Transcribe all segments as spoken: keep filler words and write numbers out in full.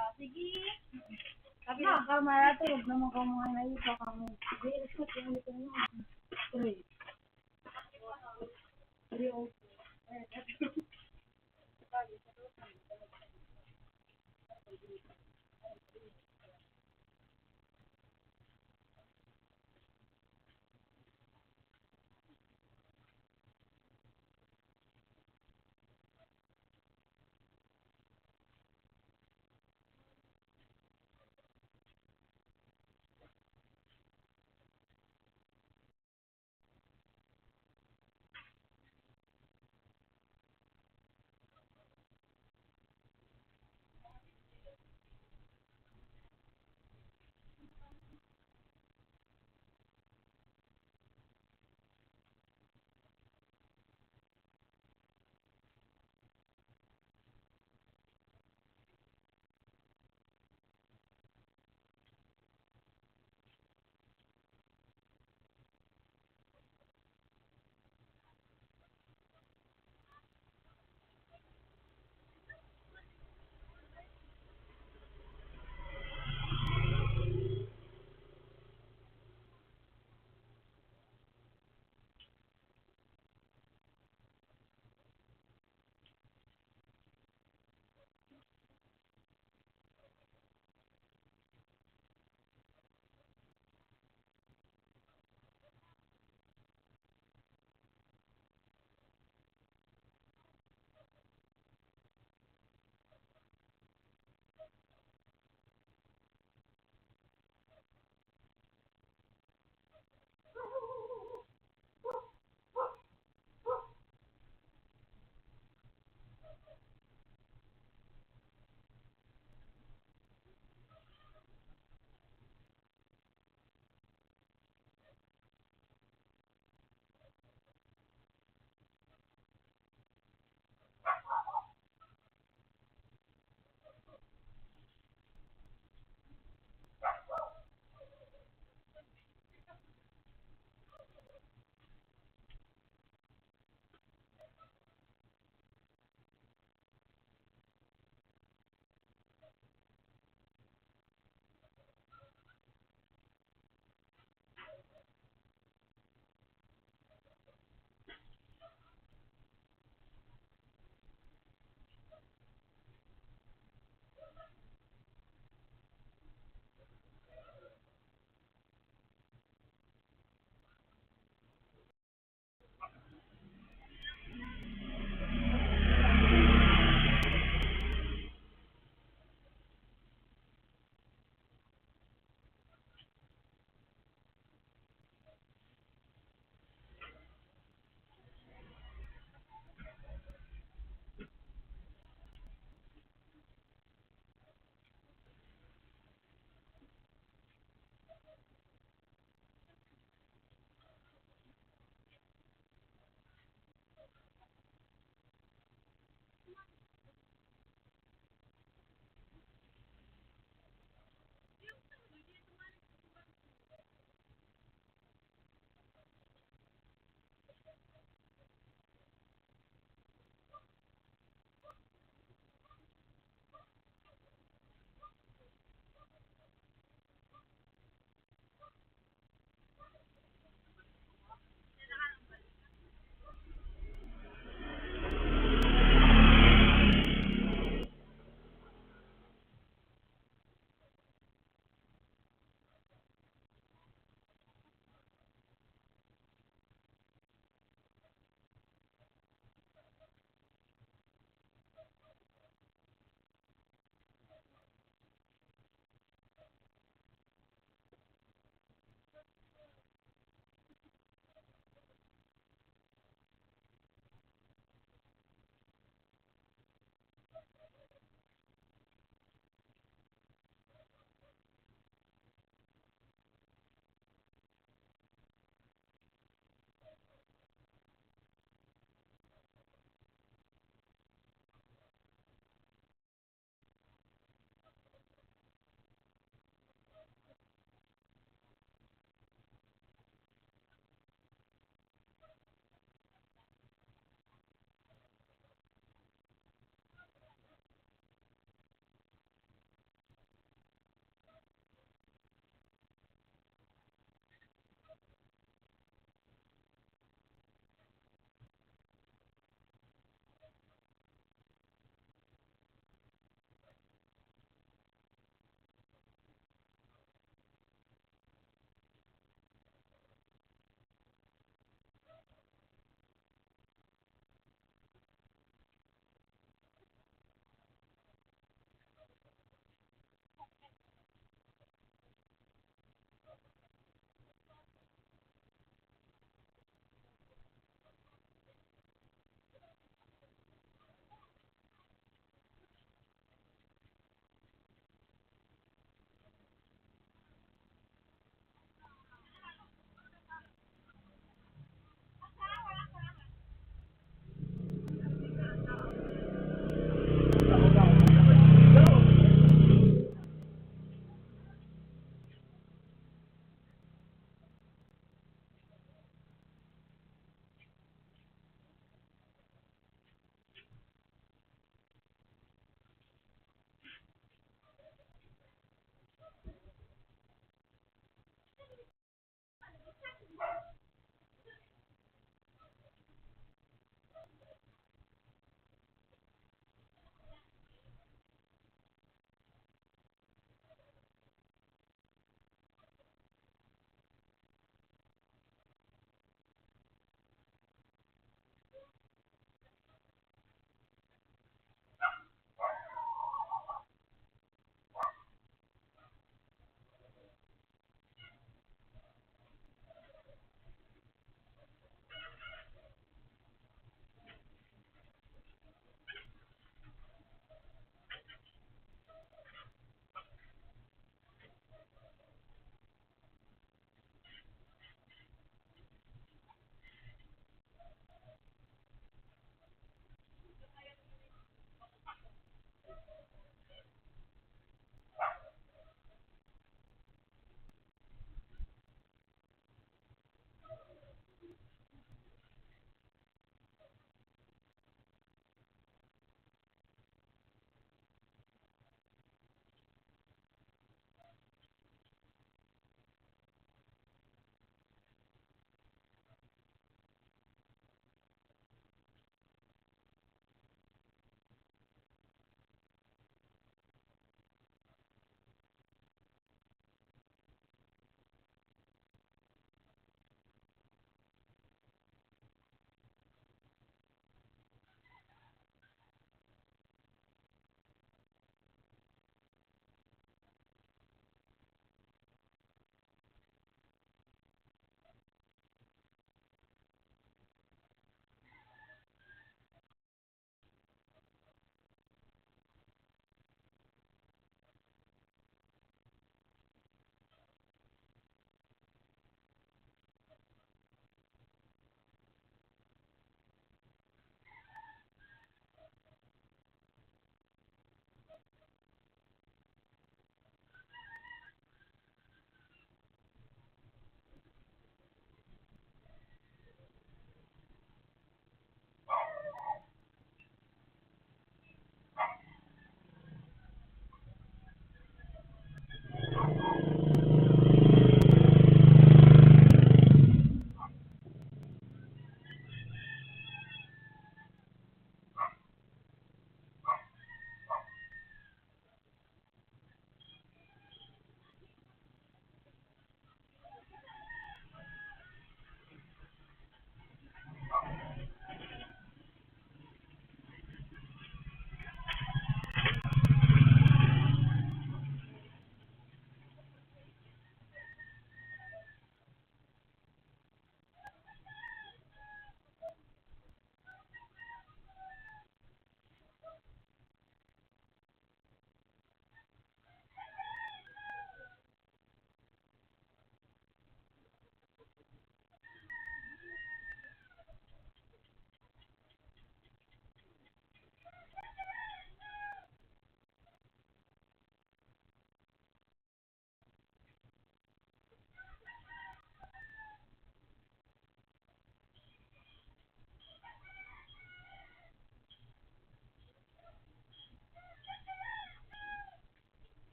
Ah, sige. Sabi ng kamara, tulog naman ka mga naipa kami. Sige, let's go. Three. Three oh.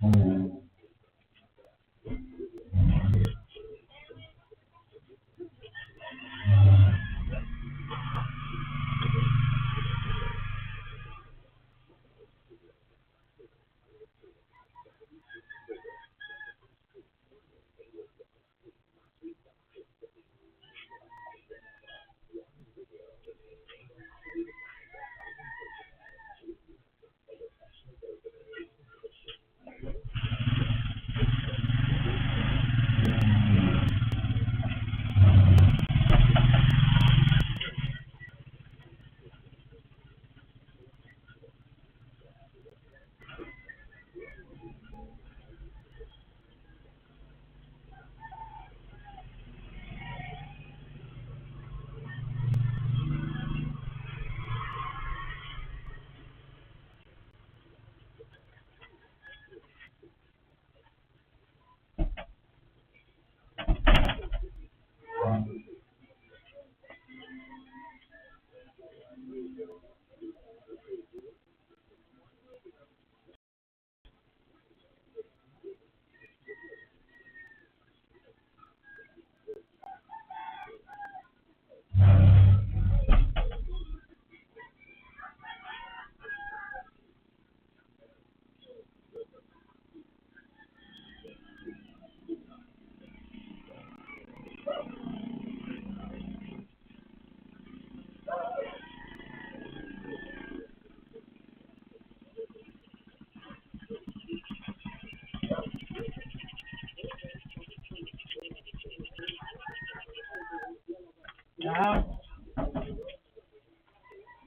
Yan.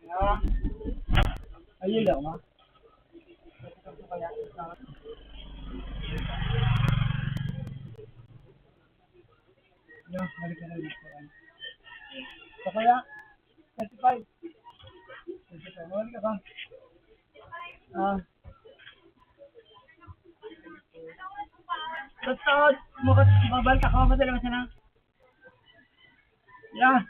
Yan. Ayun lang, ha? Yan, balik na lang dito. So, kaya, thirty-five. Thirty-five. Balik ka ba? Ah. Totoo, mukha, mabalik ako, madala mo sana. Yeah.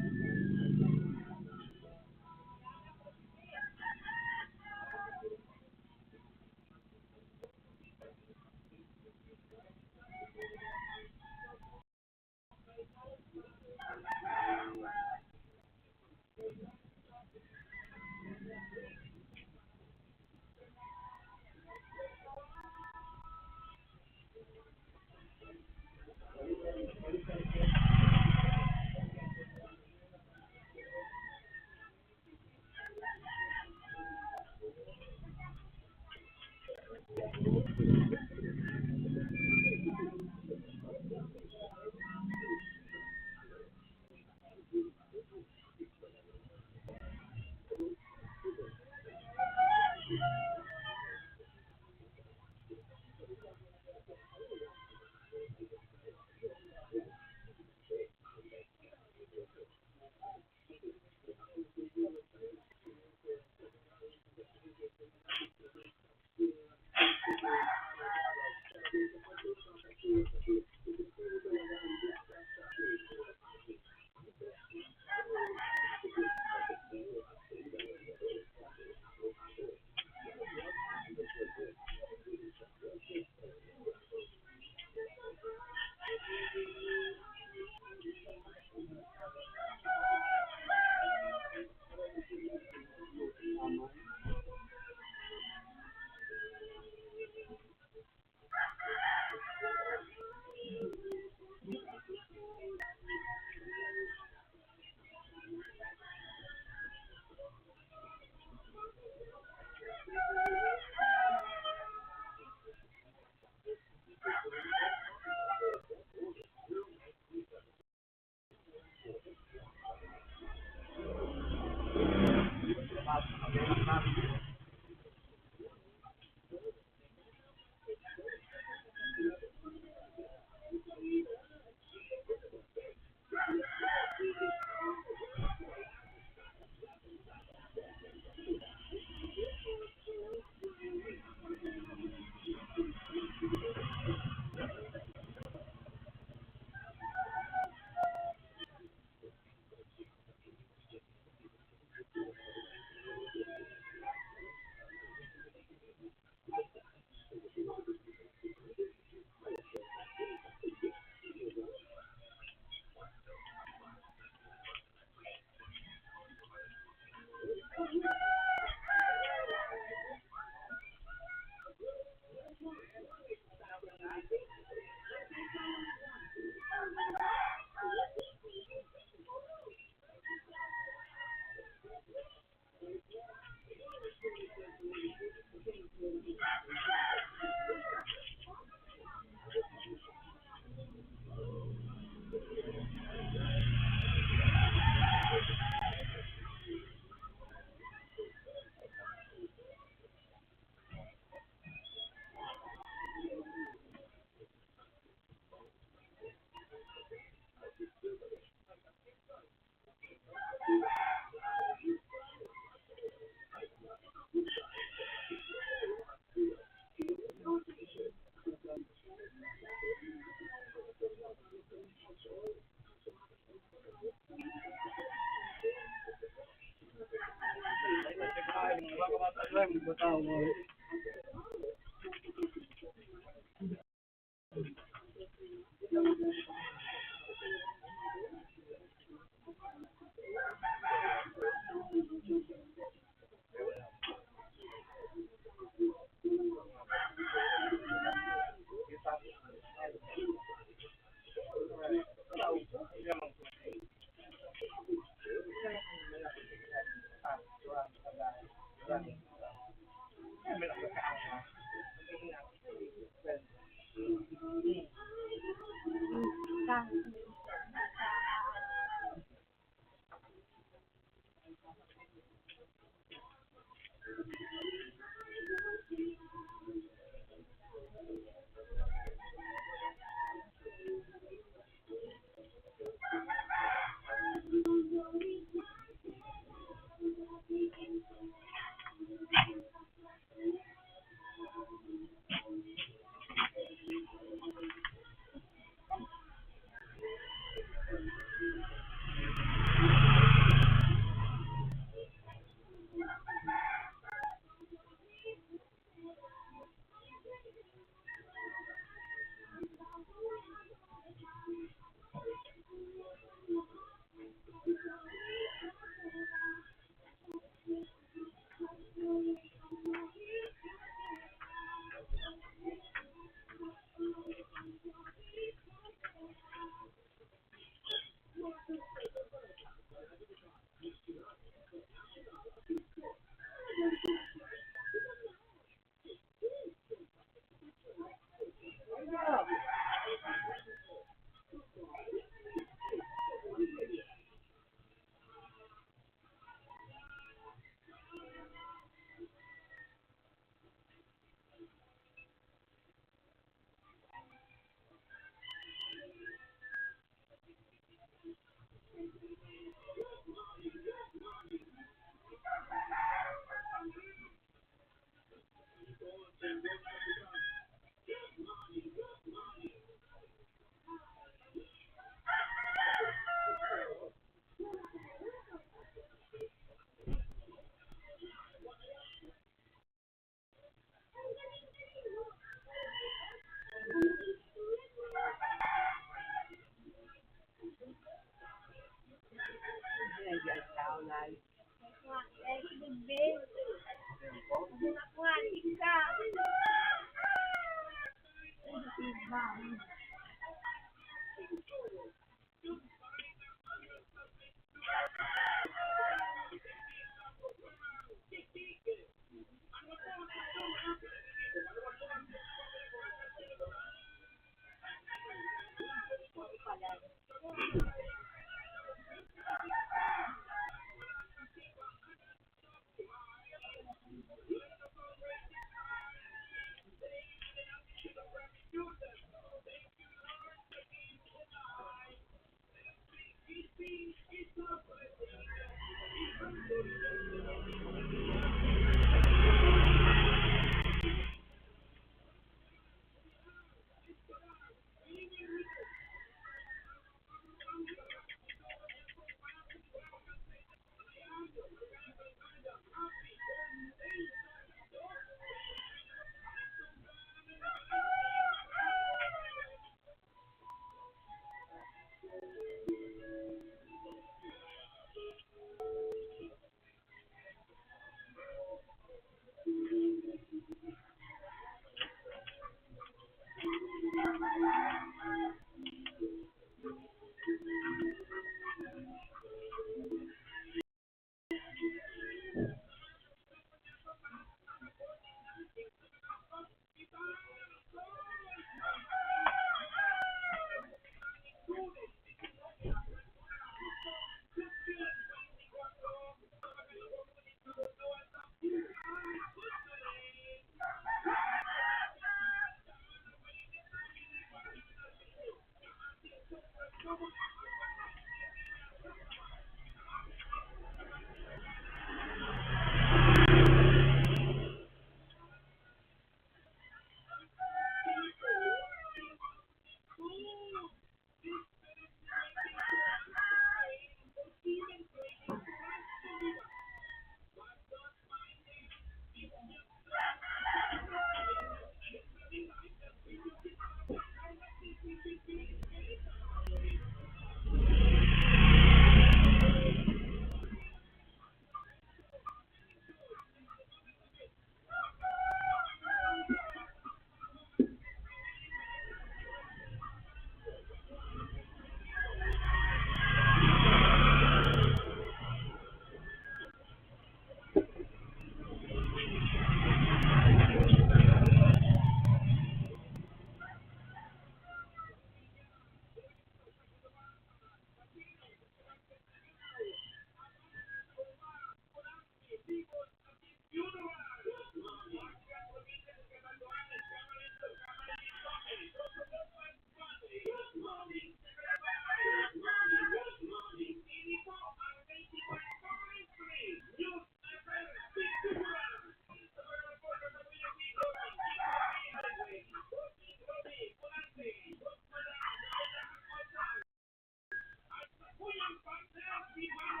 Ay, ay, ay.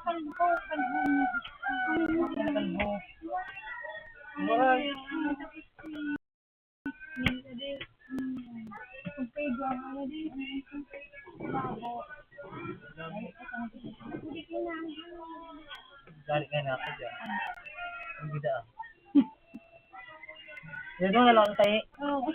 Kalbo, kalbo. Kalbo. Wala. Galing nga na ako dyan. Ang bida. Yan doon na lang tayo. Oo.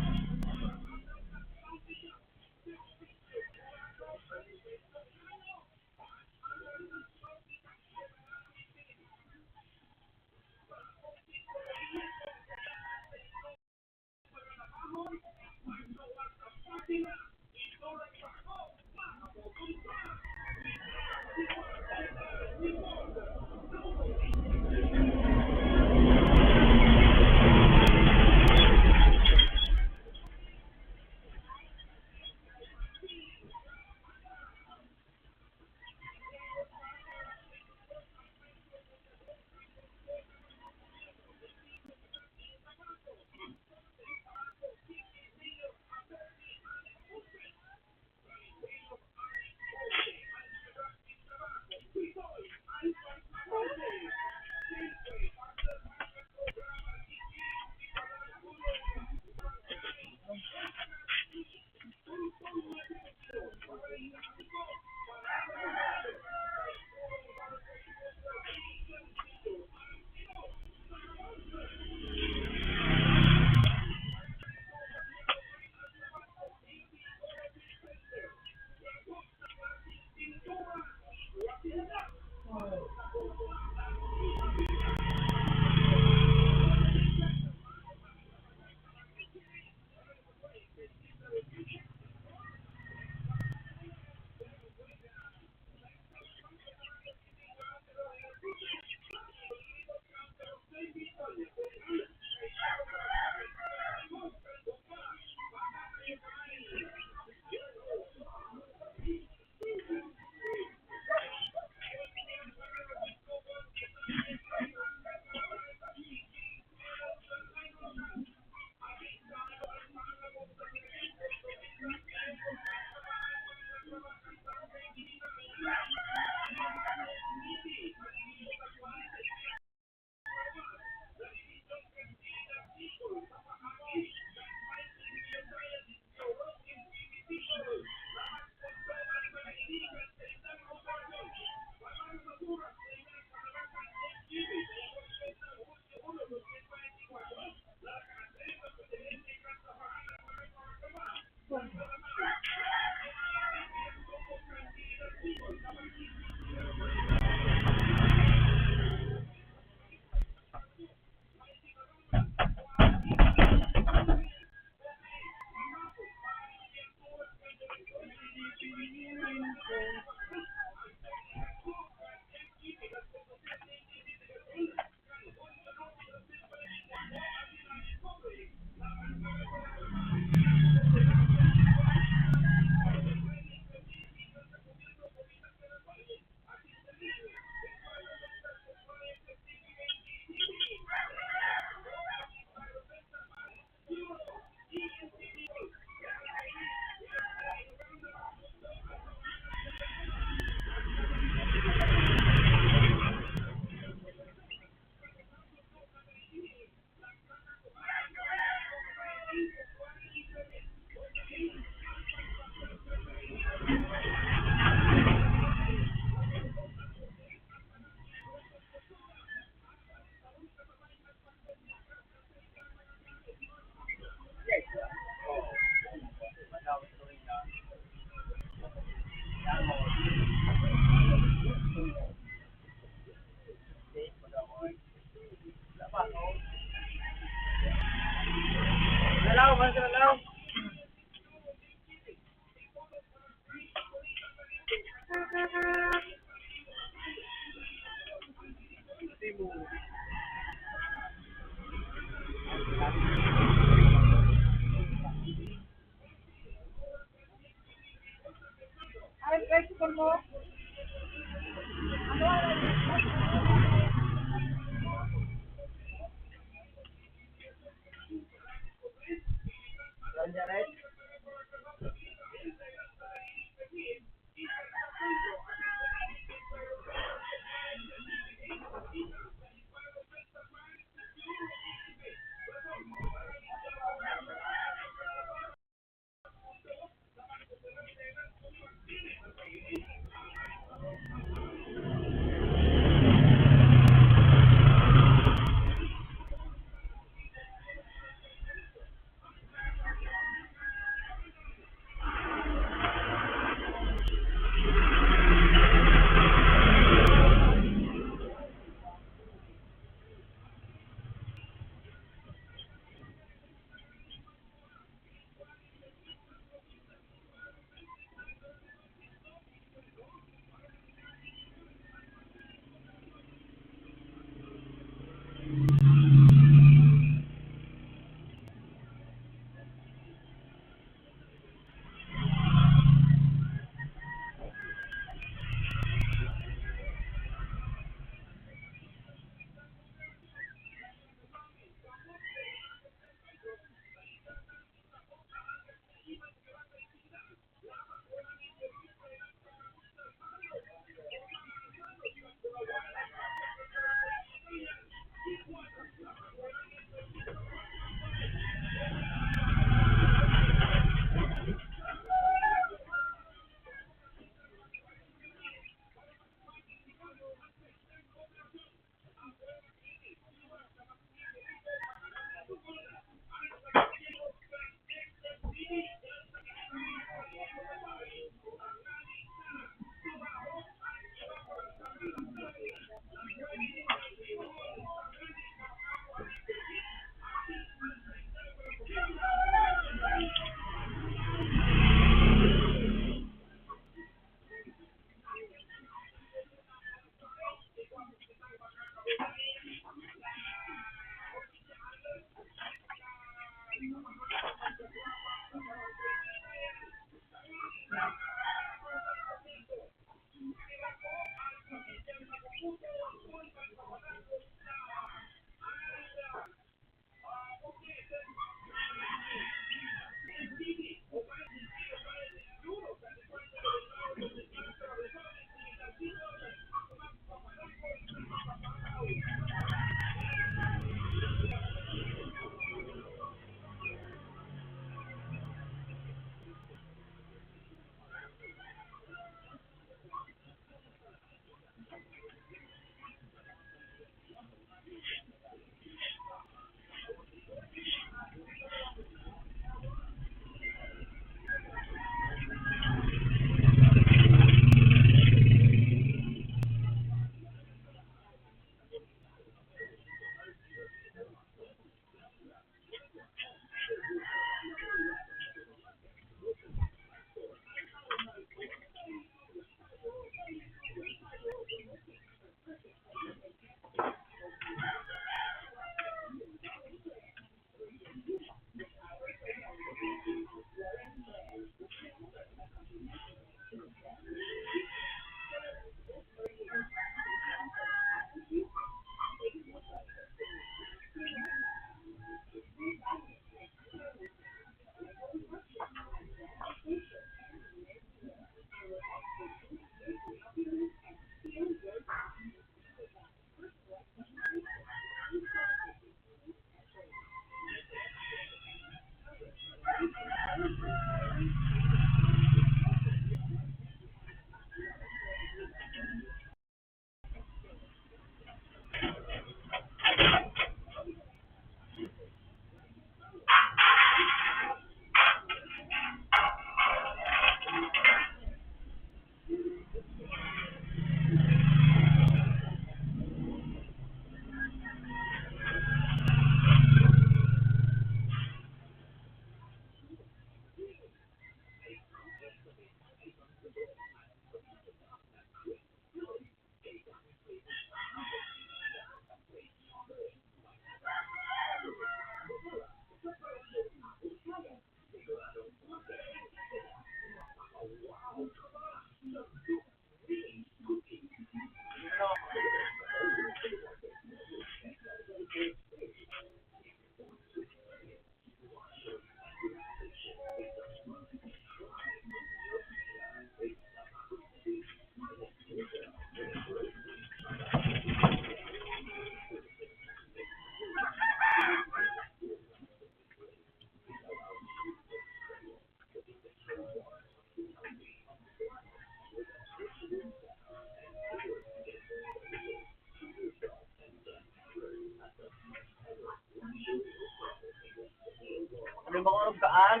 Ano ba oras kaan?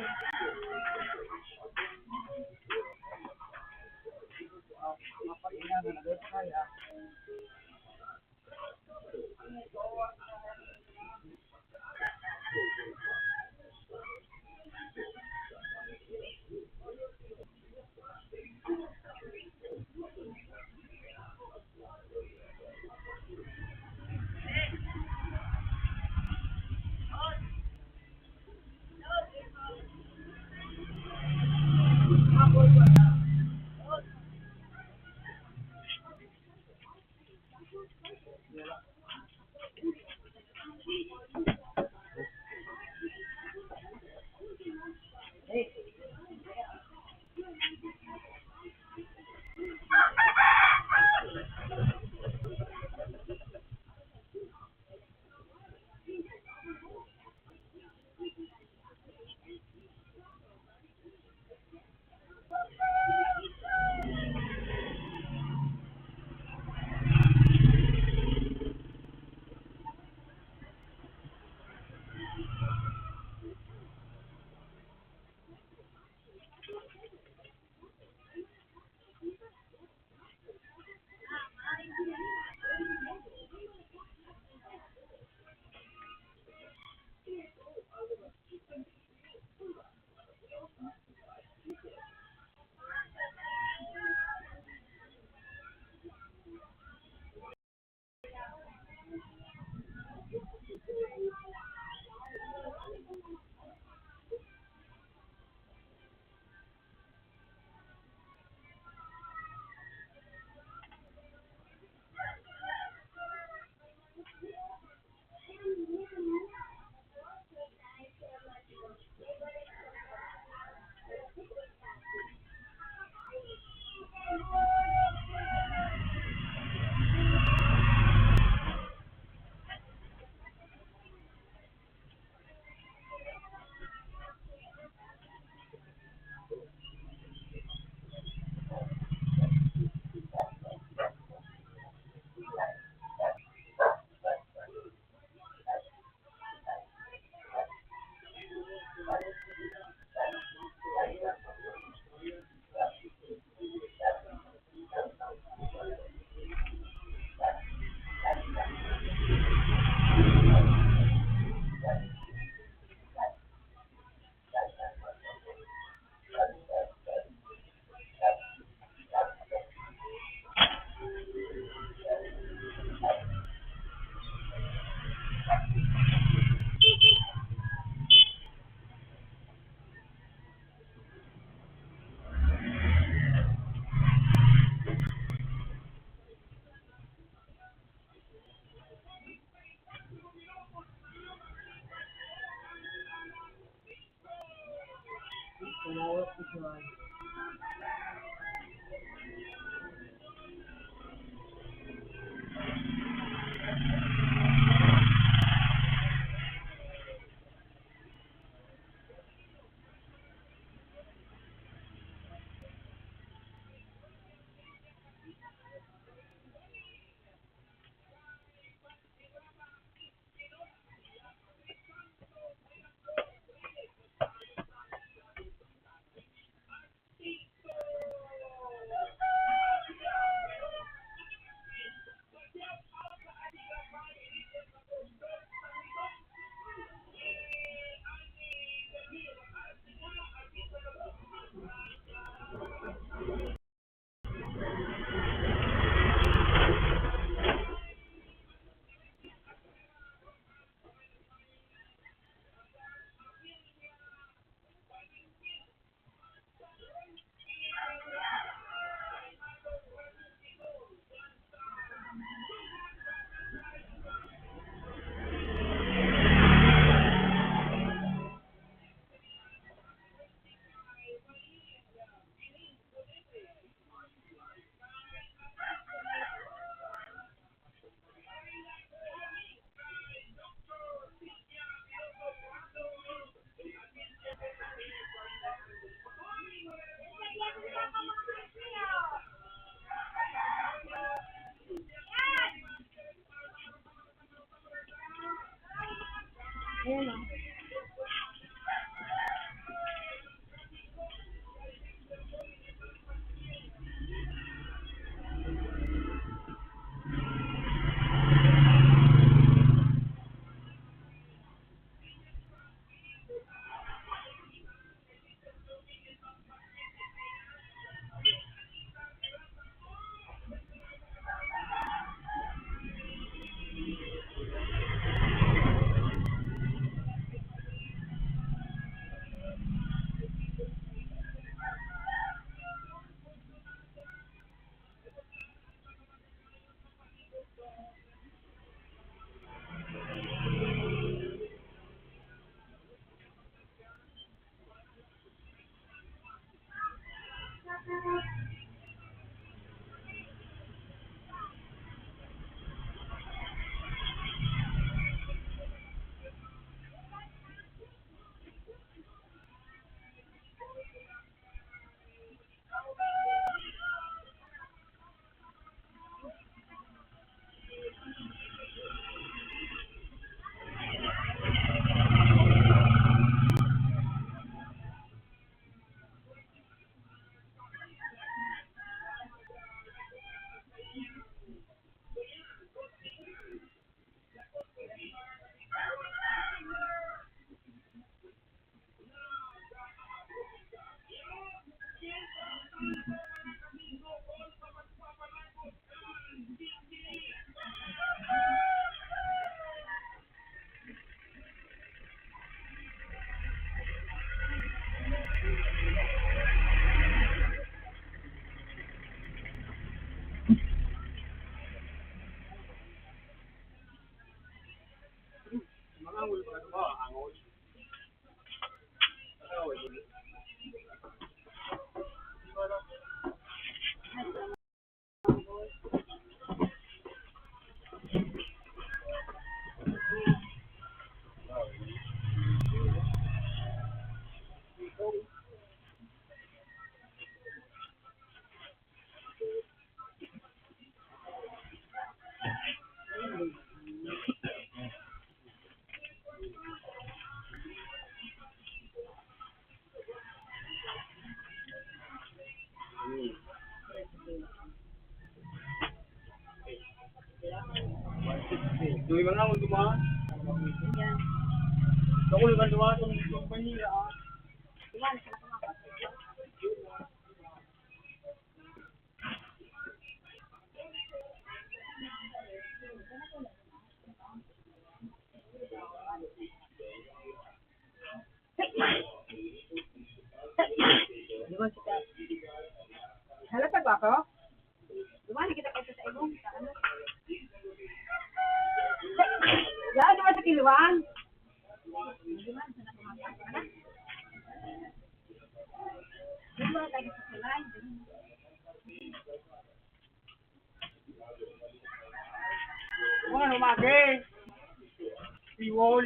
Duy man lang, dumaan. Ako naman dumaan sa mga kompanya, ah. Duman kita. Halatag ba ako? Duman kita kaysa sa imo. Sa ano? Yan, duman sa kiluan. Duman sa nakumakakas ka na. Duman tayo sa kiluan. Mga lumagi. Iwol.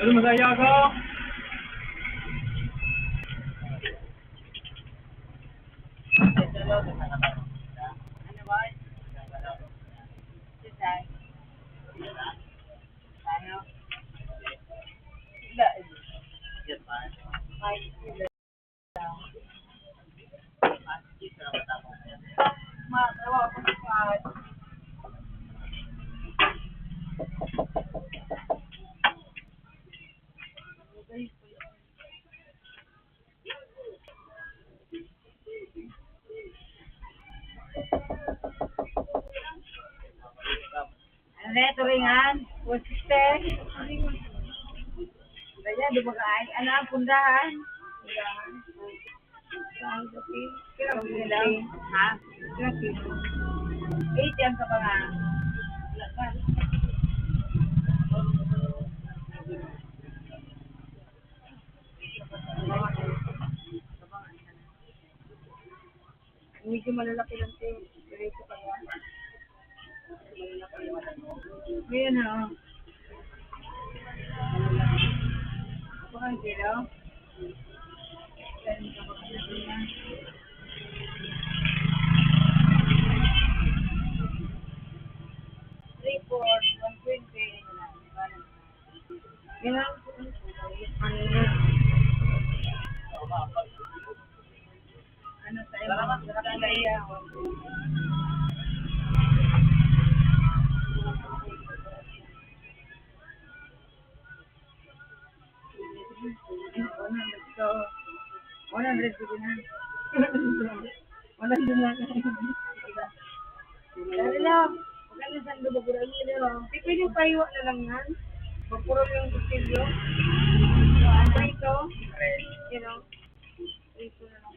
Madaya ka. Ano na yan, turingan? What's this? Kaya, di ba ka ay, ano, pundahan? Pundahan. Saan sa pin? Kaya, okay lang. Ha? Kaya, pin. Eight yan ka pa nga. Wala pa. Medyo malalaki lang siya. Diretso pa yan. Ayan na, oh. Ito ang kilo. Yan, kapag ano na. Three, four, one twenty. Yan ang ano na. Ano sa imo? Salamat sa kanya. One hundred, so, one hundred, sige na. One hundred na. Sige na. Dali lang. Huwag ka na saan gabagura ang ilo. Di pwedeng pahiwa na lang yan. Magpurol yung kutsilyo. Ang prito. You know? Prito na lang.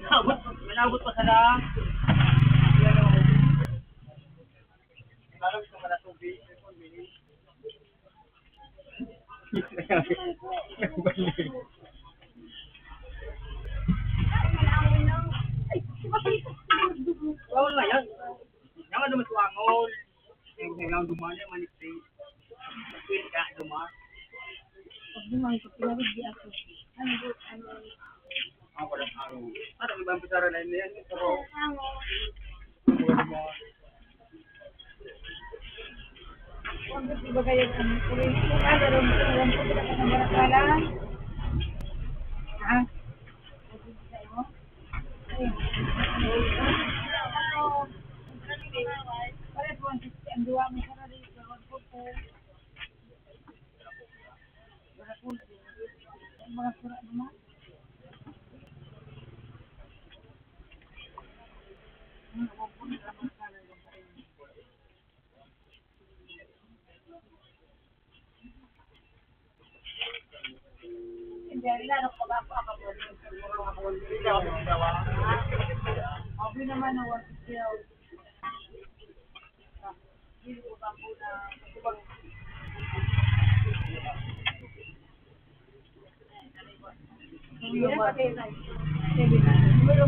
Malabot, malabot pa sa lang. Malabot pa sa tubig. Bawal na yan. Yan nga duman sa angol. Yan nga duman, yan manipis. Yan nga duman. Pag duman ko, pinabigyan ako. Ano, ano, ano? Ang walang angol. Ano, ibang pitsara na yun, yan. Pero, Huwag mo ibagay ang ano, tuloy ko, ah, pero ang tuloy ko, pinakasama na pala. Ah. Ayun. Pare po, ang duwa mo, pare dito, ang kuko. Yung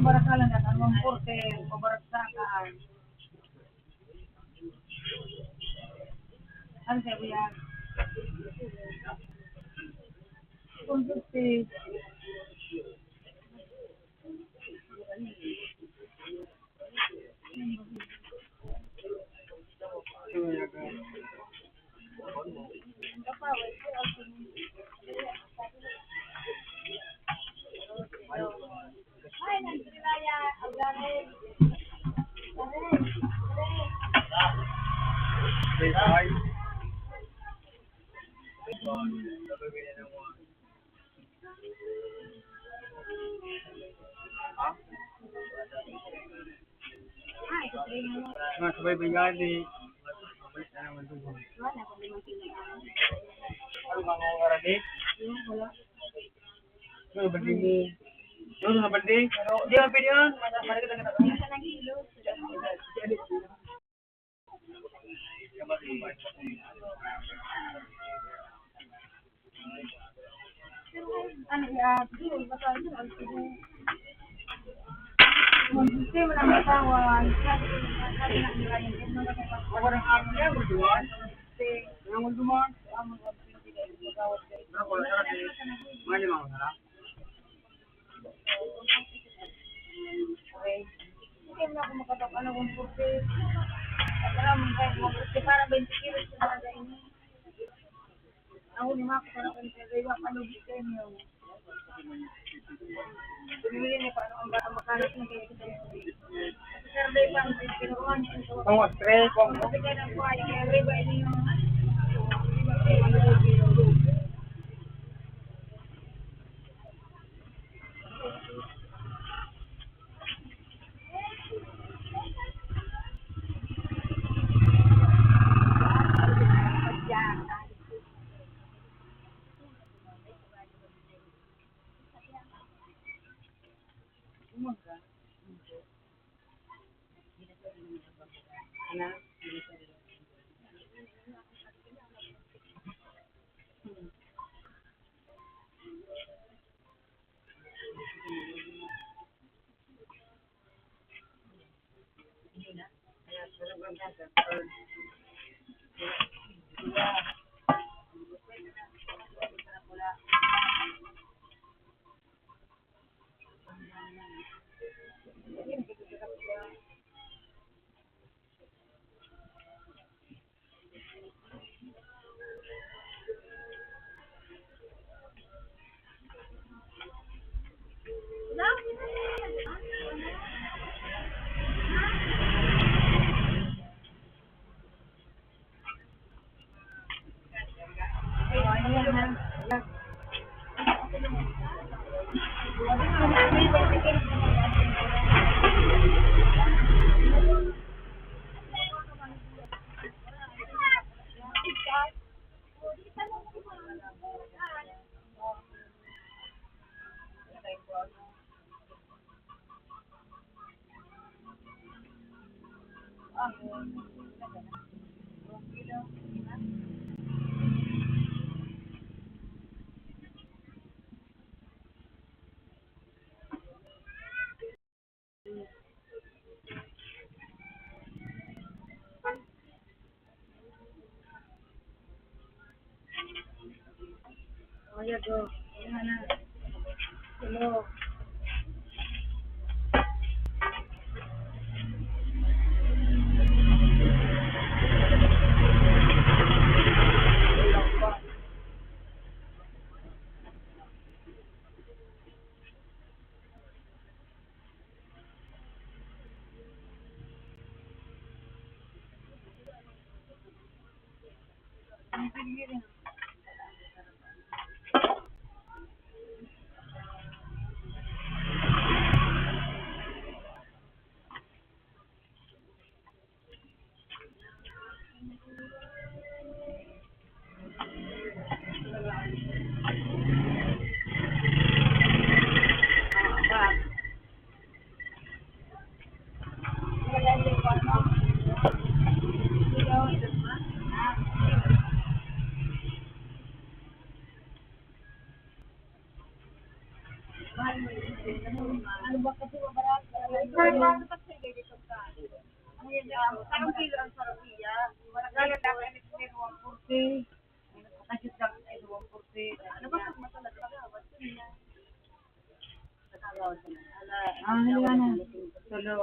barakalan na, anong porte, pabaragsakan. Ano sabi yan? Kung gusto, Mga sabay-bay nga di. Balik na naman doon. Ano ba nga oras eh? Ano ba din eh? Ano na ba din? Hindi, mapili yun. Balik na naman. Okay. Hindi na ako makatapos ng kurso. Para mong kahit mga kurso, para twenty kilos sa mga ganyan. Ako ni Max, para kung sa iba, ano, gusto niyo? Pinili niya paano ang bata makalat ng kaya kita. Kasi survey pa, ang tinuruan niya. Ang stress. Kasi kaya lang po, ay, kaya iba, iba yung Ano ba kasi mabarat? Ang kilo ang sarapia. Maragala lang ang one forty. Nagpakashoot lang sa one forty. Ano ba pag matalag? Ah, hiwa na. Tulo.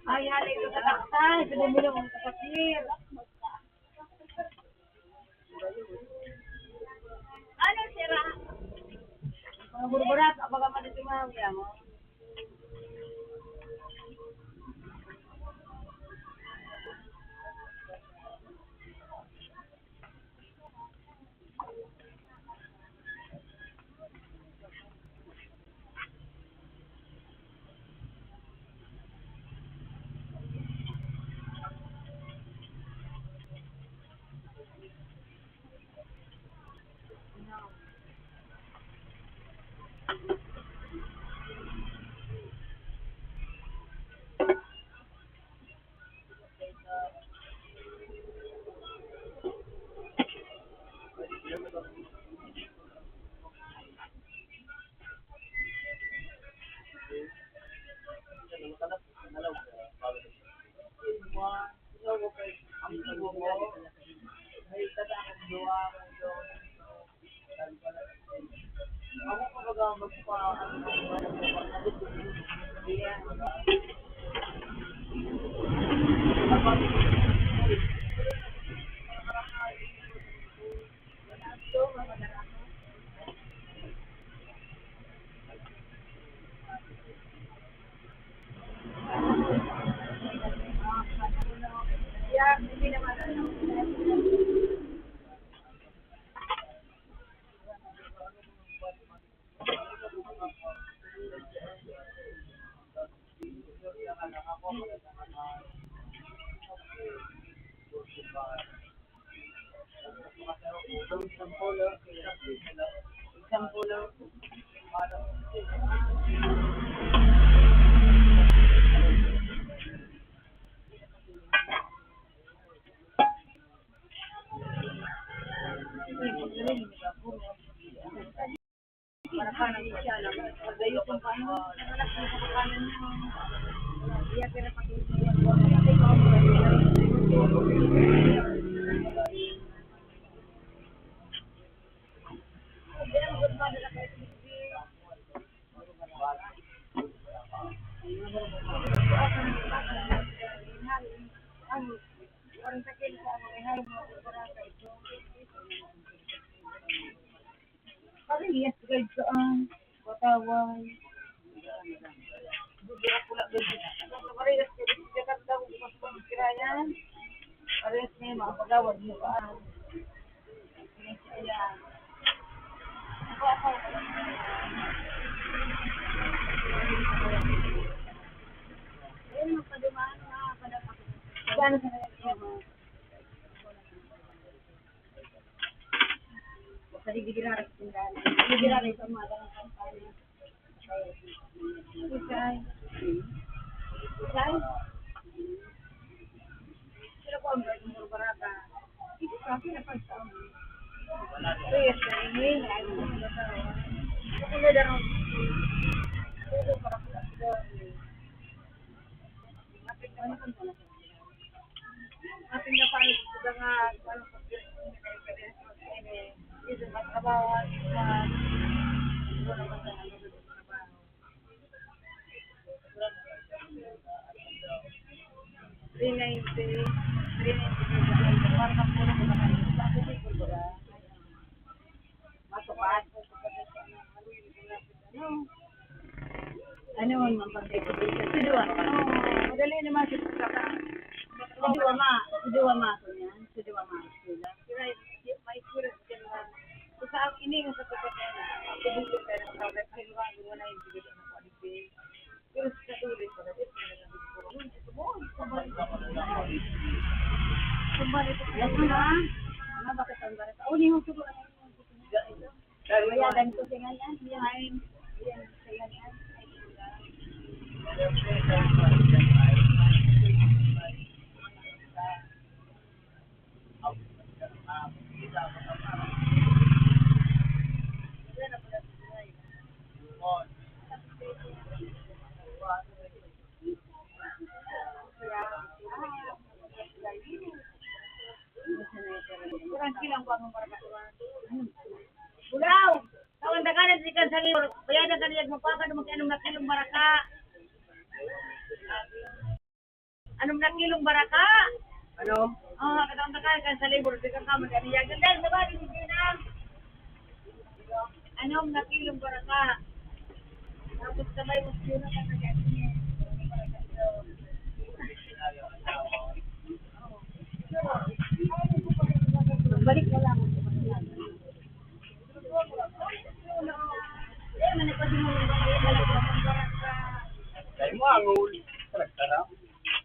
Ay, hali ko sa taktay. Sa bumulong ang kasakir. Ano, sira? Mga burburat, abaga pa dito, mga uya mo. Parehas, guys, sa, ah, Pataway. Parehas, guys, sa Kirayan. Parehas na yung mga pagawad mo pa. Ayan. Ayan, magpadumaan na, padapa. Gano'n sa kanya? Sa digiraray sa tindahan. Digiraray sa mga dalang kampanya. Isay. Isay. Sila po ang gagawin ng barata. Ito sa akin, napagsaon. Yes, sir. Hindi, hindi. Ako na lang. Ako na lang. Ating napalit sa mga, ano, pag-, three ninety, three ninety, para sa puro ko naman. Sa akin, siguro ba? Matupad. Ano man, ang pagkaibigan? Sa duwa. Oo, madali naman sa duwa. Sa duwa, ma. Sa duwa, ma. Sa duwa, ma. Sila. Sila, may sila sa duwa. Sa ini, sa duwa, sa duwa, sa duwa, sa duwa, sa duwa, sa duwa, sa duwa, sa duwa, sa duwa, sa duwa, Ano na? Ano ba ka tanda? Uli yung siguro. Kaya ganito, tingnan yan. Yan. Yan, tingnan yan. Bulaw! Tawan dakanan si kan sa libro. Bayadan ka niya magpakan mo kay anong nakilong baraka. Anong nakilong baraka? Ano? Oh, katawan dakanan kan sa libro. Di ka ka mag-aniya. Ganda, di ba? Di ka na. Anong nakilong baraka? Tapos sabay mo yun ang nag-aniya. Balik na lang. Kay mo, angol. Talaga na.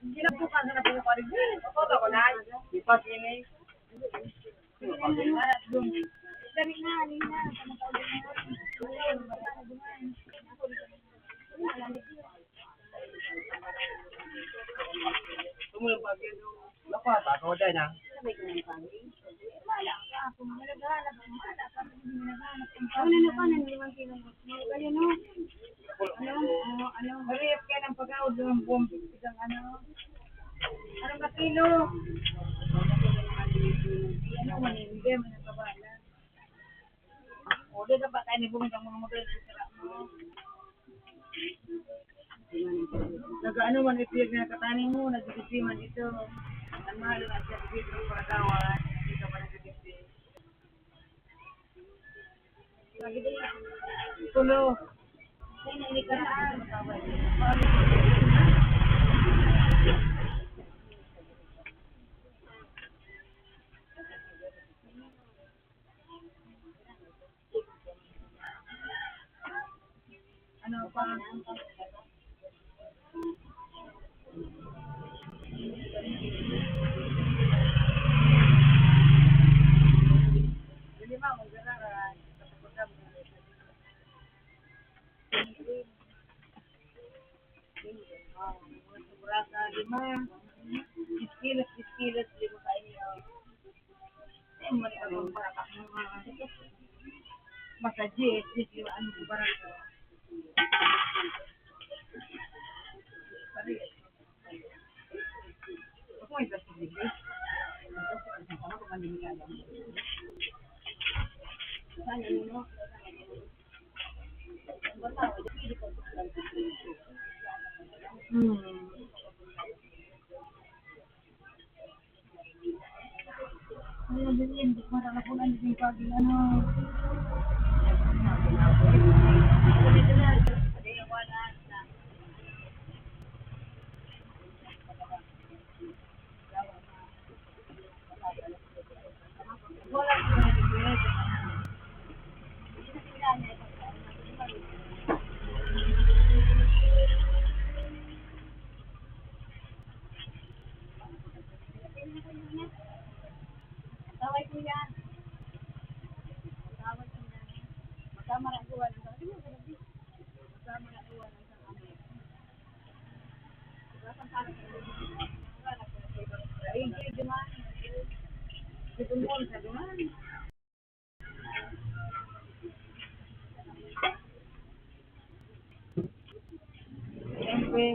Hindi na po kasi na po pa rin. Ako ba ko na? Di pa sini. Dali na, dali na. Tumulong pa. Wala pa, ako dyan, ha? Ano na pa, nang limang kilo? Ano, ano, ano? Hurry up ka ng pag-aod ng buong pigang ano? Ano ka kilo? Ano man, hindi mo nakabala. O, di ka pa tayo ni bumili ng mga modelo ng sira mo. Nag-ano man, ipiyag na kataning mo, nagdidisiman ito. Ang mahal na siya, dito sa pagkawan, hindi ka pa nagdidisiman. Tulo. Ano pa? Lima, magdala, ah, sa pagkakam. Ah, mga sobra sa lima. Kilos, kilos, lima kayo. Eh, mali ka pang para ka. Basta diyes, diyes, lima, ano, sobra. Pare. Hmm. Ano din yun, di ko na nakunan din pag ano. Tawag ko yan. Tawag ko yan. Magkamaraguan ang tawag. Magkamaraguan ang tawag. Ayun, sige, duman. Sige, duman, sa duman. Siyempre,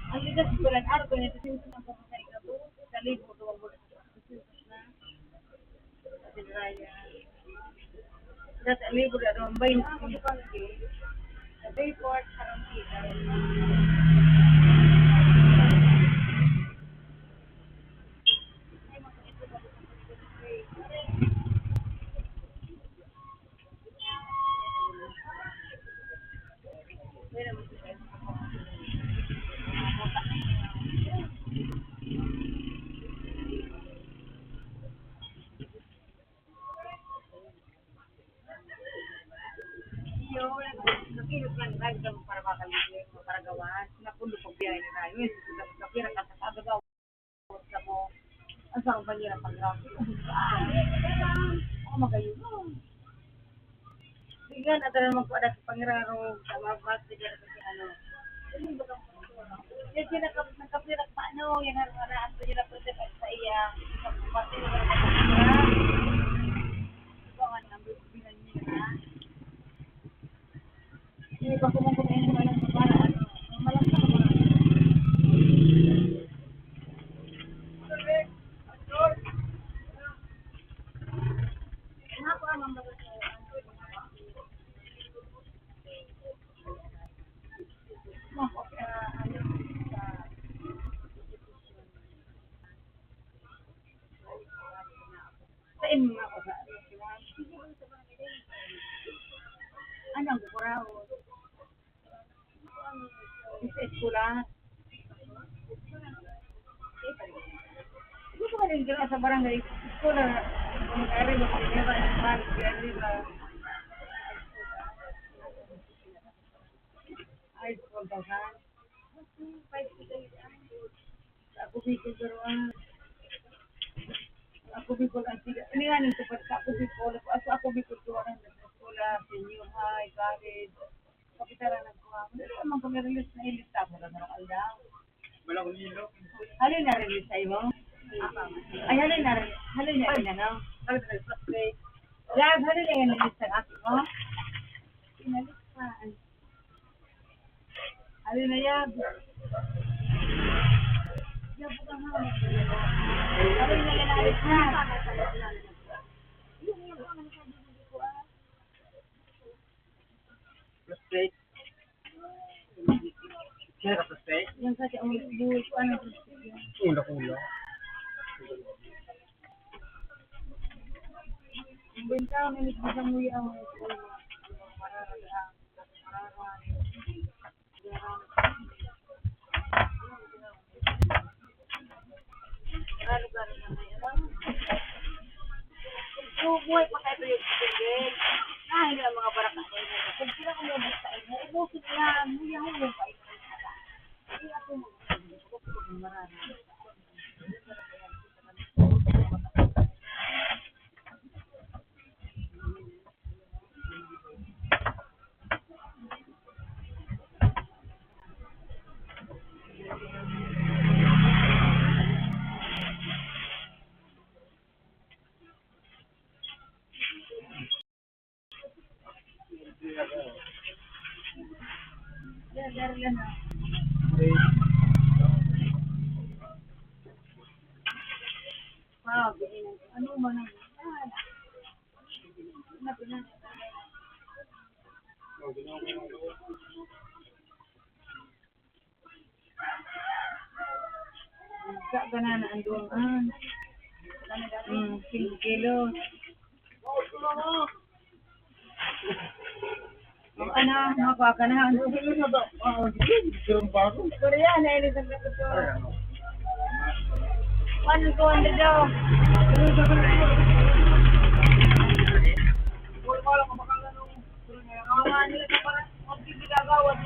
Ang ligas ko lang, araw ko na, kasi gusto ko sa mga kabo, sa libo, duwang bulan. Dati ang libo na duwang baynte. Sa Bayport, parang kita. Iyo, nakilot lang, dahil ka para makalibre, para gawas. Napundo pag biyahe ni Rayo, eh, kapira ka sa kagagawa. Sa mo, ang sarong banyera pag-, ah, magayon, no? Sige nga, nato na magkuha na sa pangraro, sa mga bata, dyan sa ano. Yan siya nagka-, nagkapira pa, ano, yan ang, ano, ang, yan ang, sa iya, sa parte ng mga, ito ang, ano, ang bilang niya, ha? Sa imo nga ako sa ano, ano ang kukuraon? Sa eskwela. Gusto ko rin gano'n sa barangay. Eskwela, kung kaya rin, kung kaya rin, kung kaya rin, ay, one thousand. Ako, Bicol, pero, ah, ako, Bicol, ang siga. Ano yan, yung sa pagka ako, Bicol, ako, ako, Bicol, gawa ng eskwela, senior high, college, kapitaran ng kuha. Hindi naman kami release na ilit, tama lang ng aldaw. Wala akong ilok. Haloy na release sa imo? Ay, haloy na, haloy na, ano? Haloy na, haloy na release sa akin mo? Pinalit pa, ay. Ano na yan? Ano na yan? Alis na. Frustrate. Kaya ka frustrate? Yan kasi ang buhay ko, ano, frustrate yan. Ula-ula. Ang benta, may nagbisang uwi ang Wow, ano man ang Sa ganana ang duwang, ah. Mm, singko kilos. O, ano, makuha ka na. Korea, na ini sa kato. One, two hundred daw. Mga nila sa parang magbibigagawan.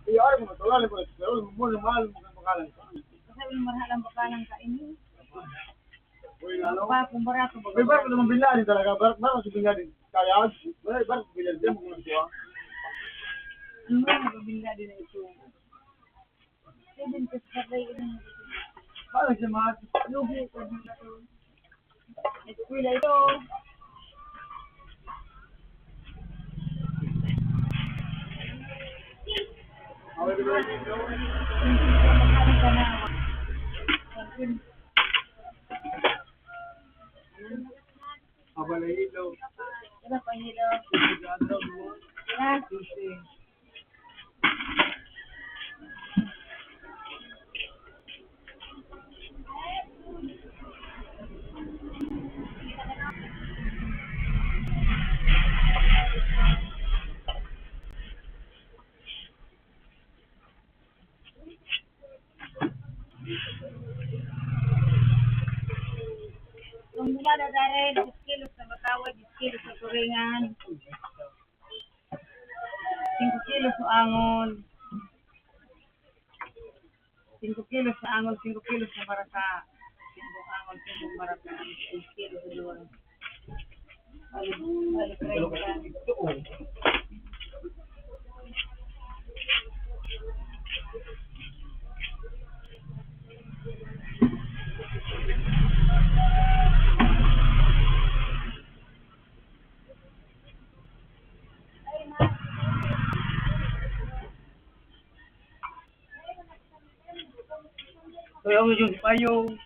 Iya, ay, mga tulad, mga tulad, mga mahal, mga pangalan. Kasi yung mahal ang bakalan sa inyo. Uy, ano? Pa, kung barato, may barko naman Bin Laden talaga. Barko, barko si Bin Laden. Kaya, may barko si Bin Laden. Diyan mo muna siya. Ano ba ang Bin Laden na ito? Seven pesos per day. Parang siya, mga lugi ko dito. Eskwela ito. Abalahilo. Ano pa hilo? Sigurado mo. Ah. Sisi. Kung gumada dare, diyes kilos na batawa, diyes kilos na turingan. Singko kilos sa angon. Singko kilos sa angon, singko kilos sa baraka. Singko angon, singko baraka. Singko kilos sa duwa. Balik, balik, balik. Kaya ang inyong payong.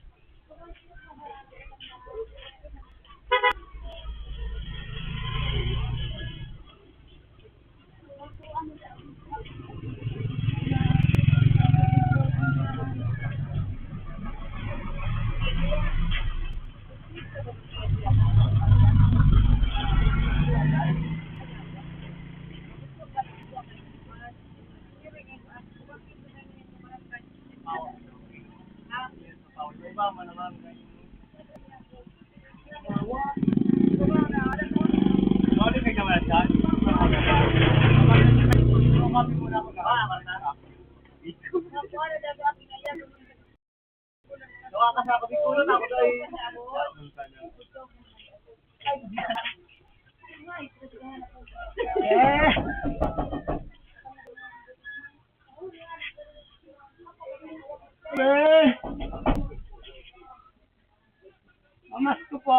Eh. Eh. Mamas ko po.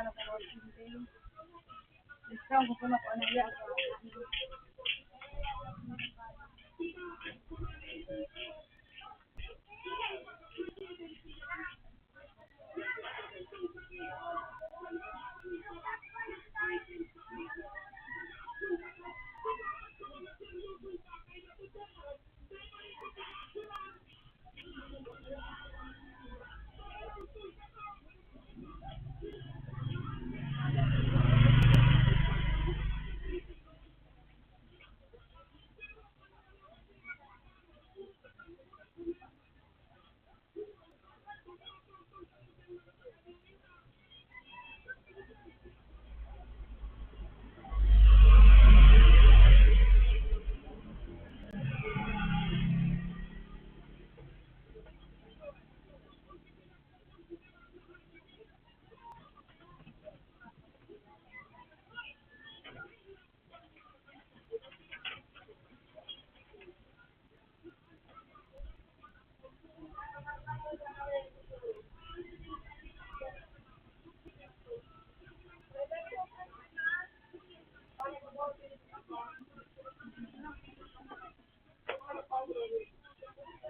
ka na sa working day. Discount ko na kung ano yan.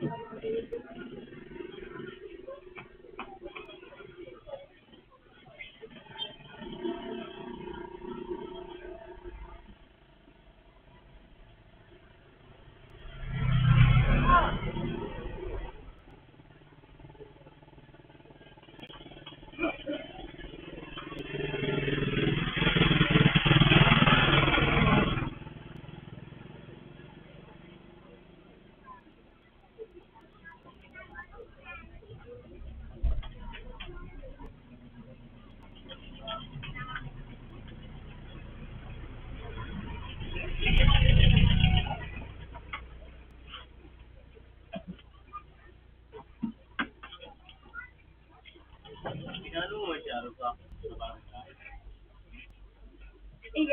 Iyo,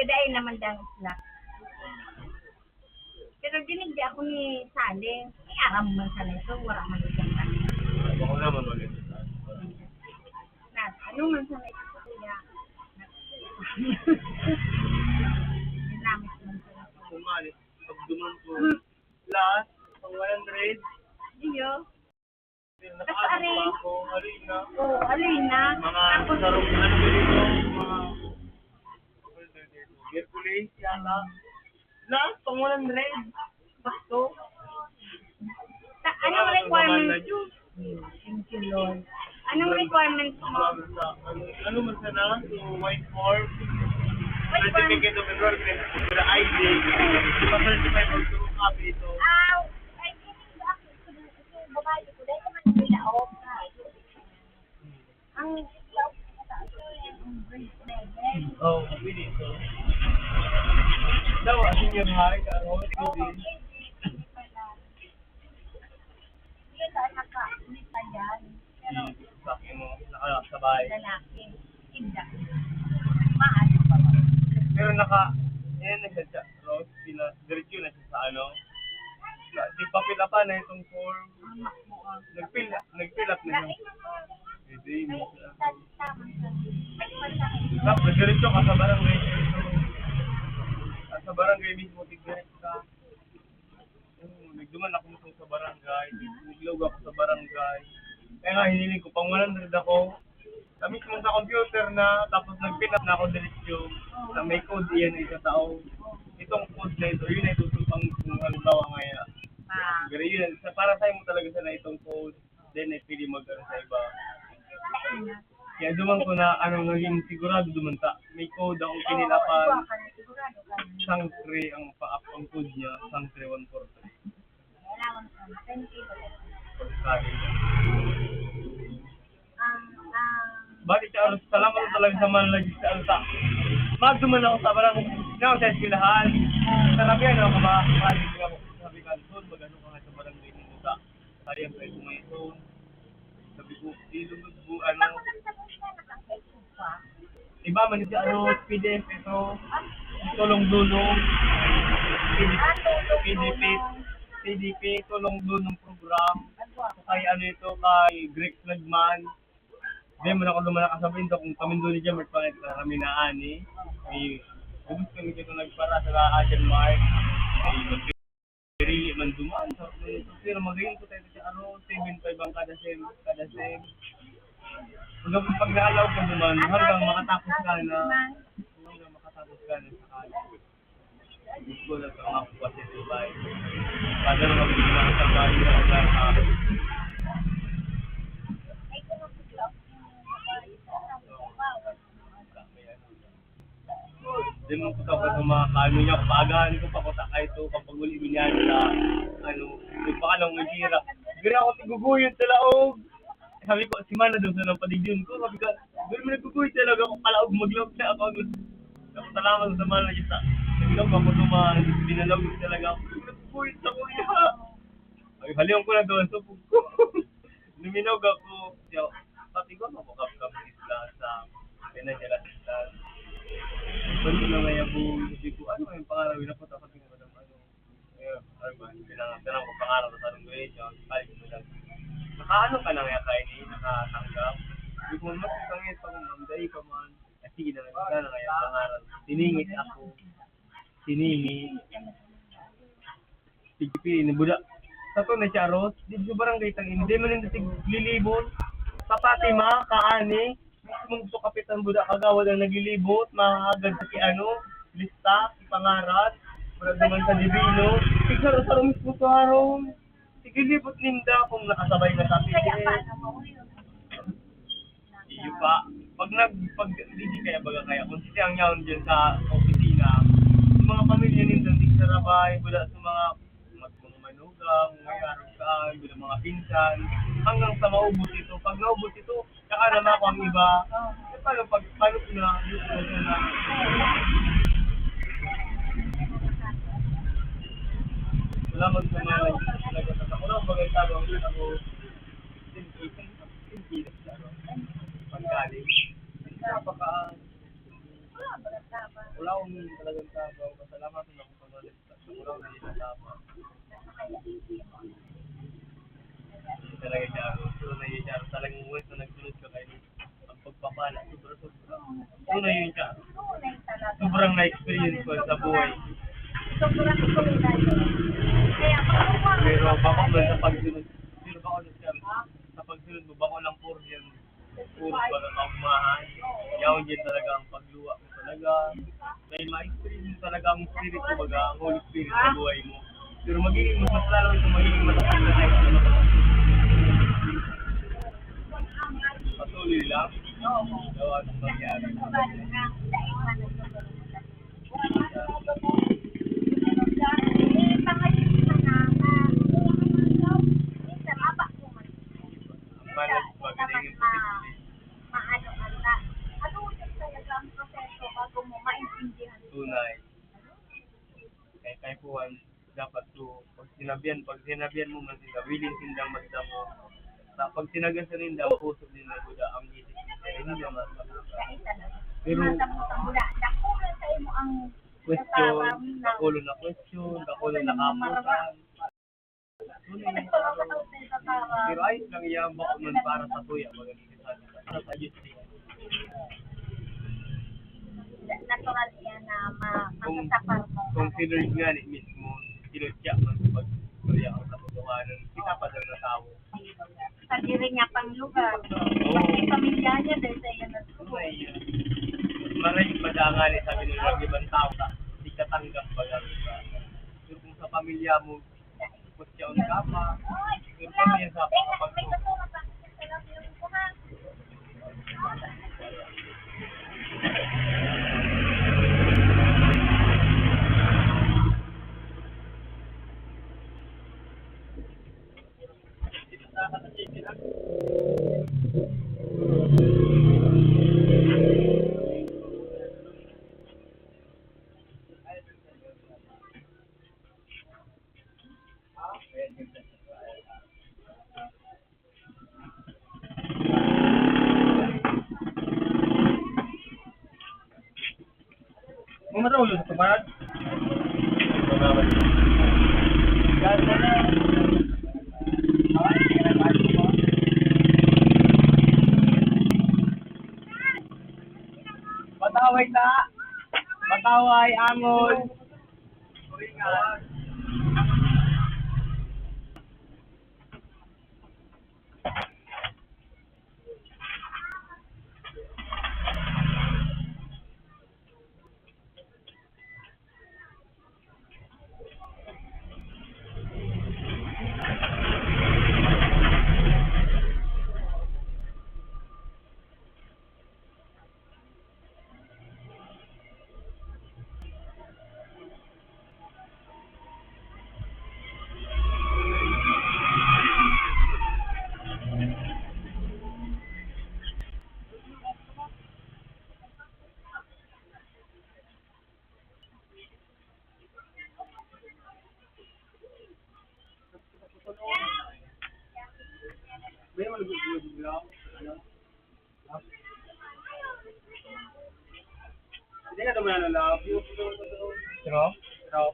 dai naman dang snack. Pero dinigdi ako ni Sally. May aram man sana ito, wala man ito. Bako naman ulit. Na, ano man sana ito sa kuya? Ginamit man sana ito. Kung ano, pag duman ko, last, pang one hundred. Iyo. Tapos arin. Ako, Alina. Oo, Alina. Mga tapos sarong, ano ba yun? Mga Hercules, yata. Last, pang one hundred. Sakto. Ta-, anong requirements? Thank you, Lord. Anong requirements mo? Ano, ano man sana? So, white form. White form. Certificate of enrollment. With the I D. Ipa-certify mo, so, copy ito. Ah, I D. Ang Oh, pwede ito. Daw, ang senior high, ang O S P din. Pero sa akin mo, nakasabay. Lalaki. Inda. Maano pa ba? Pero naka, yan na siya, Rose, pina-, diretso na siya sa ano. Di pa pila pa na itong form. Nag-fill, nag-fill up na siya. Hindi, hindi. Tapos, diretso ka sa barangay. At sa barangay mismo, tigdiretso ka. Oo, nagduman ako mismo sa barangay. Naglaog ako sa barangay. Kaya nga, hiniling ko, pang one hundred ako. Sa mismo sa computer na, tapos nag-fill up na ako diretso. Na may code, iyan ay sa tao. Itong code na ito, yun ay tutupang kung halimbawa ngayon. Ah. Pero yun, sa, para sa'yo mo talaga sana itong code. Then, eh, pwede mag-ano sa iba. Kaya duman ko na, ano, naging sigurado duman ta. May code akong pinilapan. Sangkre ang pa-, ang code niya, Sangkre one four three. Pagkain. Bakit ka, ano, salamat talaga sa mga nag-, ano, sa, magduman ako sa barang, na ako sa eskwelahan. Sarabihan ako, mga, mga, sabi ka, "Doon, mag-ano ka nga sa barangay mo sa, sayang kayo kumain doon." Sabi ko, "Ilog po, ano." Iba man siya, ano, P D F ito, tulong-dulong, P D P, P D P, P D P, tulong-dulong program. Kay ano ito, kay Greek Flagman. Di mo na ko duman nakasabi ito, kung kami doon ni Jammer, pangit na kami na ani. May, ubus kami dito nagpara sa Ajan Mark. Ay, Diri man duman, sa, pero magayon ko tayo sa, ano, seven five ang kada sem, kada sem. Hanggang pag naalaw ka duman, hanggang makatapos ka na, hanggang makatapos ka na sa kanya. Gusto ko lang sa mga kuha sa bahay. Kada mga gusto na sa bahay na wala ka. Di mo ko tapos sa mga kano niya, paagahan ko pa ko sa kaito, kapag uli niya na, ano, yung pa ka lang may sira. Pero ako, tiguguyod sa laog. Sabi ko, "Si Mana daw sa nang paligyon ko." Sabi ko, "Doon mo naguguyod talaga ako, palaog, maglaog na ako." Tapos salamat sa Mana niya sa, naglaog ako naman, pinalaog talaga ako. Naguguyod sa kuya. Ay, haliw ko na doon, supog ko. Luminaw ako. Yo, sabi ko, "Ano ko, kap-, kap-, isla sa, pinadala sa isla." Sabi ko na may abong, sabi ko, "Ano yung pangalan?" Wala po, tapos yung madam, ano, eh, ano ba, pinang-, pinang-, ko pangalan ko sa anong grade, yung, sabi ko lang, "Nakaano ka na nga kayo ni, nakatanggap?" Sabi ko, "Mas isang ito, ma'am, dahil ka man." Ah, sige na lang, wala na nga yung pangalan. Tiningit ako. Tiningit. Tigpili ni Buda. Sa to na siya, Ros. Di sa barangay tang hindi man yung tiglilibot. Sa Fatima, kaani, mismong to kapitan buda kagawad ang naglilibot, mahagad sa ki ano, lista, ki pangaran, murag naman sa Divino. Tigsa sa mismo to, Aaron. Tiglilibot ninda kung nakasabay na sa Kaya pa, atin. Ano mo, yun? Iyo pa. Pag nag-, pag, di, di kaya baga kaya. Kung siyang yaon dyan sa opisina, sa mga pamilya ninda, di sa rabay, wala sa mga, mag-, mga manugang, mga yarog kaan, wala mga pinsan, hanggang sa maubos ito. Pag naubos ito, saka na ako ang iba. Eh, paano pag, paano ko na, salamat sa mga nag-, nag-, ako lang, maganda ako. Pagkain. Napaka-, wala akong talagang tabang. Pasalamat lang ako sa mga nagtatapos. Wala akong nagtatapos. Talaga siya. Gusto na yun siya. Talagang uwit na nagsunod ka kayo. Ang pagpapala. Sobra-sobra. Una yun siya. Sobrang na-experience ko sa buhay. Sobrang solidariyo. Kaya, pero bako man sa pagsunod. Pero bako na siya. Sa pagsunod mo, bako lang four years. Puro pagkakaumahan. Yaon din talaga ang pagluwa mo talaga. Dahil ma-experience mo talaga ang Spirit, kumbaga, ang Holy Spirit sa buhay mo. Pero magiging mas, mas lalo ito, magiging mas, mas, mas, patuloy lang. Gawa ng mangyari. Ang manag-, magaling yung positive. Maano ka na. Ano yung talaga ang proseso bago mo maintindihan? Tunay. Kaya, kaya po, ang dapat to, pag sinabihan, pag sinabihan mo man sila, willing silang magdamo. Sa pag sinagasan ninda, ang puso nila, buda ang isip nila, hindi na mas. Pero, dakulan sa imo ang question, dakulan na question, dakulan na kapusan. Pero ayos lang yan, bako man para sa tuya, mga nagsasabi. Para sa Diyos din. Natural yan na ma-, kung, masasapar mo. Kung si Lord nga ni mismo, sinutya man sa pagtuya ang katotohanan, kita pa sa tawo. Sa diri niya pang lugar. Oo. Pati pamilya niya, dahil sa iyo na. Maray, maray, madangan eh, sabi nila, ang ibang tao, di katanggap pa lang. Pero kung sa pamilya mo, Kutyaon ka pa. Pero kami yan sa kapag- Mga raw yun, tumad. Pataway ta. Pataway, Angol. Hindi ka naman ano lang. True? True.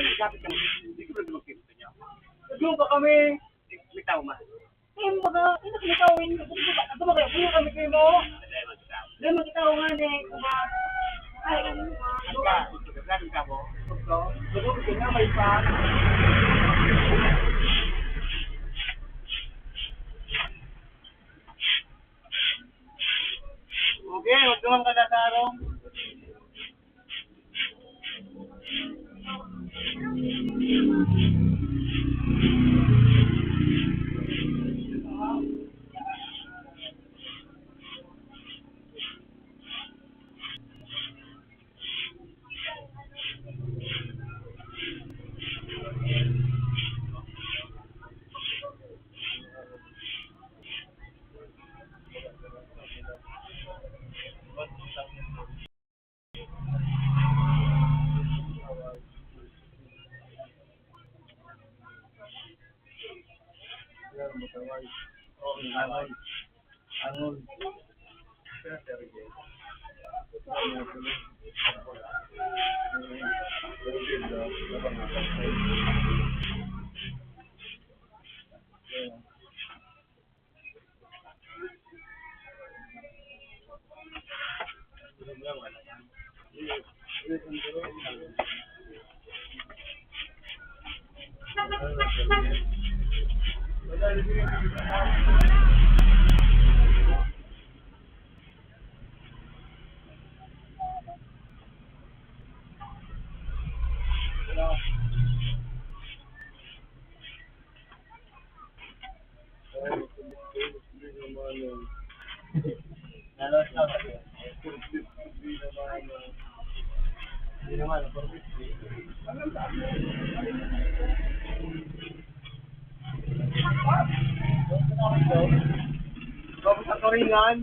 Hindi, lapit kami. Hindi ko na magkita niya. Doon pa kami. May tao ma. Eh, mga, hindi kami tao, hindi ko, ano ba kayo? Buyo kami kayo mo. Hindi, magkita ko nga, eh. Kuma-, ay, ano ba? Ano ka? Ano ka mo? Ito, ito, ito, may pa. Okay, huwag naman ka natarong. Hindi naman, Tapos ang karingan,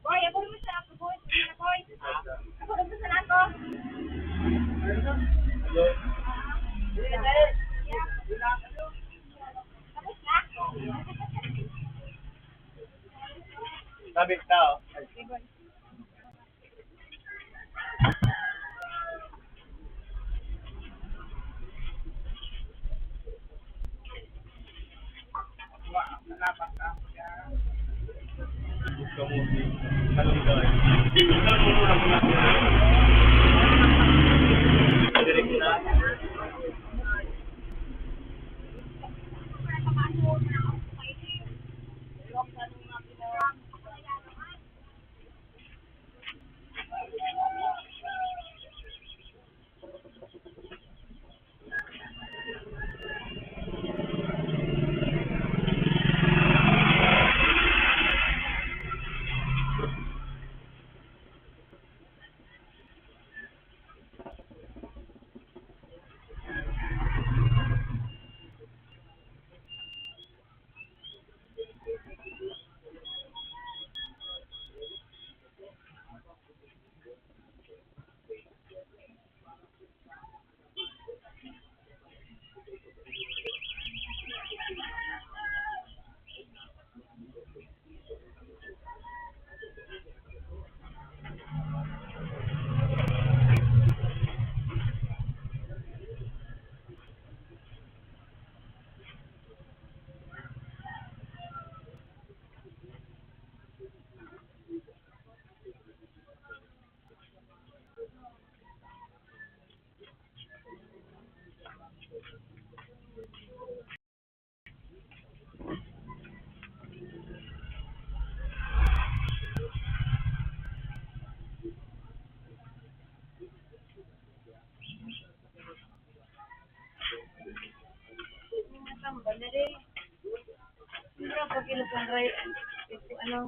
Boy, ako naman sa ako, boy. Sige na, boy. Ako naman sa nako. Tapos na. Sabi ka, oh. Pag inusunray, ano,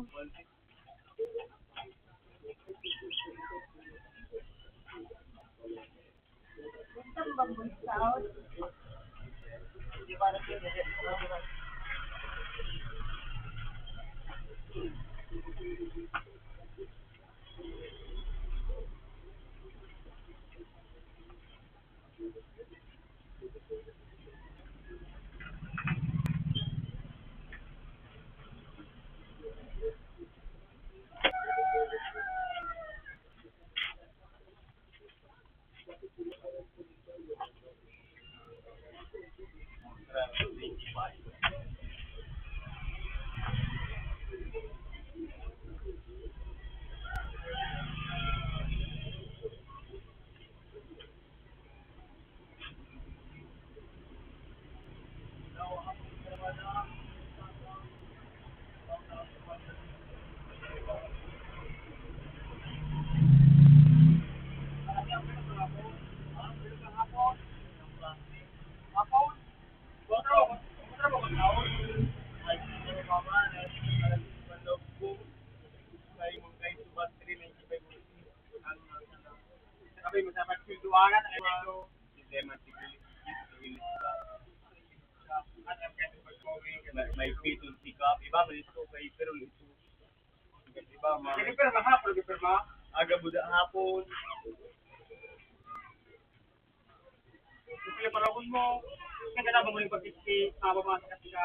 may, may pitong sikap, iba, may ito, kay, pero ito, iba, mga nagpipirma hapon, nagpipirma. Aga, buda hapon. Kaya parang mo, nagkatawa mo yung pagkikita, mababa sa kasila.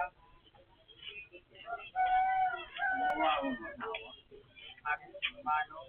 Mano.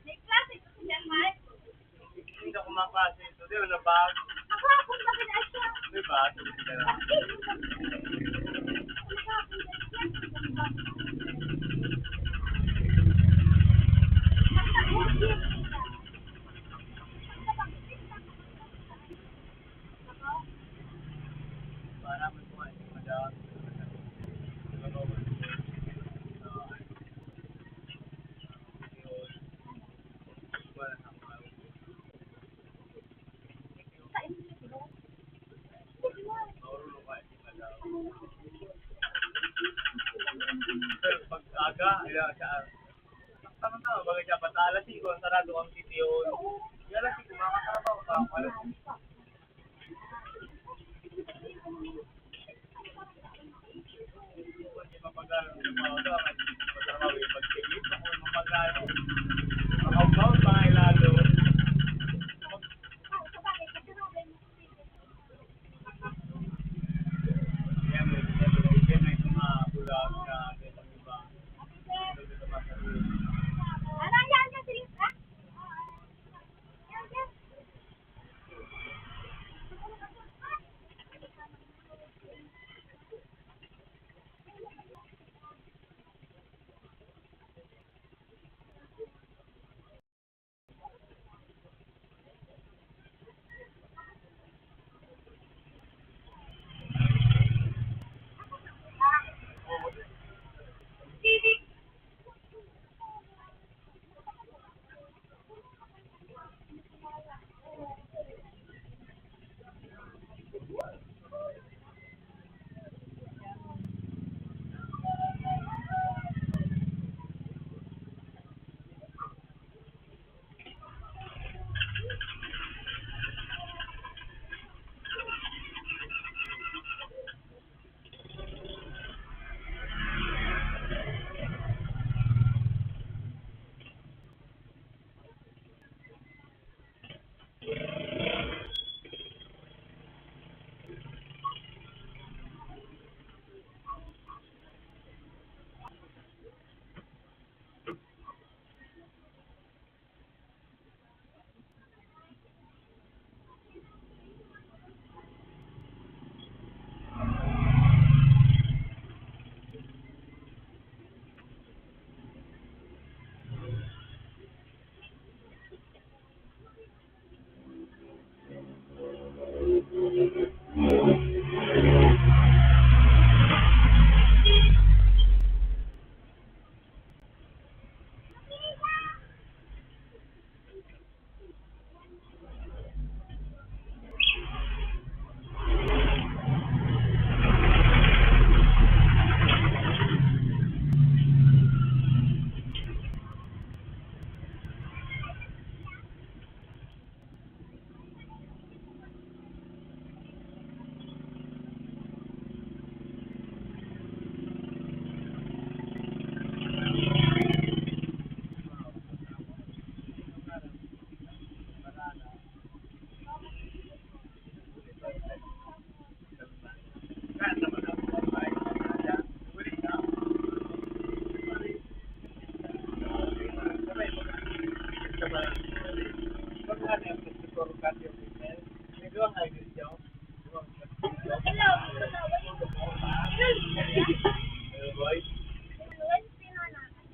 May klase ko sa Jan Mike. Hindi ako mapasa ito. Di, ano ba? Ako, ako, bakit na siya? Di ba? Sige na lang. Pag aga, ila siya. Ano na, bagay siya, basta alas singko, sarado ang sitio. Di alas singko, makakatrabaho pa ako, alas singko. Di ba pag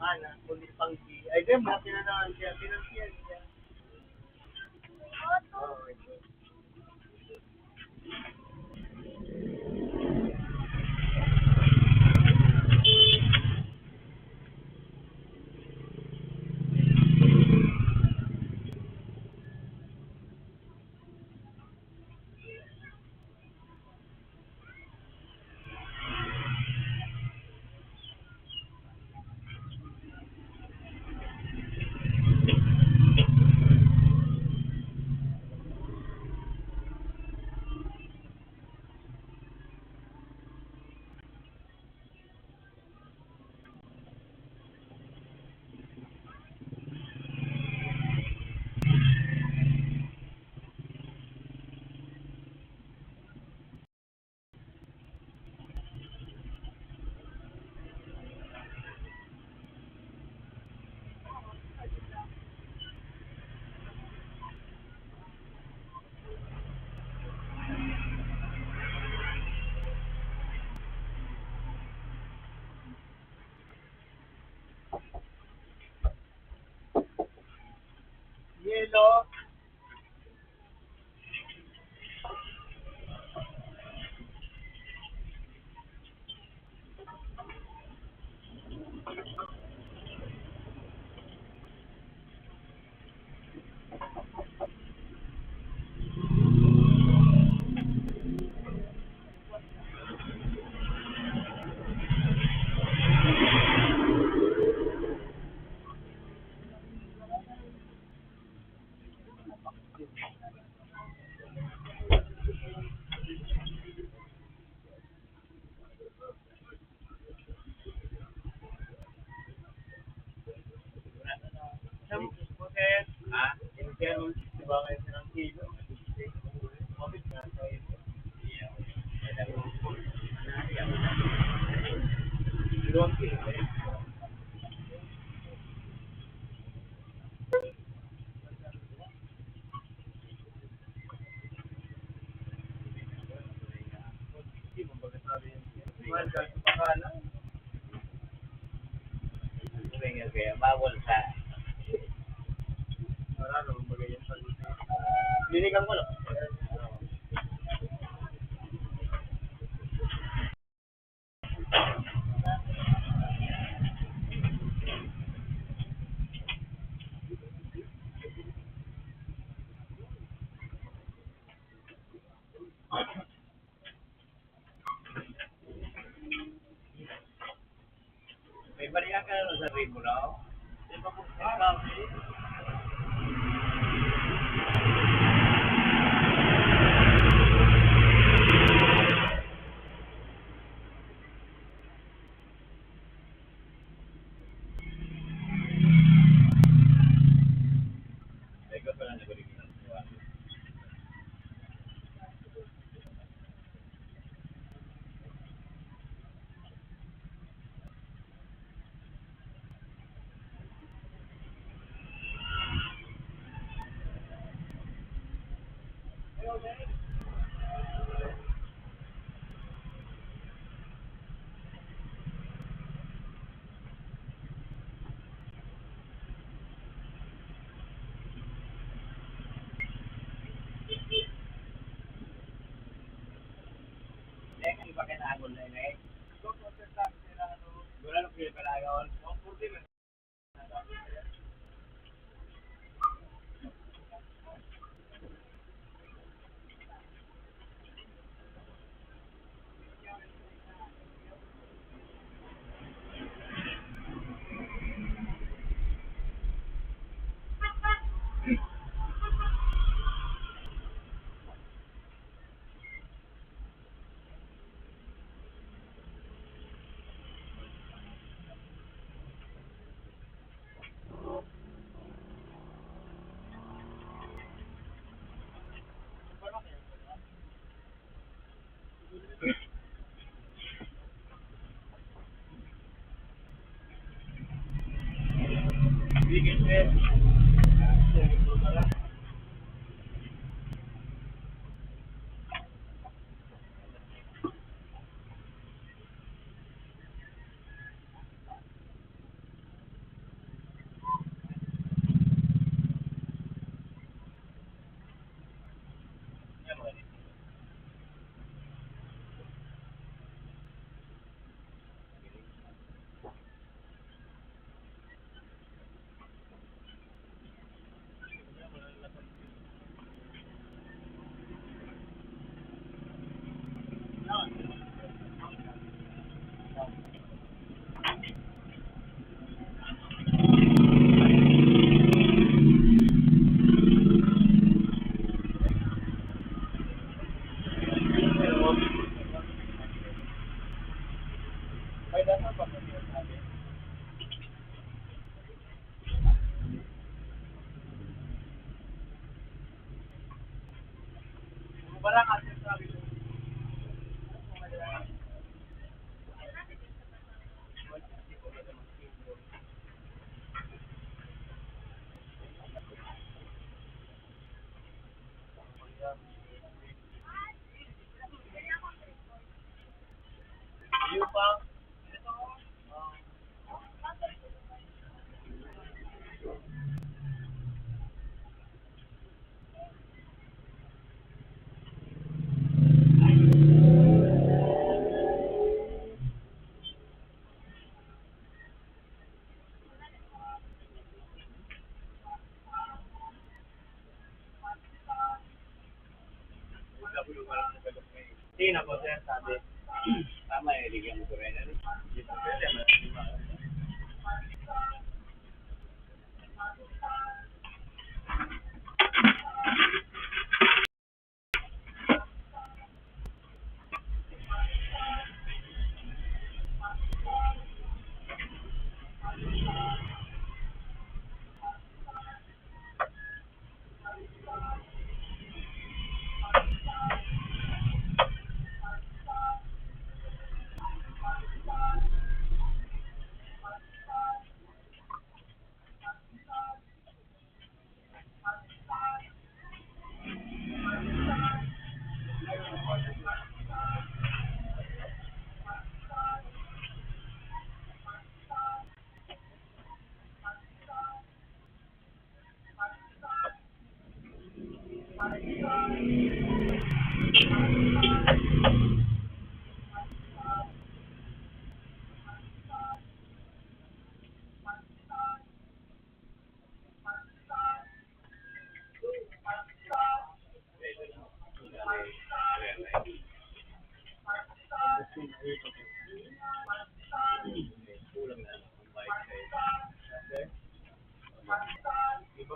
Ana, kundi pang G. Ay, di, mga pinanawan siya. Pinansiyan siya. Yelo. Ha? Kaya bawal sa Linigan ko lang. May balian ka na sa rimo, no? Di ba kung ikaw, eh? Ikaw pala nag-original. Tingnan ko, sir, sabi, tama, eh, bigyan mo ko rin. Ano?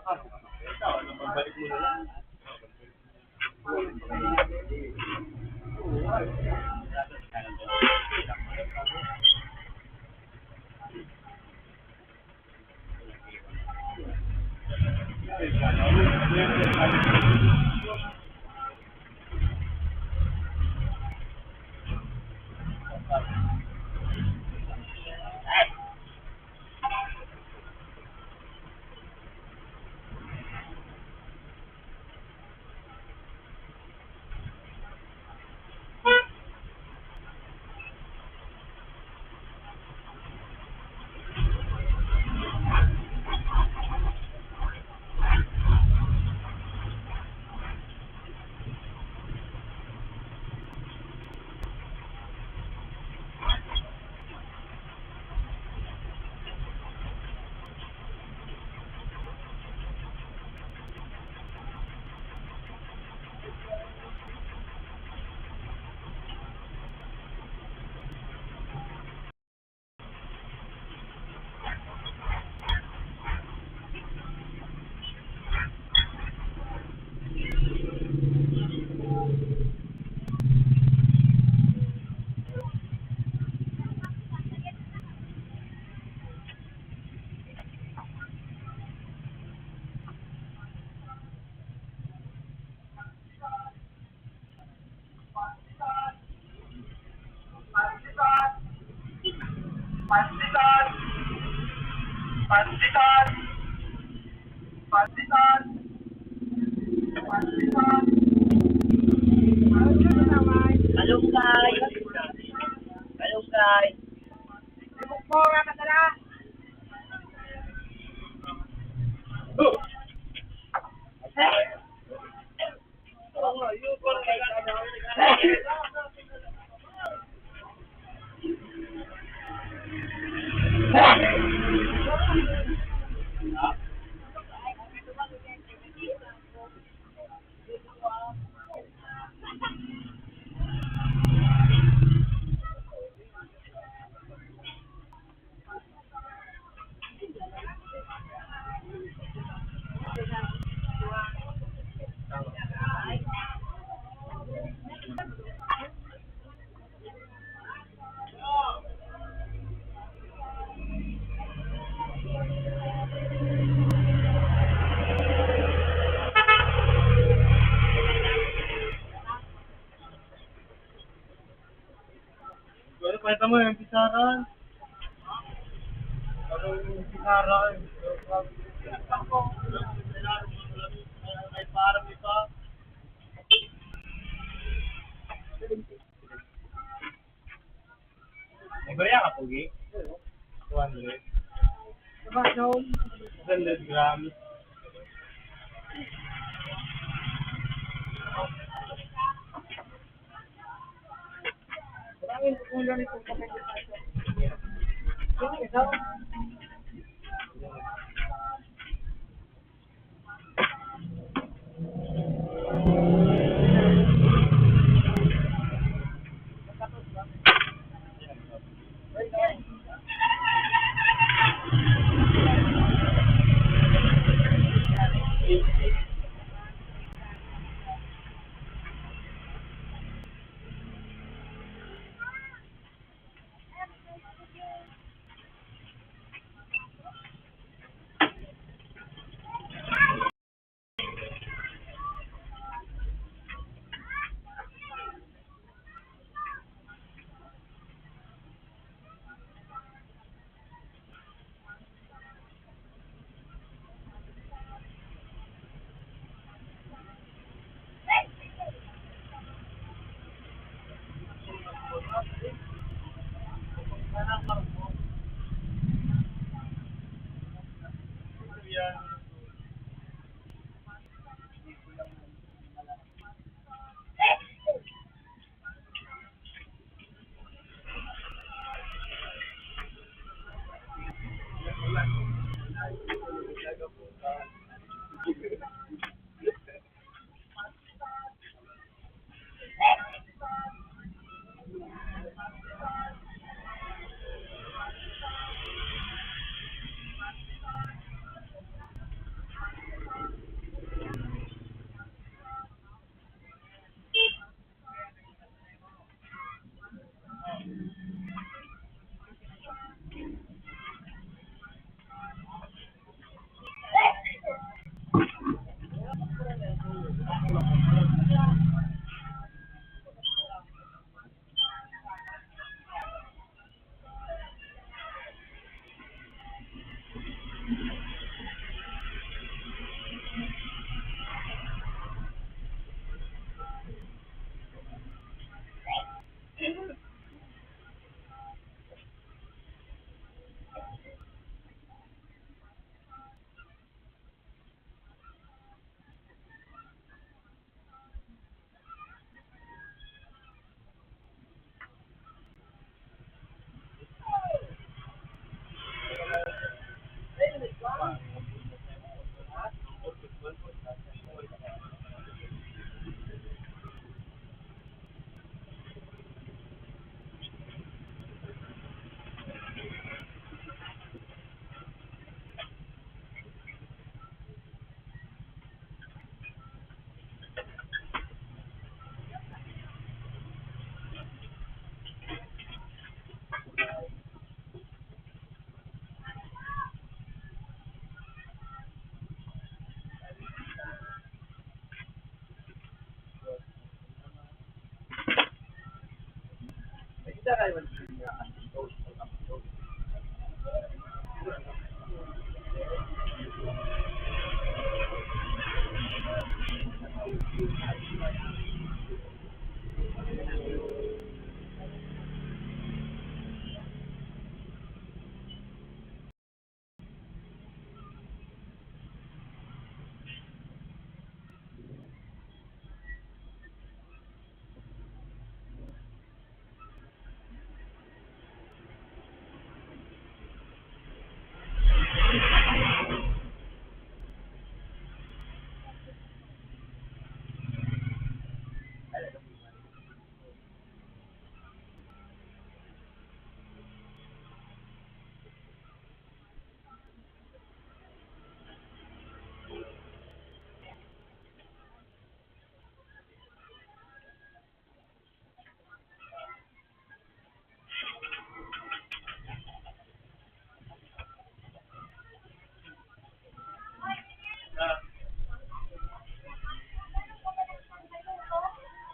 Malunggay. Malunggay. Pero pakita mo yung pisara. Ano yung pisara? May parang iba. May barya ka, Pogi? Two hundred. Two hundred grams.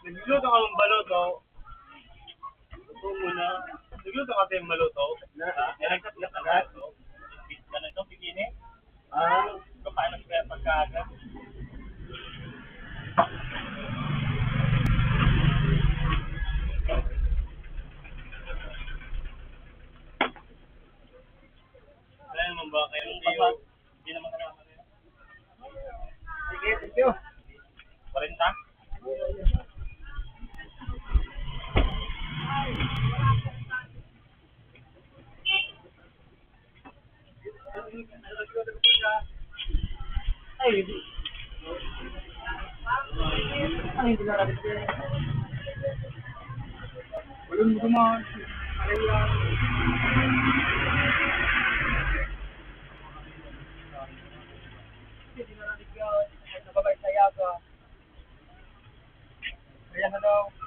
Nagluto ka ng baluto. Ito muna. Nagluto ka tayong maluto. Na, na, na, na, na, Ang paano kaya pagkaaga? Kaya naman ba kayo? Hindi naman kailangan. Sige, thank you. Kwarenta? Ay, hindi. Ay, hindi na rin. Walang dumaan. Ay, ah. Hindi na rin. Nababay sa yaga. Kaya ano?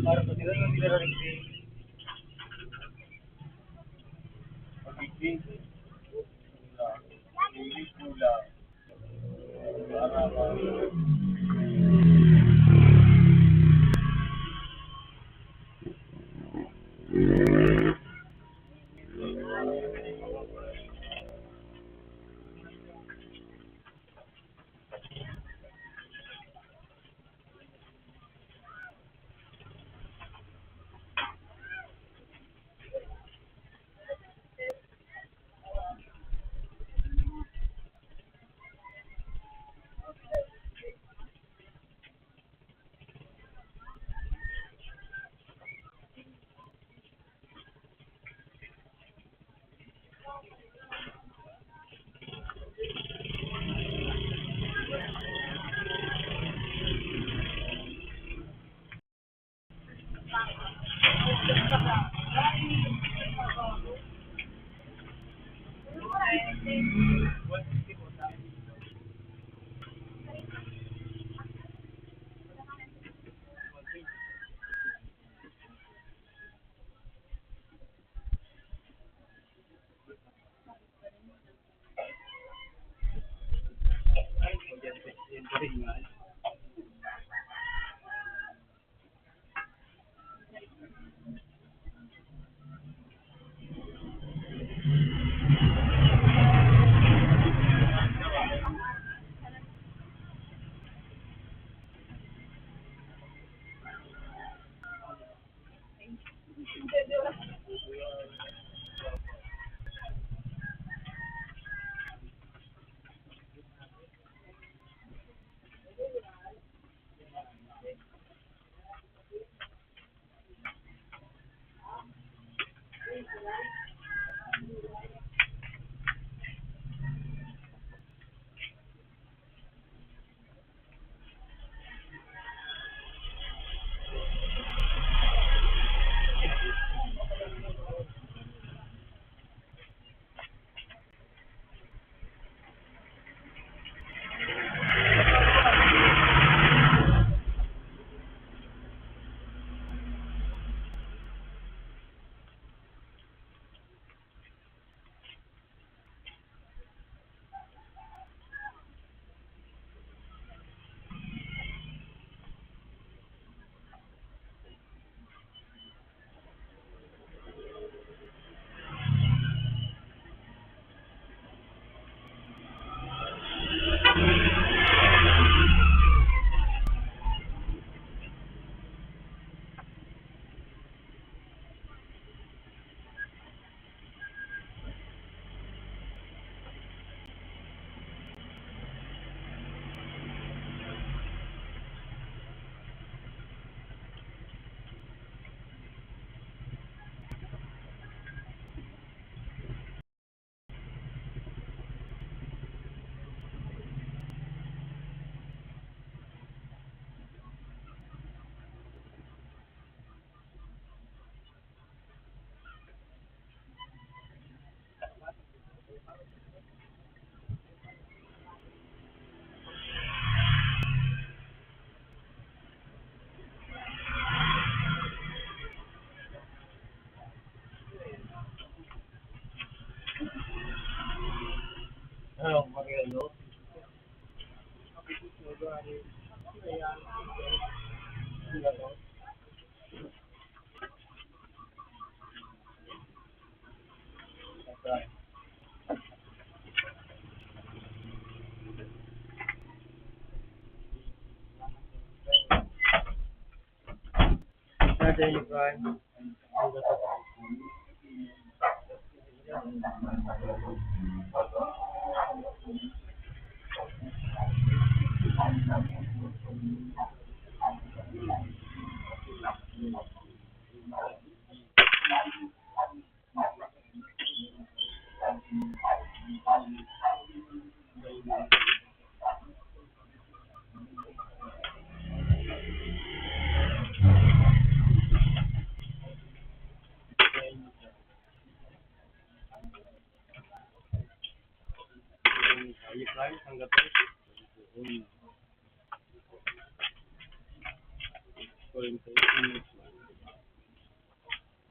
Para sa sila yung nilalaring din. Pagiging. Hindi ko lang.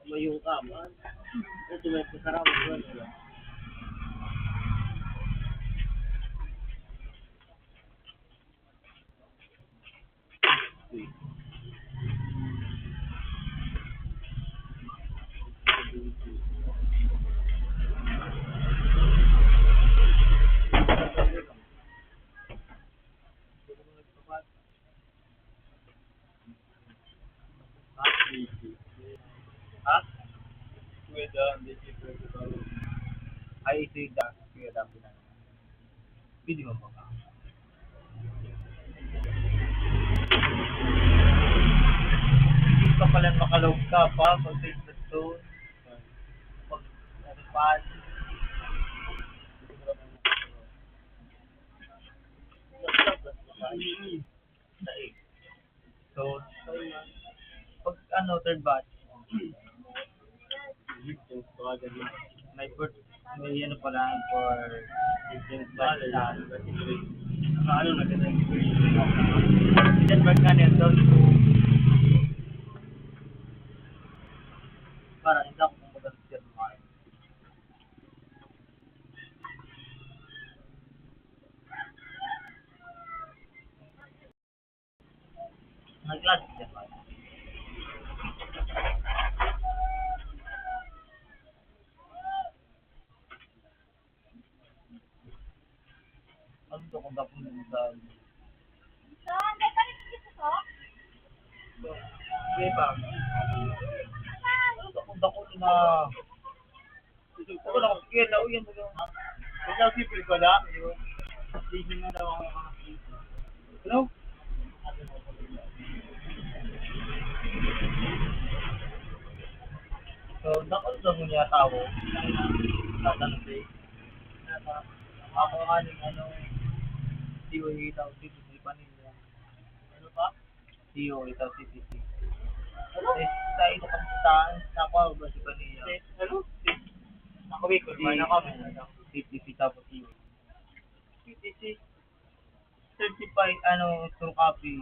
Mayo ka man. Ito may kasarap ko. Ha? Kuya Dan, D J Principal. Ay, ito yung Dan, Kuya Dan, pinangalan. Pwede mo ba? Hindi pa pala makalog ka pa, pag gusto. Pag, ano pa? So, pag ano, third batch, may first, may ano pala, for first batch na. Ano na, ganun. Second batch na nito. Para hindi ako kumbaga sa second batch. Nag-lag siya pa. Ano to kung dapon mo sa... Di ba? Ano to kung dapon na Ako na, sige, tao yan, ano? Ikaw, siyempre, wala. Sige na daw ako. Ano? So, dakol sa mga tao. Tatanong ko eh. Ako nga ning ano, D O A daw, dito sa Ipanilya. Ano pa? C O, ito, C T C. Ano? Eh, sa ito, kamustahan, nakuha ko ba si Pania? Eh, ano? Ako, Bicol, C, man ako. C T C, tapos C O. C T C. Certified, ano, true copy.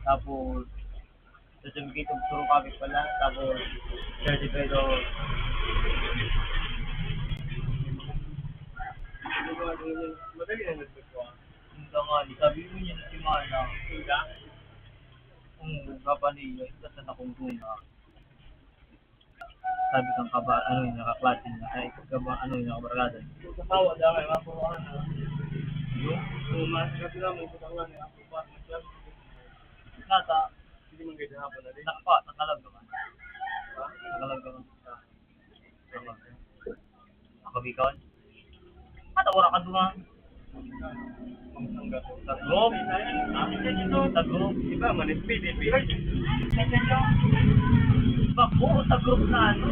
Tapos, certificate of true copy pala. Tapos, certificate of... Madali na nagpagkuha. Ang tangali, sabi mo niya na si Mana. Sila? Kung gaba niya, ito sa nakungkuna. Sabi kang kaba-, ano yun, nakaklase niya, ay, kaba-, ano yun, nakabarkada niya. Sa tawa, dahil mga kuha na. Yun? Oo, mas kasi lang, may kuha na, ang kuha na siya. Nasa? Hindi man kayo sa hapon na rin. Nakapa, nakalag naman. Ha? Nakalag naman. Ako, Bicol. Ano, wala ka duman? Sa group? Ha? Sa group? Iba, manipid, eh. Bako, sa group na ano?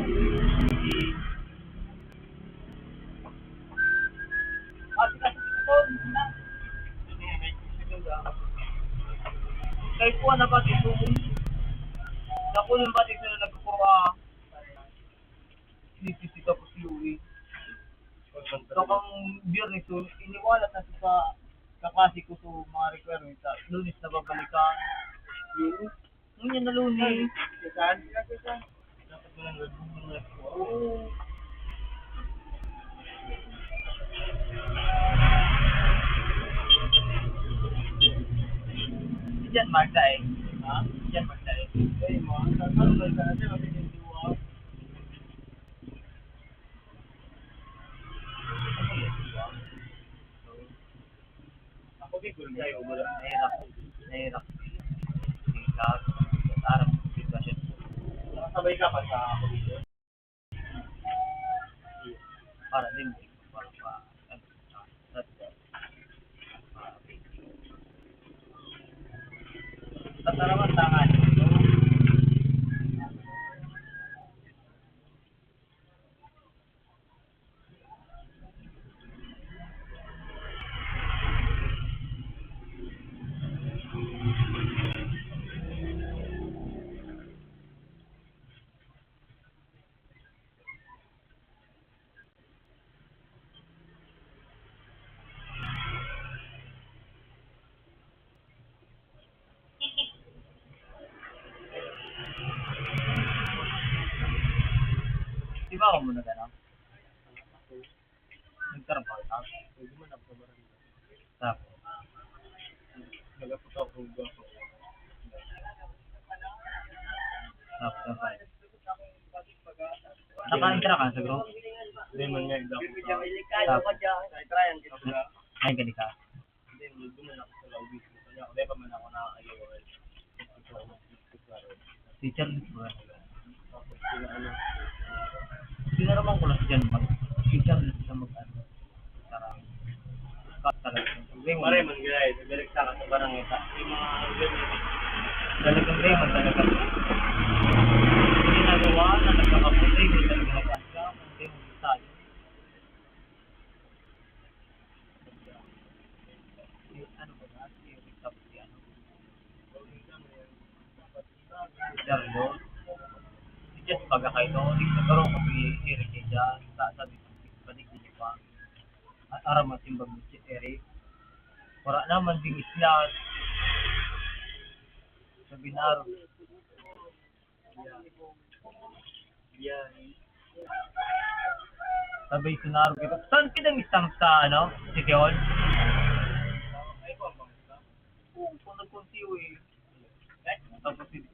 Kasi, kasi, ito, na. Kahit po, ano ba, ito? Ako yung batik na nagkukuha. Sinisisi ka po si Louie. Kakang Biyernes yun, iniwalat na siya sa kaklase ko sa mga requirements. Sa Lunes na babalikan. Yun. Ngunyan na Lunes. Saan? Dapat mo lang gagawin na. Oo. Diyan, Mark, eh. Ha? Diyan, Mark. Sabay ka pa sa commission. Para din, para pa, Tatarawan tangan. Di ba ako muna gano'n? Nagtrabaho ka? Tapos? Tapos, tapos? Naka-entra ka sa group? Hindi man nga, hindi ako sa Tapos? Ay, gali ka. Hindi, hindi man ako sa lobby. Kaya, wala pa man ako nakakayawan. Teacher, di ba? Tapos, sila, ano, Tinaraman ko lang siya mag-teacher na siya mag-ano. Tara. Cut talaga. Hindi mo Pare, man, guys, direkta ka sa barangay. Sa yung mga, talagang Raymond talaga. Ginagawa na nagkakaputi, hindi talaga nag-ask ka, hindi mo tayo. Si ano ba yan? Si Rick Tapos si ano? Si Carlo. Si Jess baga kayo, no? Di sa garo ko si Eric kay Jess. Sa, sabi ko, balik din pa. At aram mo, simbag mo si Eric. Wala naman ding islas. Sabi na, Yan. Sabay sinaro kita. Saan kitang stamp sa, ano, City Hall? Oo, kung nagkuntiyo eh. Tapos hindi.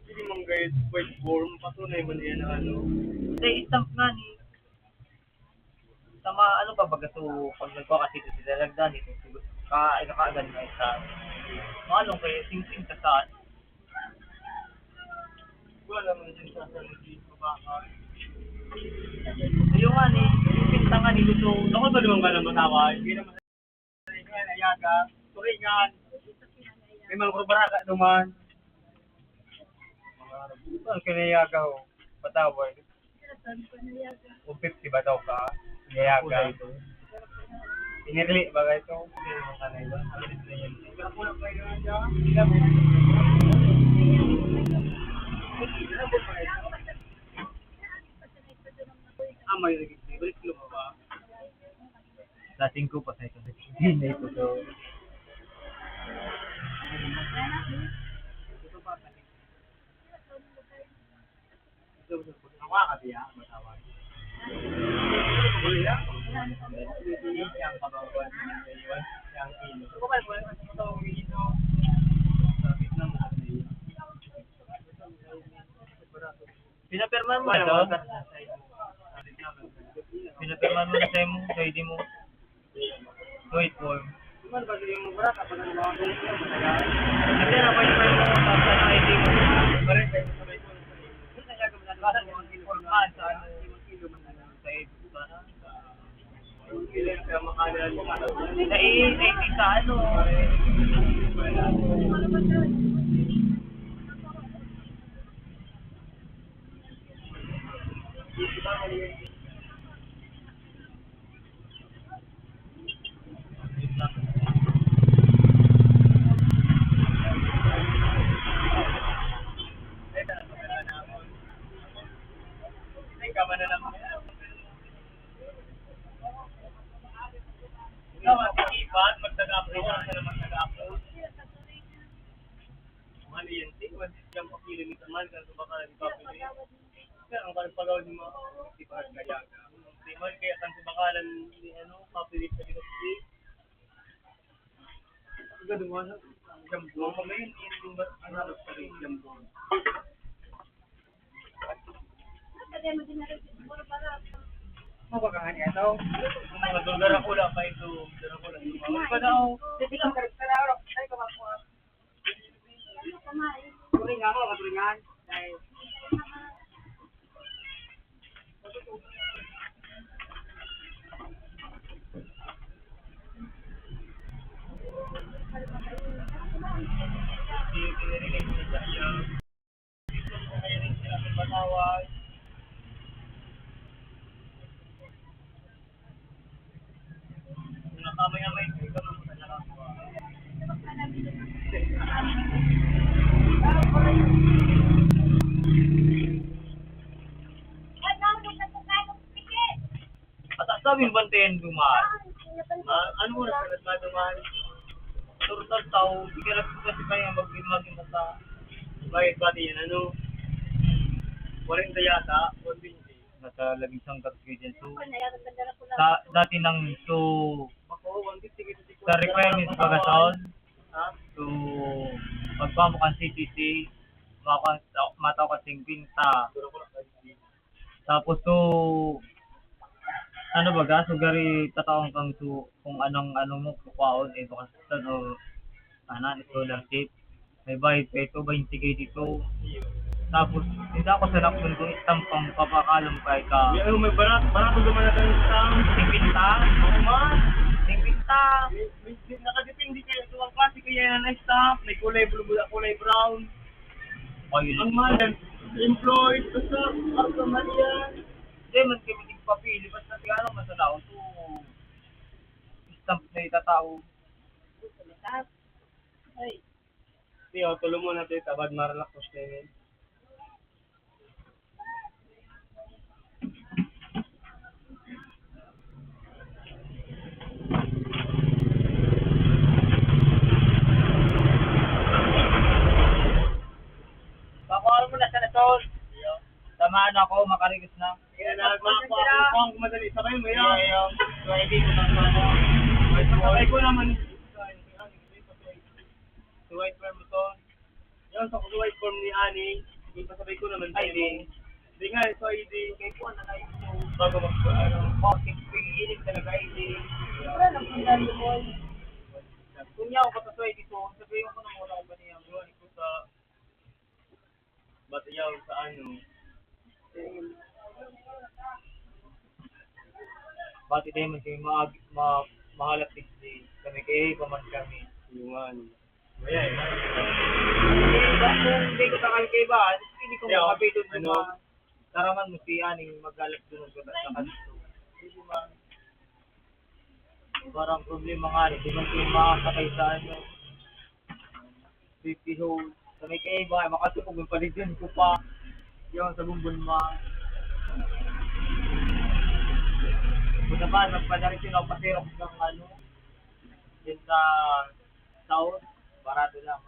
Hindi mong guys, white form, patunay man yan ang ano. Hindi, stamp nga ni. Sa mga ano pa, baga to, pag nagkakasito sila, nagdani, ka, ika kaagad na isa. Malong kayo, sing-sing ka saan? Wala naman yung sa sa mga baka. Ayun nga ni, yung pinta nga ni gusto. Ako ba naman ka ng matawa? Hindi naman sa Turingan, Ayaga, Turingan. May mga kurbaraka naman. Mga ano, kinayaga ho. Patawag. Kung fifty ba daw ka? Yayaga. Inirli ba ka ito? Amay lagi. Balik ko ba? Sa singko pa sa ito. Hindi na ito daw. Ako ka diya, matawag. Kuya, siyang kababawan niya, siyang ino. Ano ba, ano ba, ano ba, ino? Sa gitna mo, sa iyo. Pinapirman mo na to? Pinapirman mo na sa imo, sa I D mo. Wait, boy. Kasi na, wait, wait, mo, sa I D mo. Sa I D mo. Sa i-, sa i-, sa ano? Ikaw, ang iban, magtaga-upload, ang sarap magtaga-upload. Mahal yan, eh. One sixty ang pakilo ni Kamal, kan subakalan ni Papi Lee. Kaya ang kalang pagawa ni mga ibahan kaya ka. Di man kaya kan subakalan ni, ano, Papi Lee sa Ginoo. Ang ganda mo, ano, yung, yung, yung, ano, sa Jambon. Ano ba ka nga niya, to? Ang mga Dora Cola pa ito, Dora Cola. Ano pa daw? Turingan mo, katuringan. Dahil Ata sabi ng bantayan duman. Ma, ano mo na sa nagmaduman? Turtal tao, di ka nagsuka si kaya mag-, mag-, sa may pati yan, ano? Walang kaya sa, one twenty. Nasa labing sangkap ko dyan. So, sa, dati nang, so, sa requirements pa ka sound, so, pagpamuk ang C C C, maka-, matao ka singkwenta. Tapos, so, ano baga, so, gari tataon kang, so, kung anong, ano mo, kukwaon, eh, baka sa, o, ano, scholarship. May bayad pa ito, baynte kayo dito. Tapos, hindi ako sa nakon kung stamp ang papakalong kay ka. May ano, may barat-, barato naman na tayong stamp. Singkwenta? Oo, man. Singkwenta. May, may, may, nakadepende kayo sa mga klase kaya na stamp. May kulay blue, kulay brown. Ay, yun. Ang mahal, employed, basta, basta mahal yan. Hindi man kami nagpapili, basta siguro masalaw to stamp na itatao. Ay. Tiyo, tulo mo na, tiyo, tabad, marlak, tapos na yun. Pakuha mo na sa naton. Tamaan ako, makarigos na. Kaya na, magpakuha ko madali. Sabay mo yan. Iyo, iyo. Pwede ko na sa ano. Sabay ko naman. Sa white form mo to. Yan, sa white form ni Ani. Yung pasabay ko naman. Ay, di. Di nga, so, I D. Kaya po, ano na ito? Bago mag-, ano, plastic, pinihiling talaga, I D. Wala nang pindan mo. Kung niya ako patasway dito, sabihin ko na muna kung ba niya. Iwan ko sa Batiyaw sa ano? Bati tayo man kami maag-, ma-, mahalap digdi. Kami kay pa man kami. Iwan. Kaya, eh. Hindi ko takal kay ba? Hindi ko makapitod ano? Taraman mo si Aning maghalap doon sa, sa kanto. Hindi man. Parang problema nga, di man kayo makakatay sa ano. Fifty hole. Sa may kaiba, makatupog yung paligyan ko pa. Yung sa bumbon ma. Buta pa, nagpadarit yun, ako pasirok ng ano. Yun sa South, barato lang.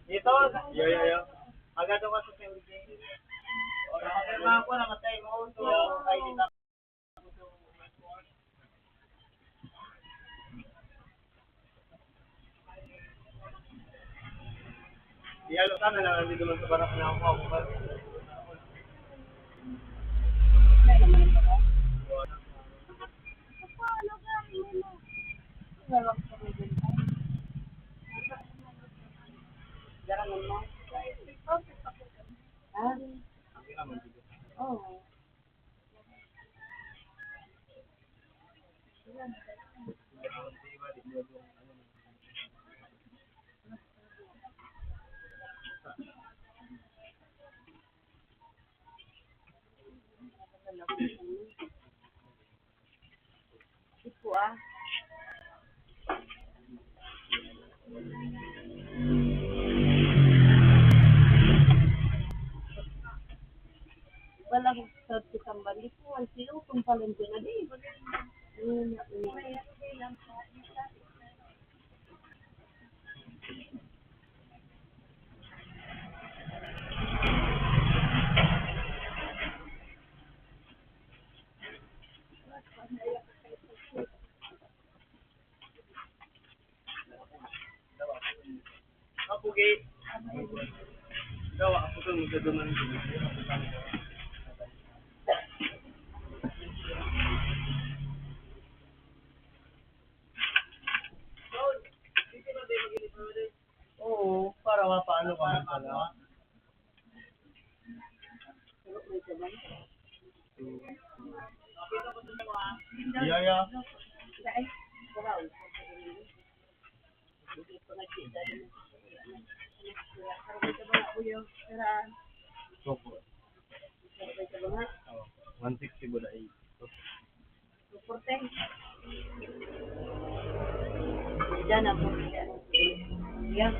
Ito, yo, yo, yo. Agad ako sa Saudi. Wala ka na ako, namatay mo. So, ay, dito. Iyalo ka na lang, nandito man sa barak na ako, ako ba? Ah, oo. Ito, ah. Wala akong sa December. Di ko alam, sino itong palengke na di. Yun, yun. Kapugi. Dawa, ako itong magdaduman. Oo, para mapaano ka na pala. Yeah, yeah. Opo. Oh, one sixty po na eh. Diyan ako. Yan.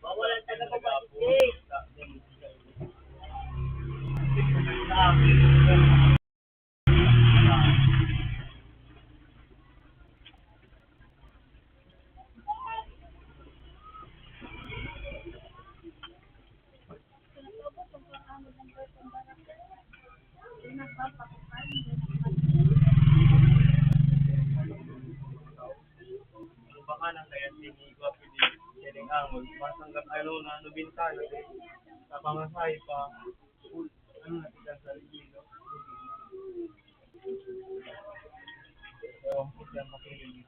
Bawal ang taga-Cavite. Baka nang kaya tinigwa, pwede siya ding angol. Masanggap ano na, ano, bintana, eh. Sa pangasay pa, ano na, kita sa ligilo. Ewan ko siya makinig.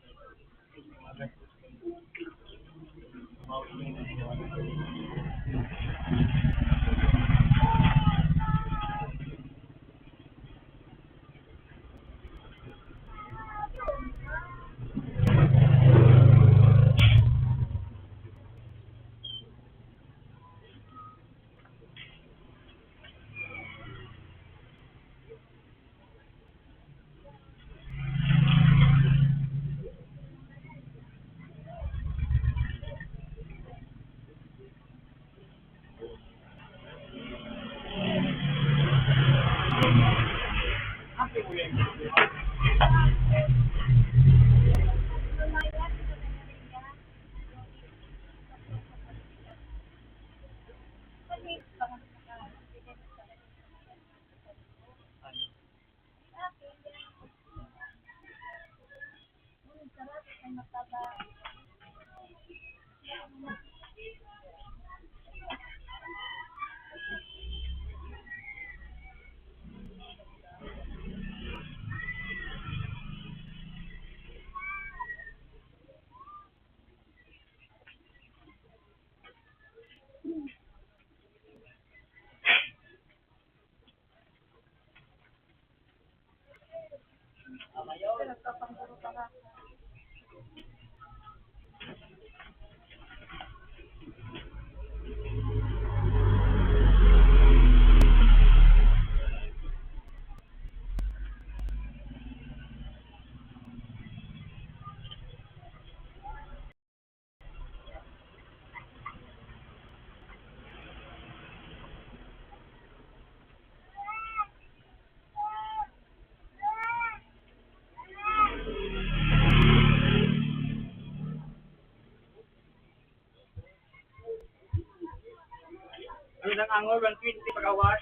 Ano nang angol, one twenty pag-awas?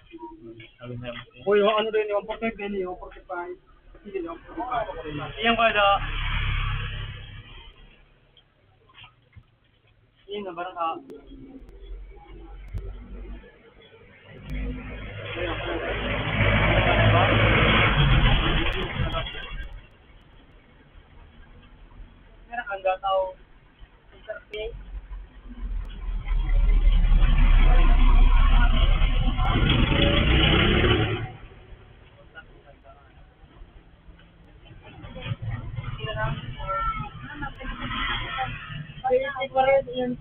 Uy, ano din, one forty-five din, one forty-five. Sige, one forty-five. Iyang kada. Yun, nabarang ka. Meron kang gataw. Interface.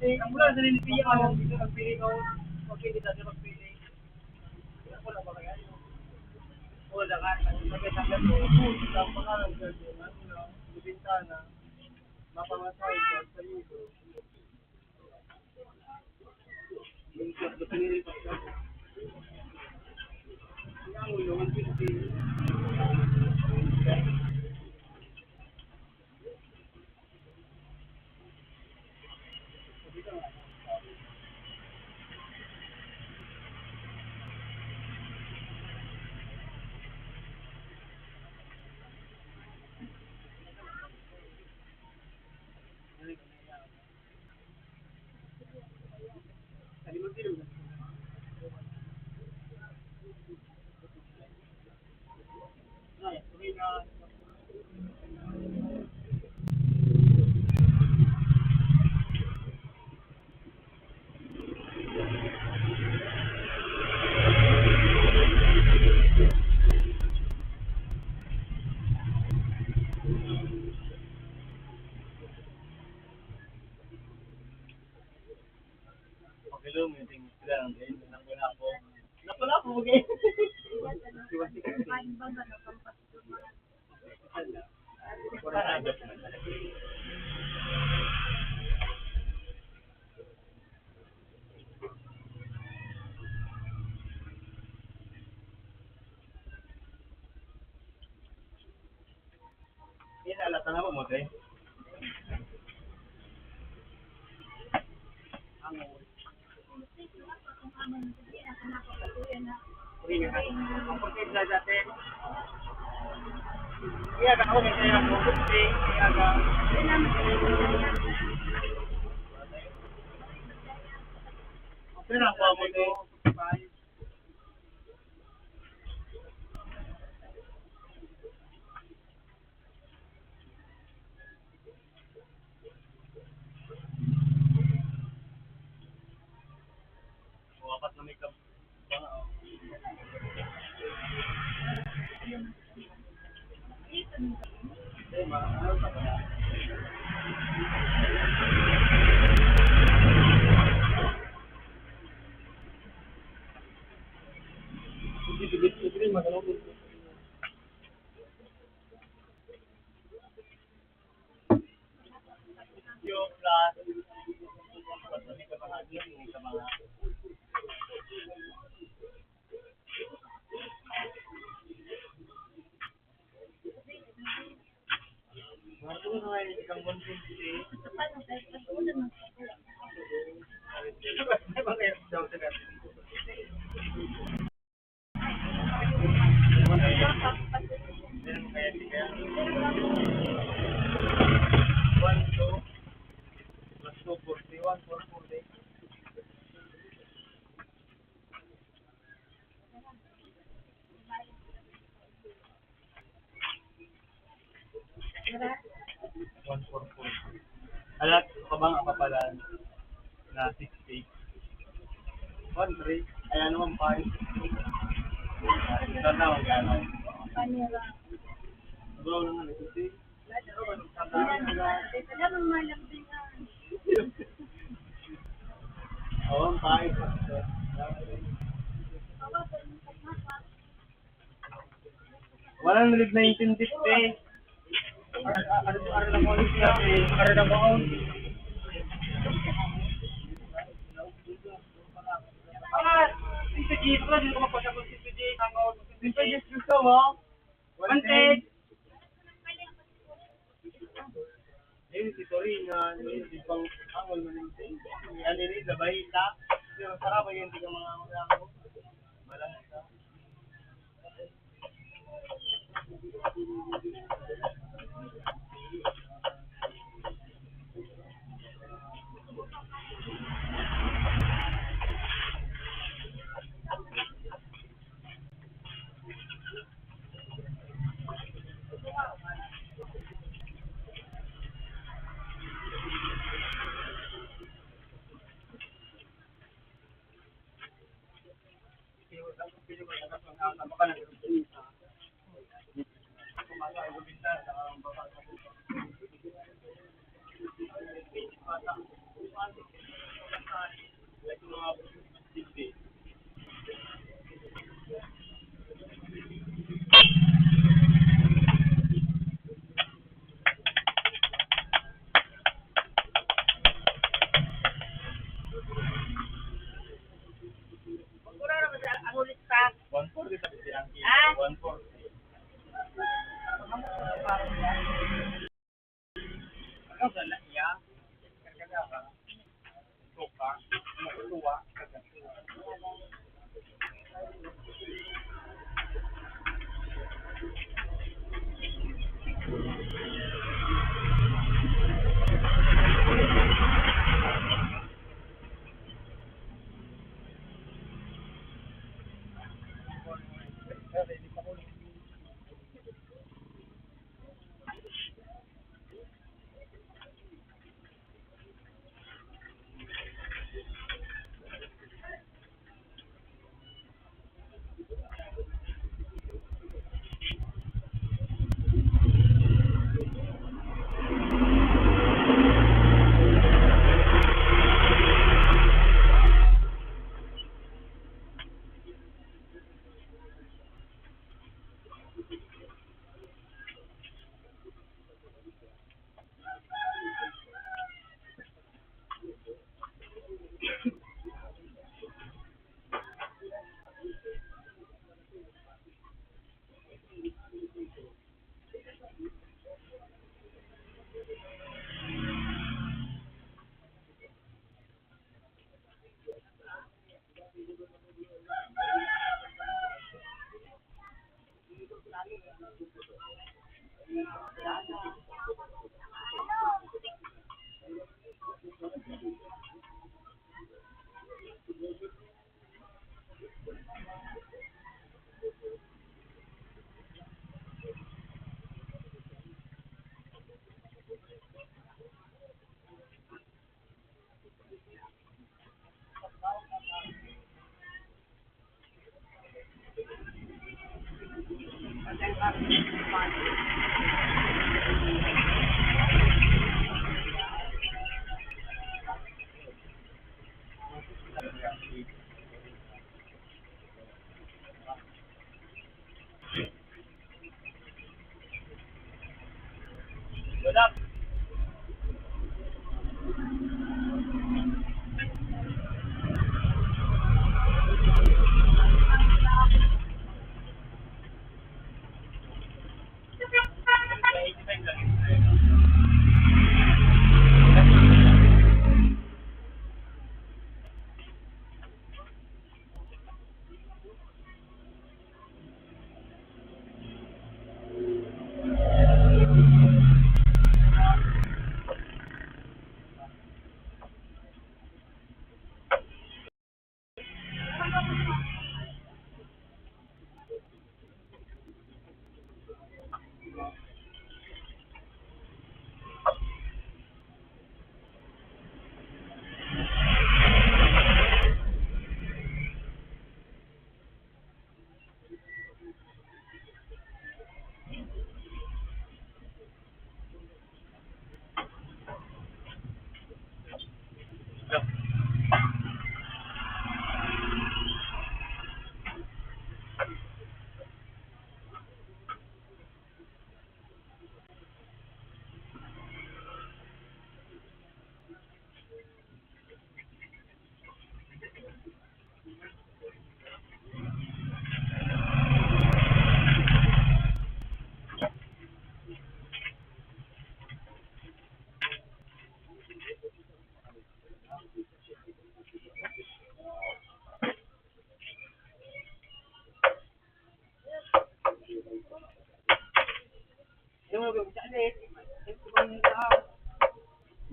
Ang mula sa Limpia, ang dito magpili ko. Okay, dito siya magpili. Wala ba kaya? Wala ka, sabi sa akin, sa pangalan, sa bintana, mapamasay ka sa libro. Pagkalo mo yung tingin sila, ang ganyan, naku-naku, okay? Yan, alata na mo, Mote. Ang Iya, ka ako, may kaya ako, gusti, kaya ka. Pero ako, ako, O, apat na may kab-, mga, oh. One four four. Alat, kabang ang kapalan na six eight. One three. Ay, ano, one five. Tanda ko, gano'n. Panira. Sabaw naman, ito si. Ayan, ito naman, malambingan. Oh, one five. One hundred nineteen fifty. Ano, ano, ano na mo, ano na mo? Ah, Tito G, ito na, dito ko magpasya kung Tito G, ang, oh, Tito G, gusto mo? One ten. Ayun, si Torina, yung ibang angol man yung, yan, ini, labay ta. Pero para ba yun, tingnan mga angol ako? Malang ito.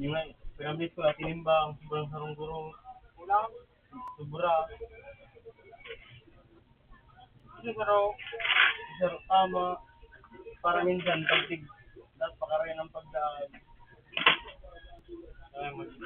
Yung nga, pinamit ko, tinimbang, sobrang sarong-gurong. Sobra. Siguro, sir, tama. Para minsan, pag tig-, dapat pakarin ang pagdaan. Ay, mag-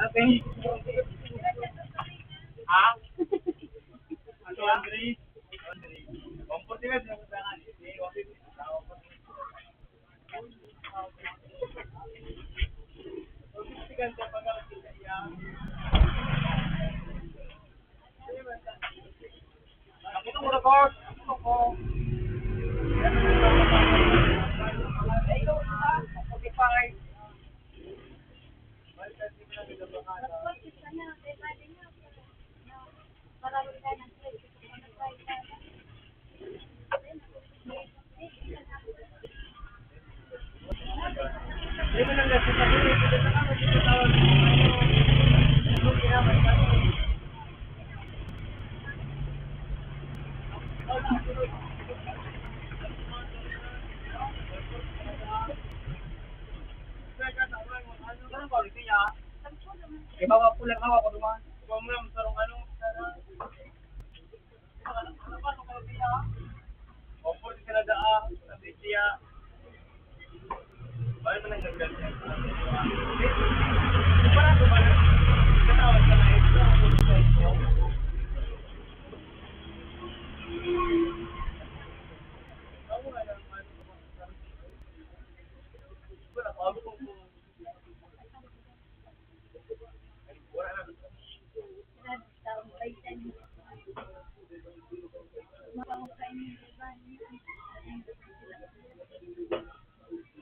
Okay. Ha? Ano, Andre? Comfortable na ba? Kulang ako, ako naman. Kuha mo lang, sarong ano, sana. Ano ba, ano ba, ano ba, ano ba, ano ba, ano ba,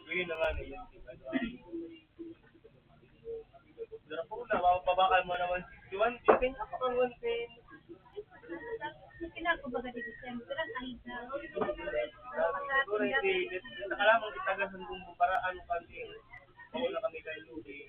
Yun na nga, eh, yung ano, pero kung na, mapabakal mo naman si Juan Tin, kanya pa kang Juan Tin. Siguro, hindi, hindi, nakalamang kita gasan kung para ano, kasi, ako na kami kayo, eh.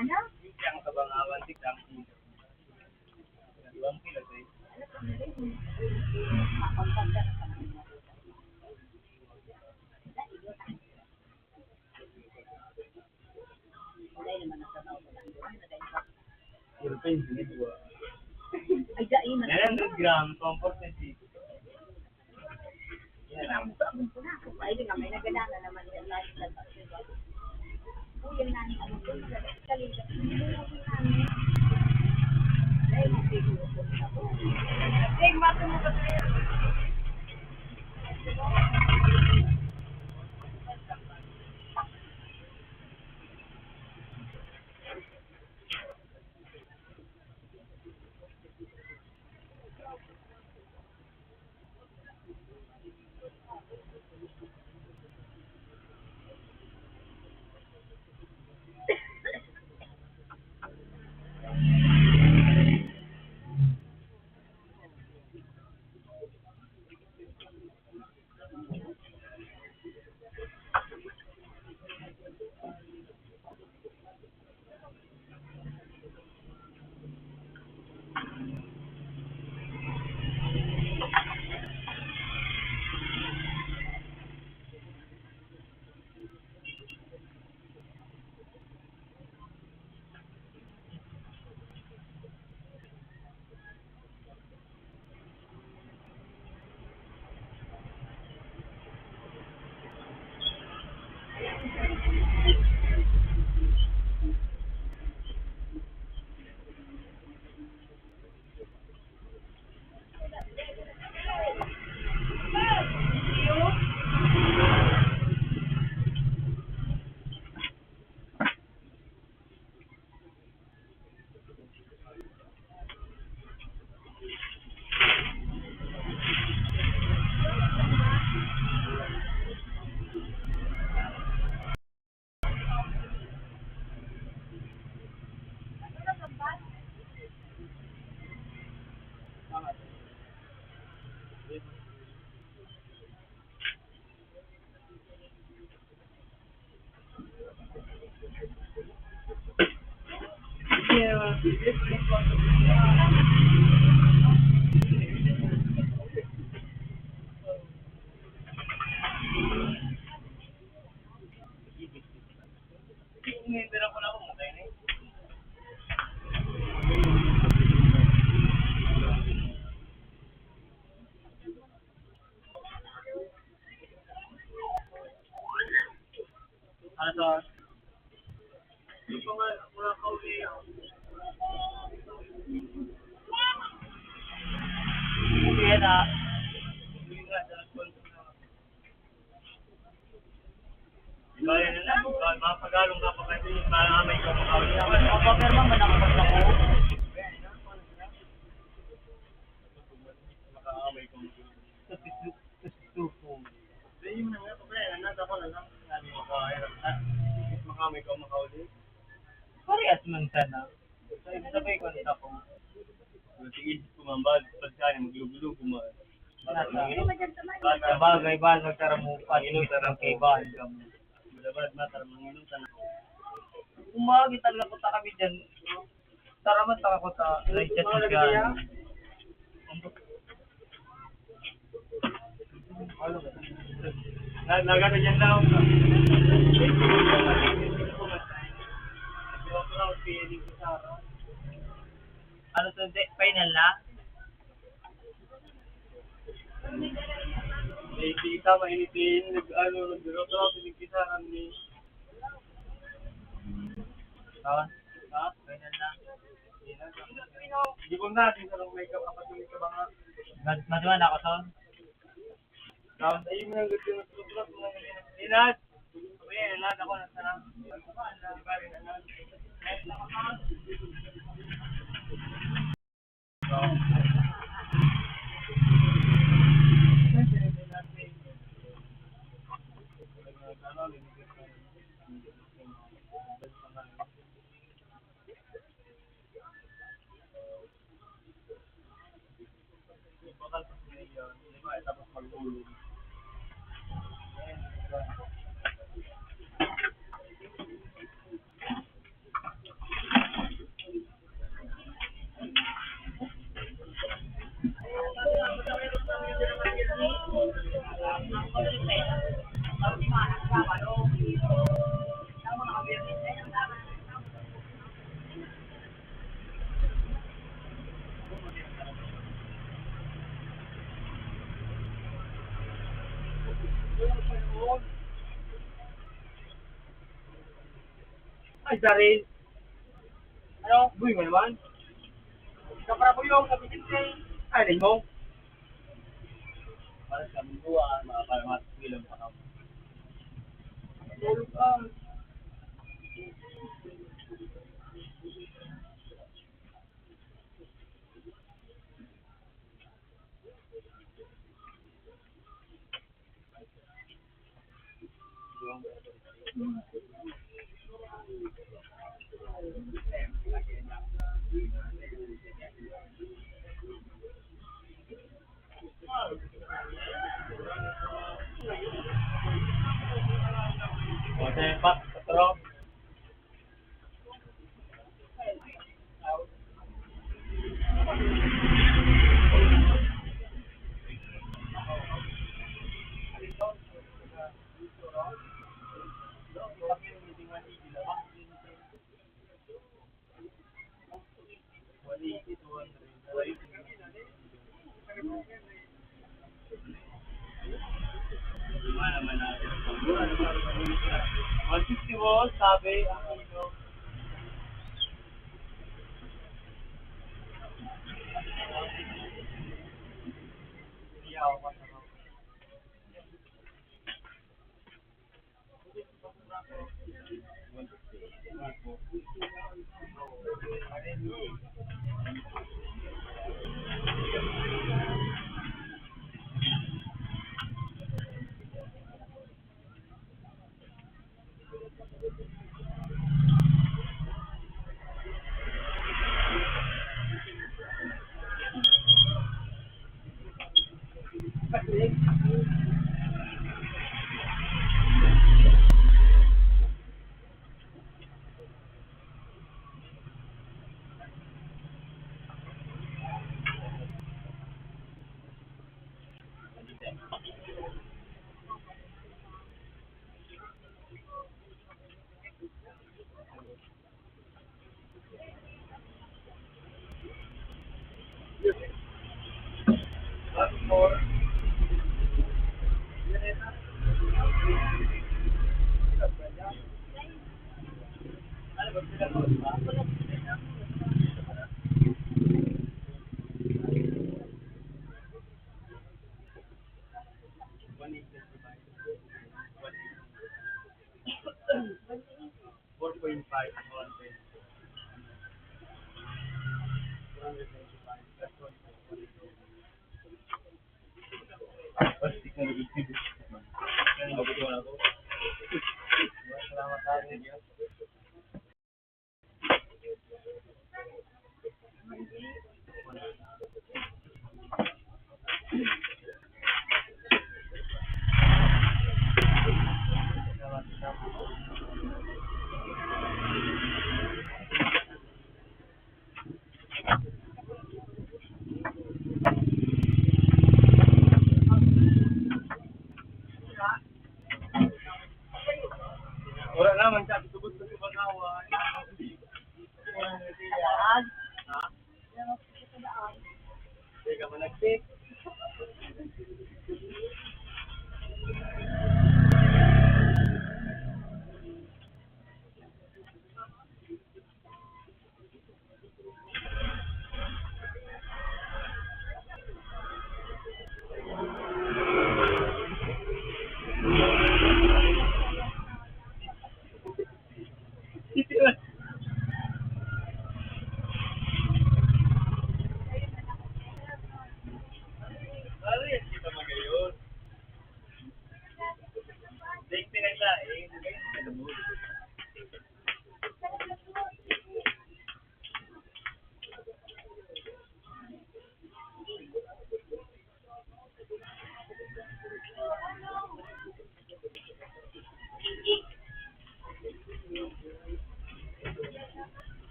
Ano? European Union. Ay, dai na. Nine hundred grams, one forty-six. Yan lang. Ay, di nga, may nagana naman yung life na. Uy, yun na, ano, yun na, kali, kali, kali, kali. Ay, mapili ko sa ako. Ay, mapili ko sa ako. Iba yan na, mapagalong ka pa kasi maamay ka makauli. Mapapirma man ako pag ako. Makaamay ka makauli. Sa pisu-, sa pisu ko. Dahil yun na nga, pre, ano, ako na lang. Sabi mo, "Kahirap na. Makamay ka makauli." Parehas man sana. Sa isa pa yung kanta ko. Sige, kumambal, pag sana, maglugulo, kumain. Sa bagay, ba, nagtaramupan, inutan ang kaibahan kamo. Bulabad, mataram ang inutan. Umagi talaga punta kami dyan. Taraman ta ako sa live chat ni Jan. Na, nagano dyan daw. Ano to, di, final na? Eh, kita mainitin, nag-ano, nag-drop out, nagkisaran ni. Tawon? Ha? Final na. Hindi ko na, di na lang may kapatuloy ka ba nga? Mas, mas man ako, son. Tawon, ayun na, nag-drop out, mga Inas. Uy, lahat ako, nasa lang. Ay, Darin. Ano? Buhay mo naman. Ikaw para po yung sabi din kay Ay, mo. Para sa mga, mga para mas bilang pa kamo. Tulog ka. O, sepak, patro. One sixty volts, sabi, ang ano. Yaw, Wala naman siya, tubod sa Sumagawa. Hindi ka managpit.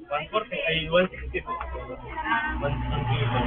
One forty, ay, one sixty po. One sixty po.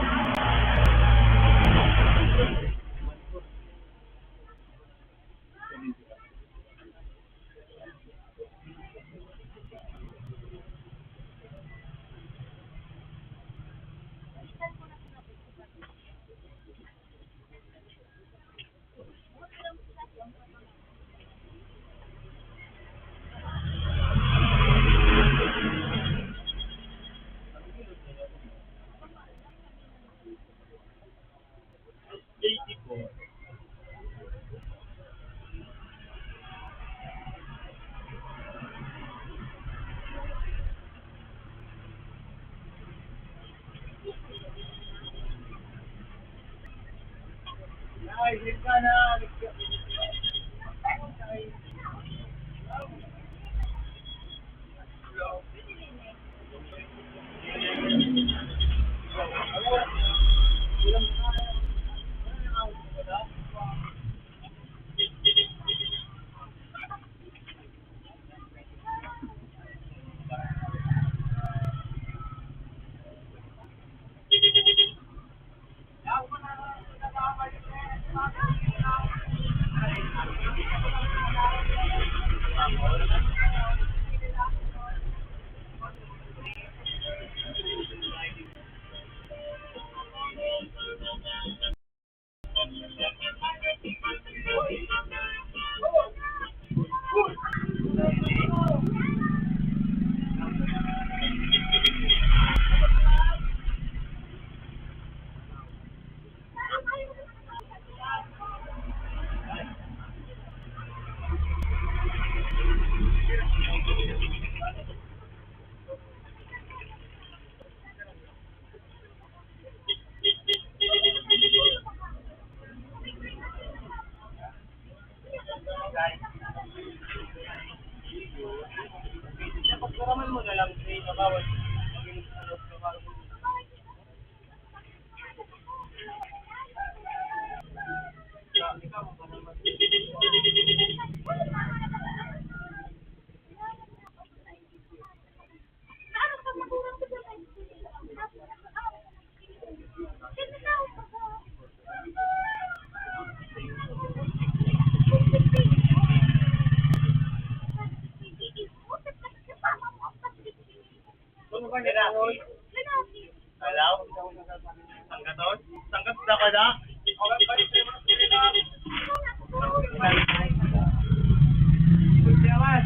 Sangkap sa kada.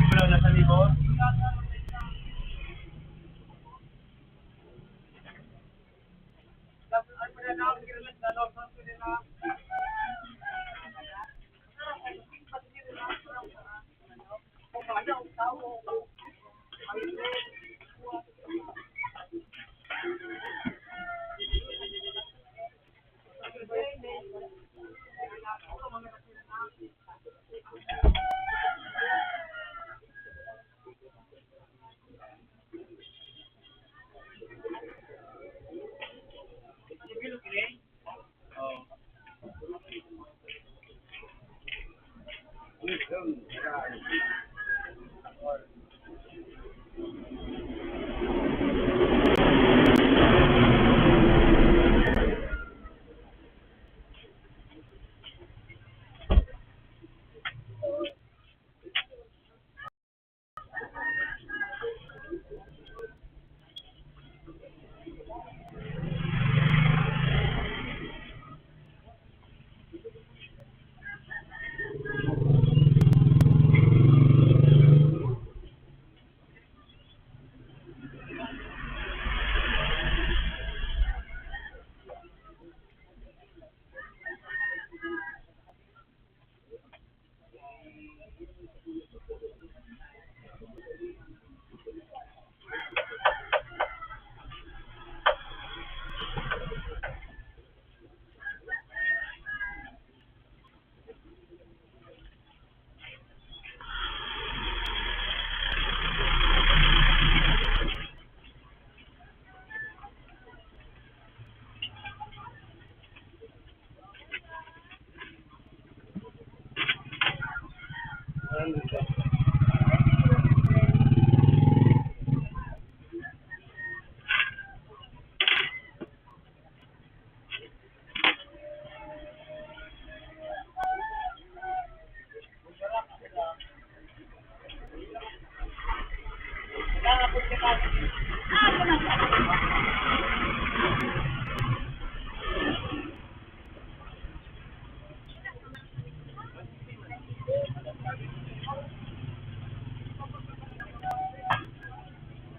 Wala na sa libot.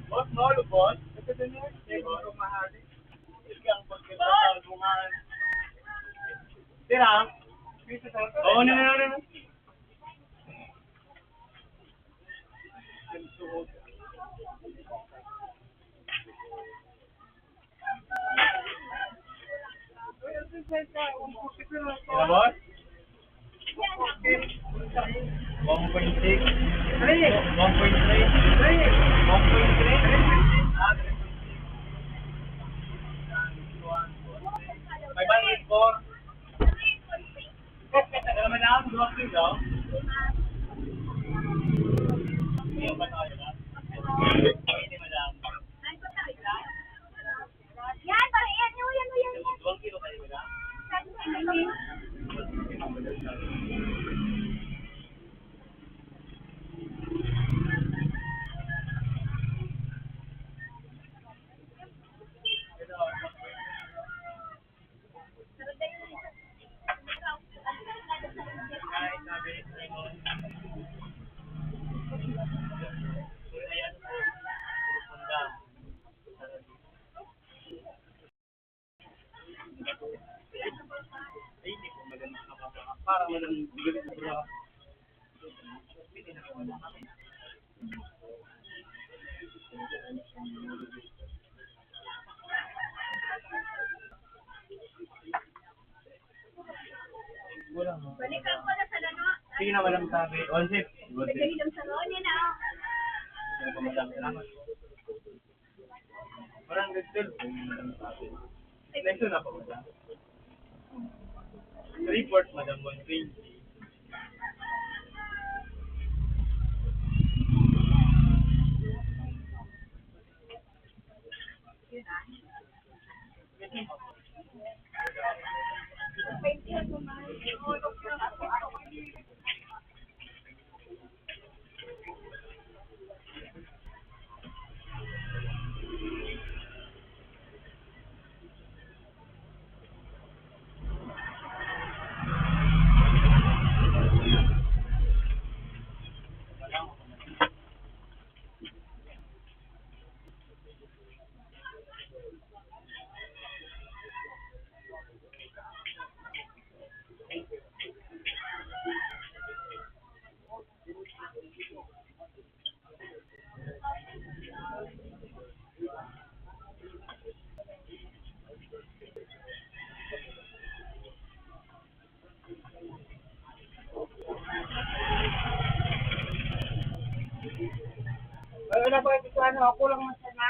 Boss, no, lubos. Ito din eh. Ito din mahal. Tira. Oo, no, no, no, no. Tira, boss. One point six. Three. One point three. Three. One point three. Five hundred four. Ano naman ang duwag dito? Hindi, madam. Yan, pare, yan, yan, yan, yan, yan. Para walang bigat sa bra. Balikan ko na sa lano. Sige na, madam, sabi. One six. One six. Nagkahilang sa loob niya na. Sige po, madam. Salamat. Barangay twelve. Election na po, madam. Report, madam, one twenty. Ako lang man sana.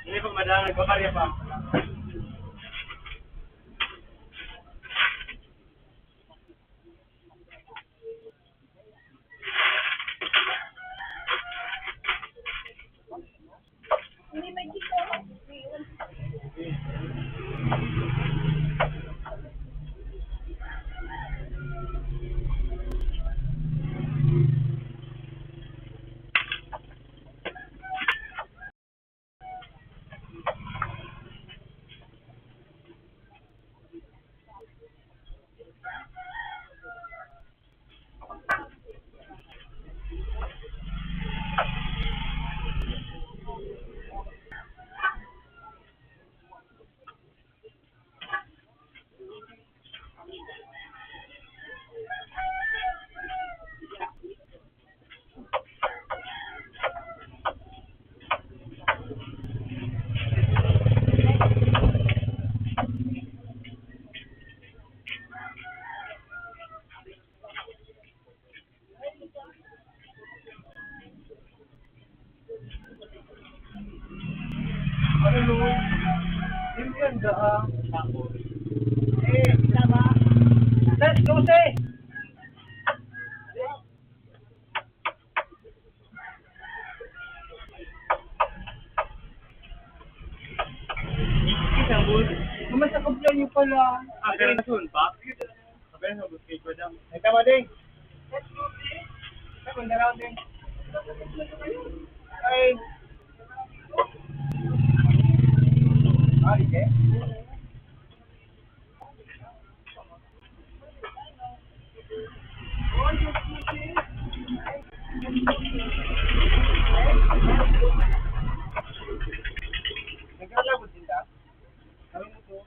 Hindi pa madami, bakarya pa. Ano, Lord? Hindi ang daan. Eh, tama. Let's go, say! Isang bus. Naman sa kumpleanyo pala. Ah, pero nasun pa? Sabi na, gusto ko daw. Ay, tama din. Ay, kung daraw din. Ay. Ah, di, eh. Naglalabot din ka? Sabi mo to.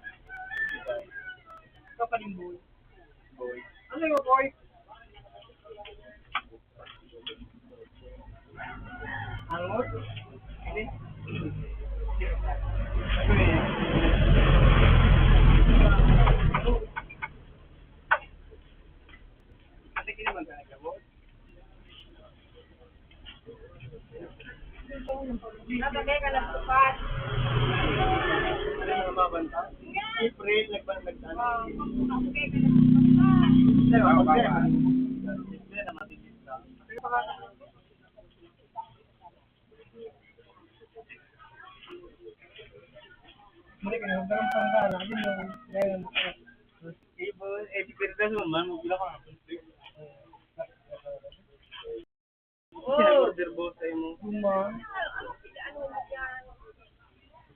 Ikaw pa din, boy. Boy. Ano yung boy? Angot? Hindi. Ate, kini man talaga, boy. Nabagay ka ng sukat. Ano yung mga banta? April, nagba-, nag-, ano? Oo, nabagay ka ng sukat. Hindi, wala problema. Hindi na matitista. Mali ka na, parang pangkala, yun yung, dahil ang Ibon, eh, si Perdas mo man, mo pila ka. Oh, order boss sa imo. Uma.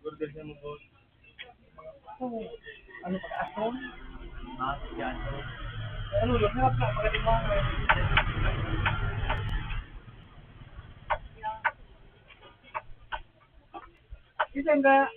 Order sa imo, boss. Oh, ano pa, aso? Ah, sige, aso. Ano, lugod na, pagkatimbang, eh. Isa nga.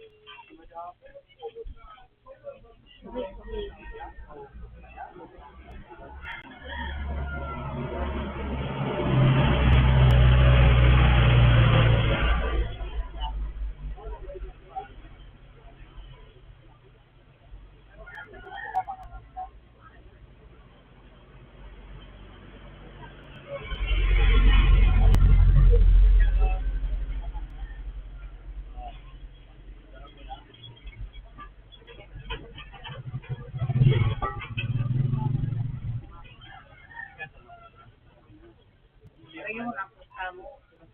Ayun, ako, um,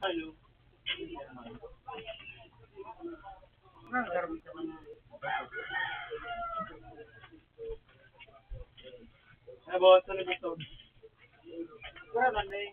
hello. Ay, boss, ano gusto? Wala man, eh.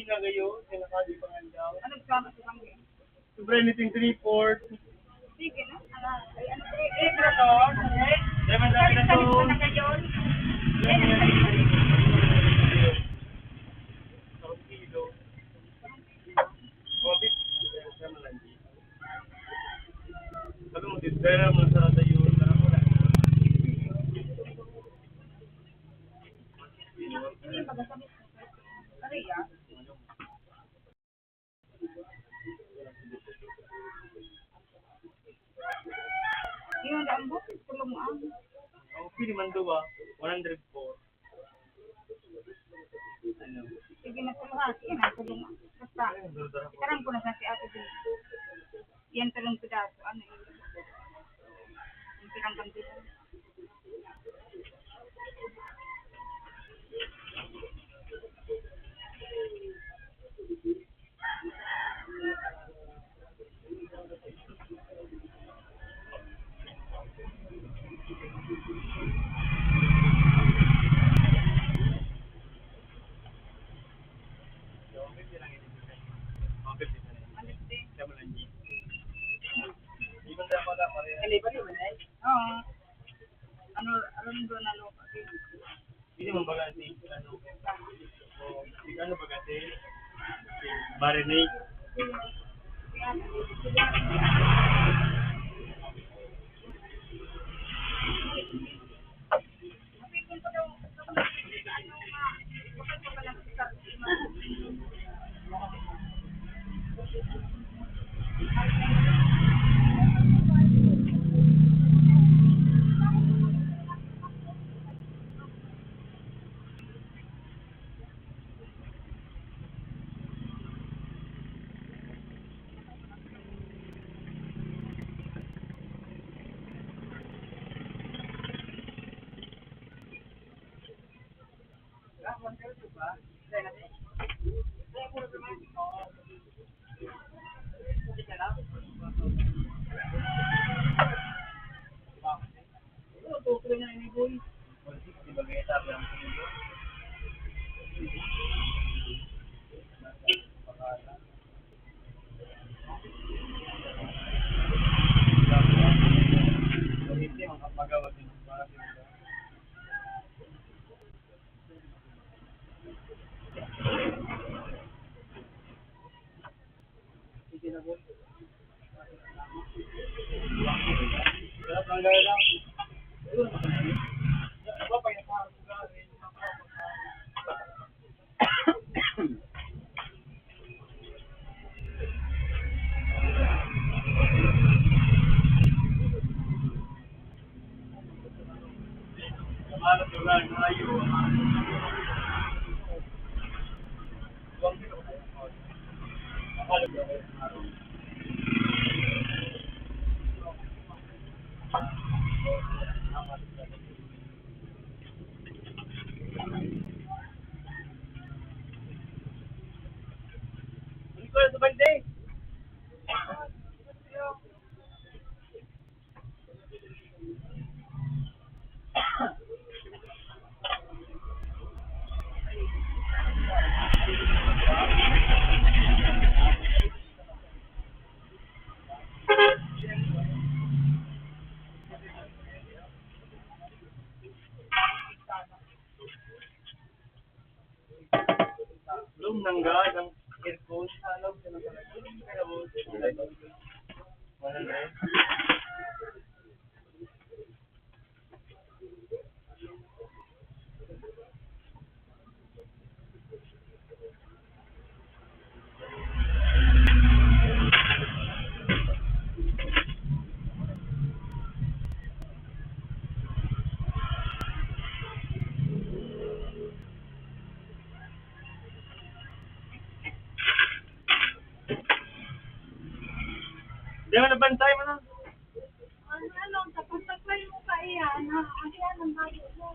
Uwi na kayo, sa nakadi pangandaw. Ano, sama sa kami? Sobra anything three-fourth. Sige na. Ala, ay, ano, eh, eh, pero to, eh, Dahil madami na salit-salit to. pa na ngayon. Eh, salit-salit. Sa kilo. Covid. Sa malandi. Sabi mo, "Didera mo sa tayo." Ano yung pagkasabi? Ano yan? Yun, ang bukid, tulong ang. Ang pili man duwa, one hundred four. Ano? Sige na, tulungan. Sige na, tulungan. Basta, itarang ko na sa si ate din. Yan, tulong pedaso. Ano yun? Yung tirang kandila. Ano ba kasi? Marinate. Room ng guard, ang aircon, sa loob ka ng talaga. Kaya mo, wala na. Di mo nabantay mo na? Ano, ano, tapos sa mo pa iyan, ha? Ang iyan ang bago mo.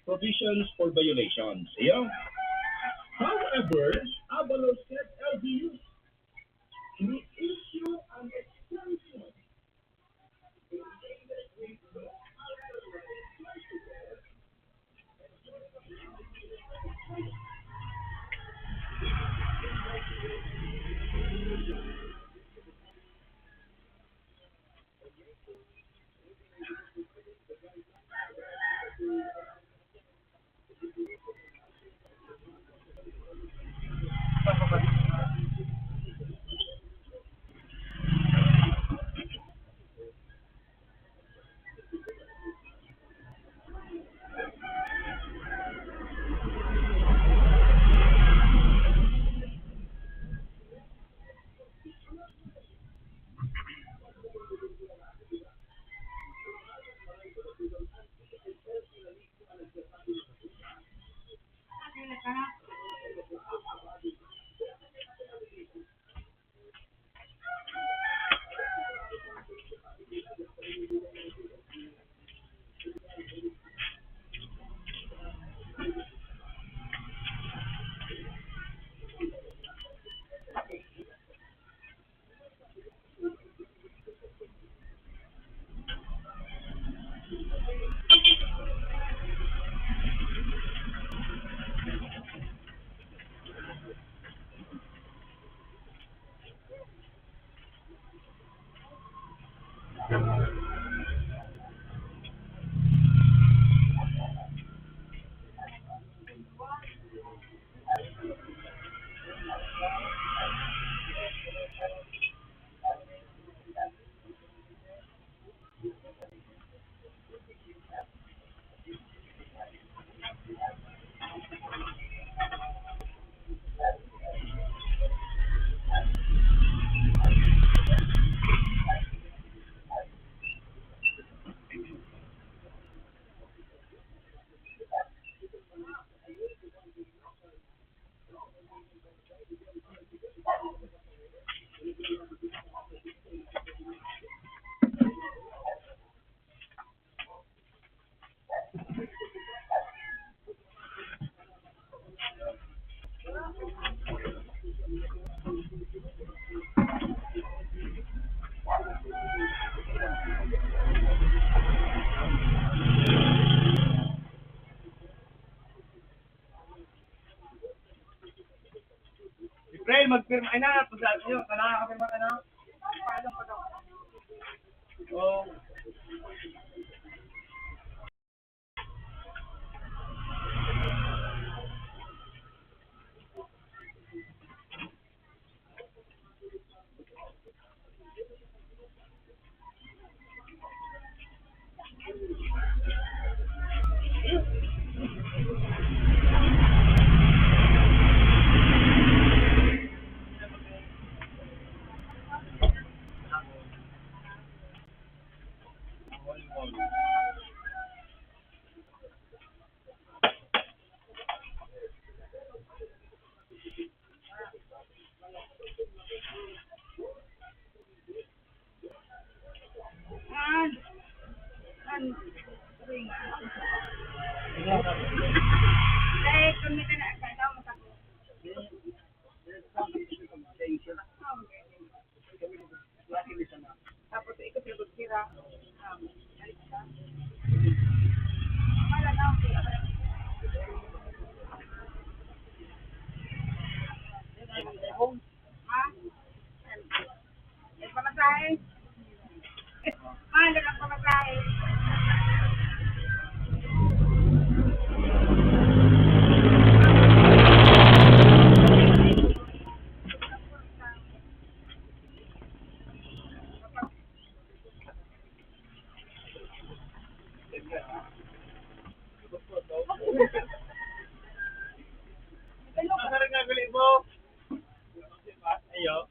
provisions for violations. Iyo. However, Abalos said L G U may issue an extension. April, magpirma. Ay na, pagdaan nyo. Kailangan ka pirma ka na. Oh. Tapos ikot na sira. Ha? May pamasahe? Mahal na ang pamasahe. Ayo.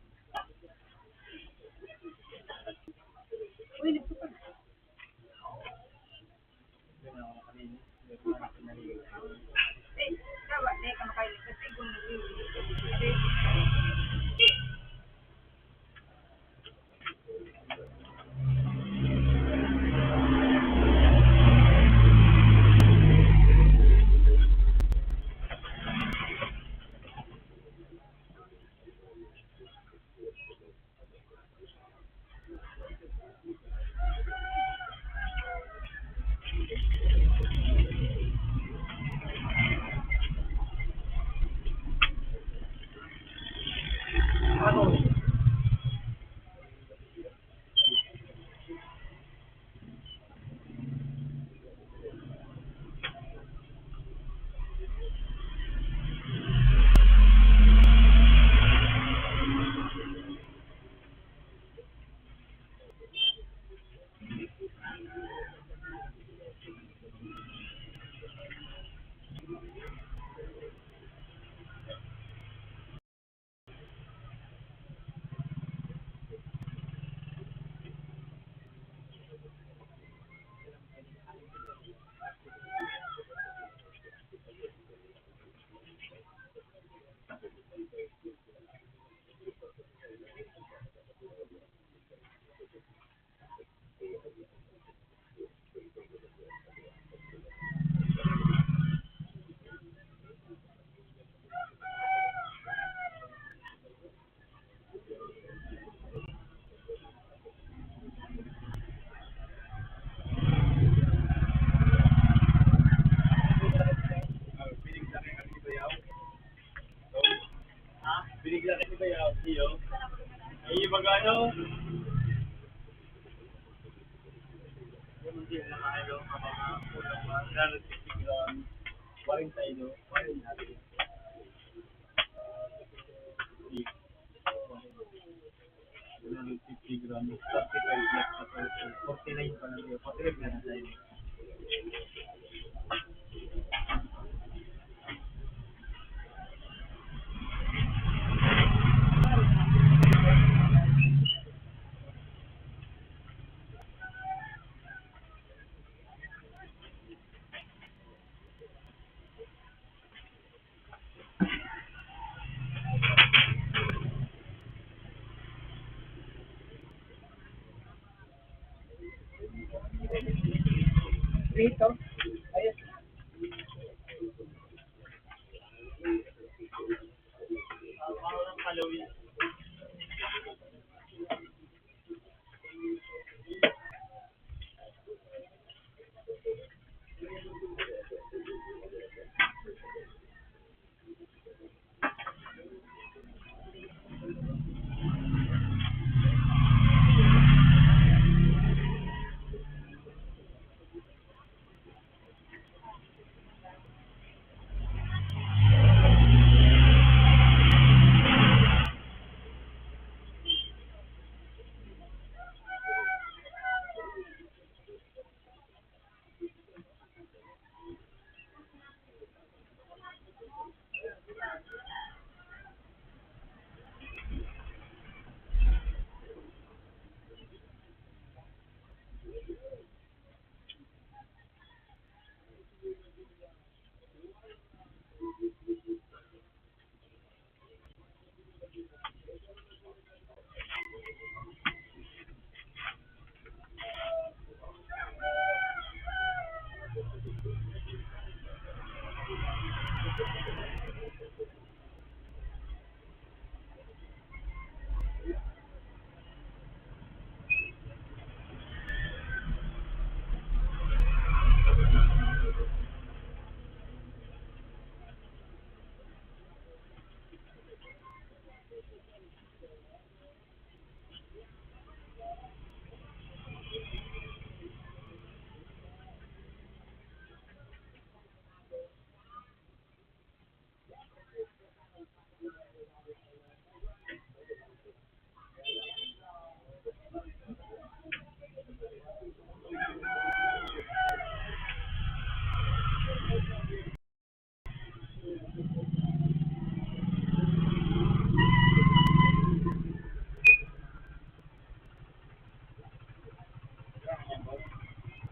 Hello. Hindi na kayo, mga kulang, mga fifty gram, forty-two, forty-nine. Fifty grams, thirty-five, forty-nine pa lang yun. Forty-nine na tayo. Dito. Ayun.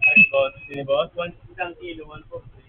Ay, boss. Sino, boss? One, isang kilo, one forty.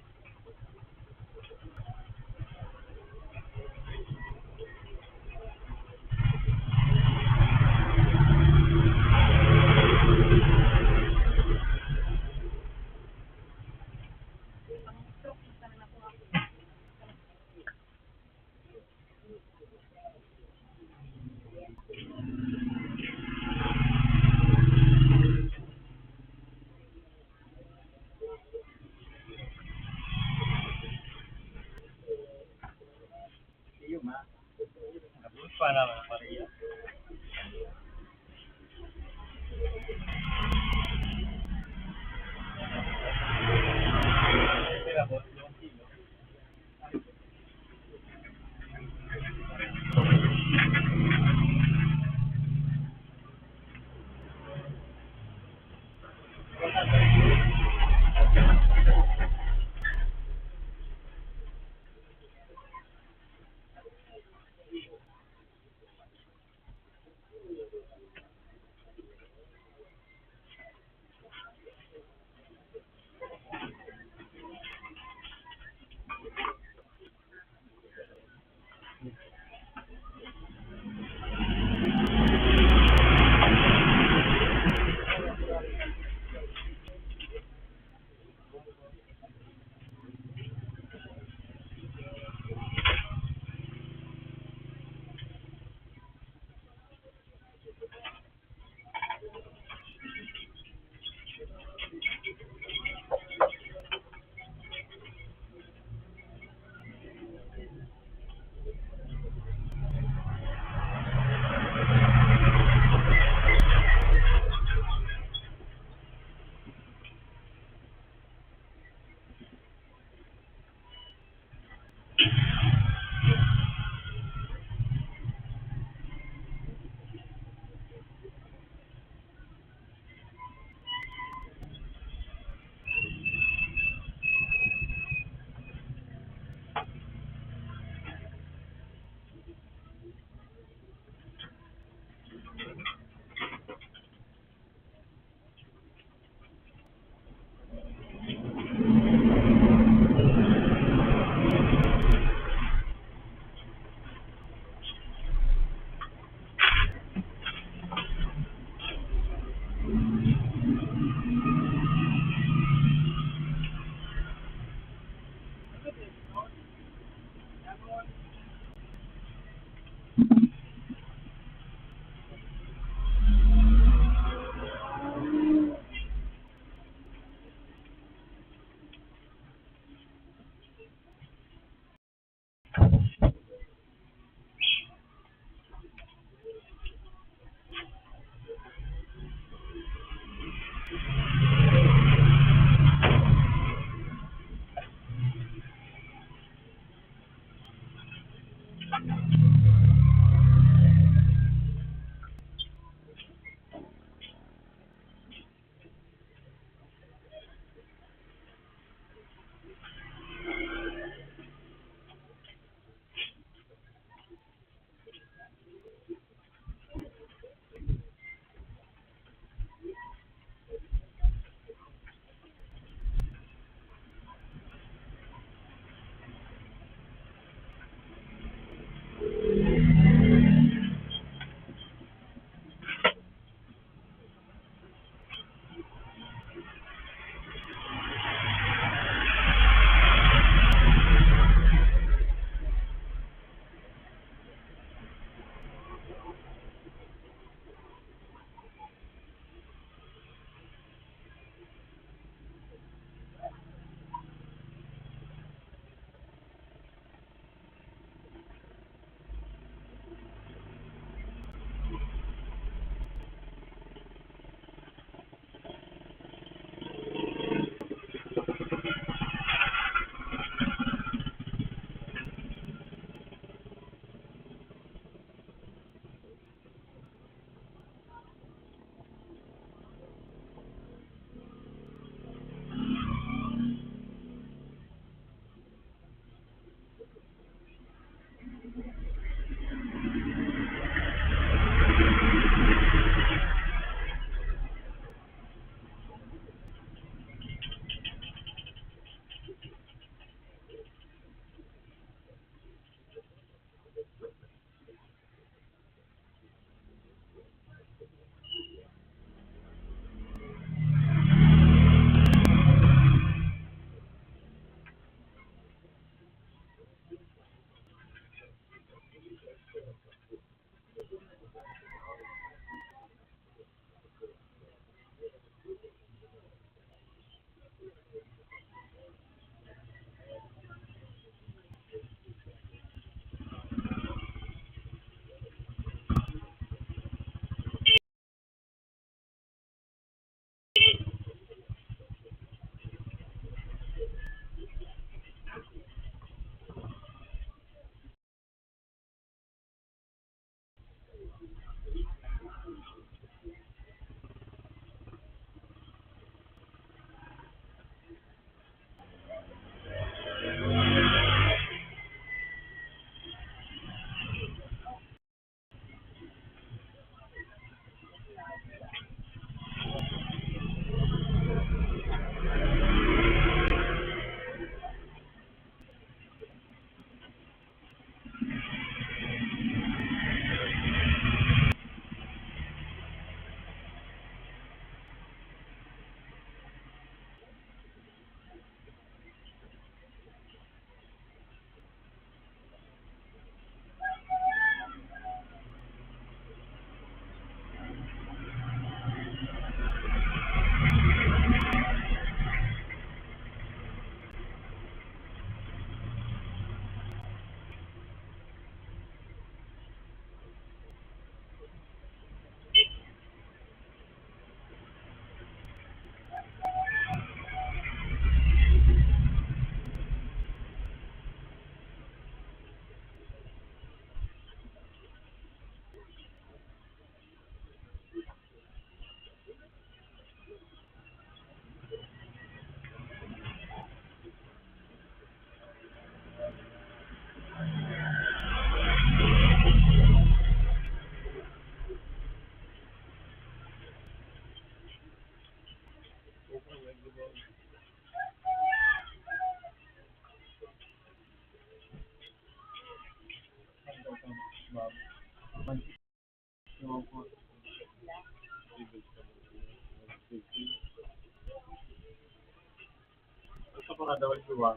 Mga daw, di ba?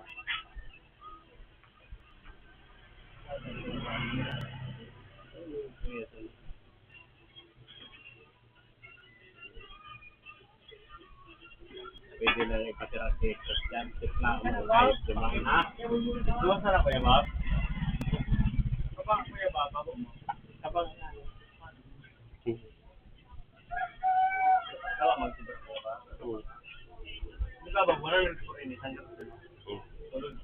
Pwede na rin ipatira si Christian. Tikla mo, guys, di ba? Ha? Ito, sarap, Kuya Bob? Baba, Kuya Bob, baba mo. Kapag, ano, Kala mo, di ba? Di ba, ba, wala nang kuryente, saan ka? Tulog.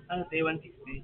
Ano, T one sixty?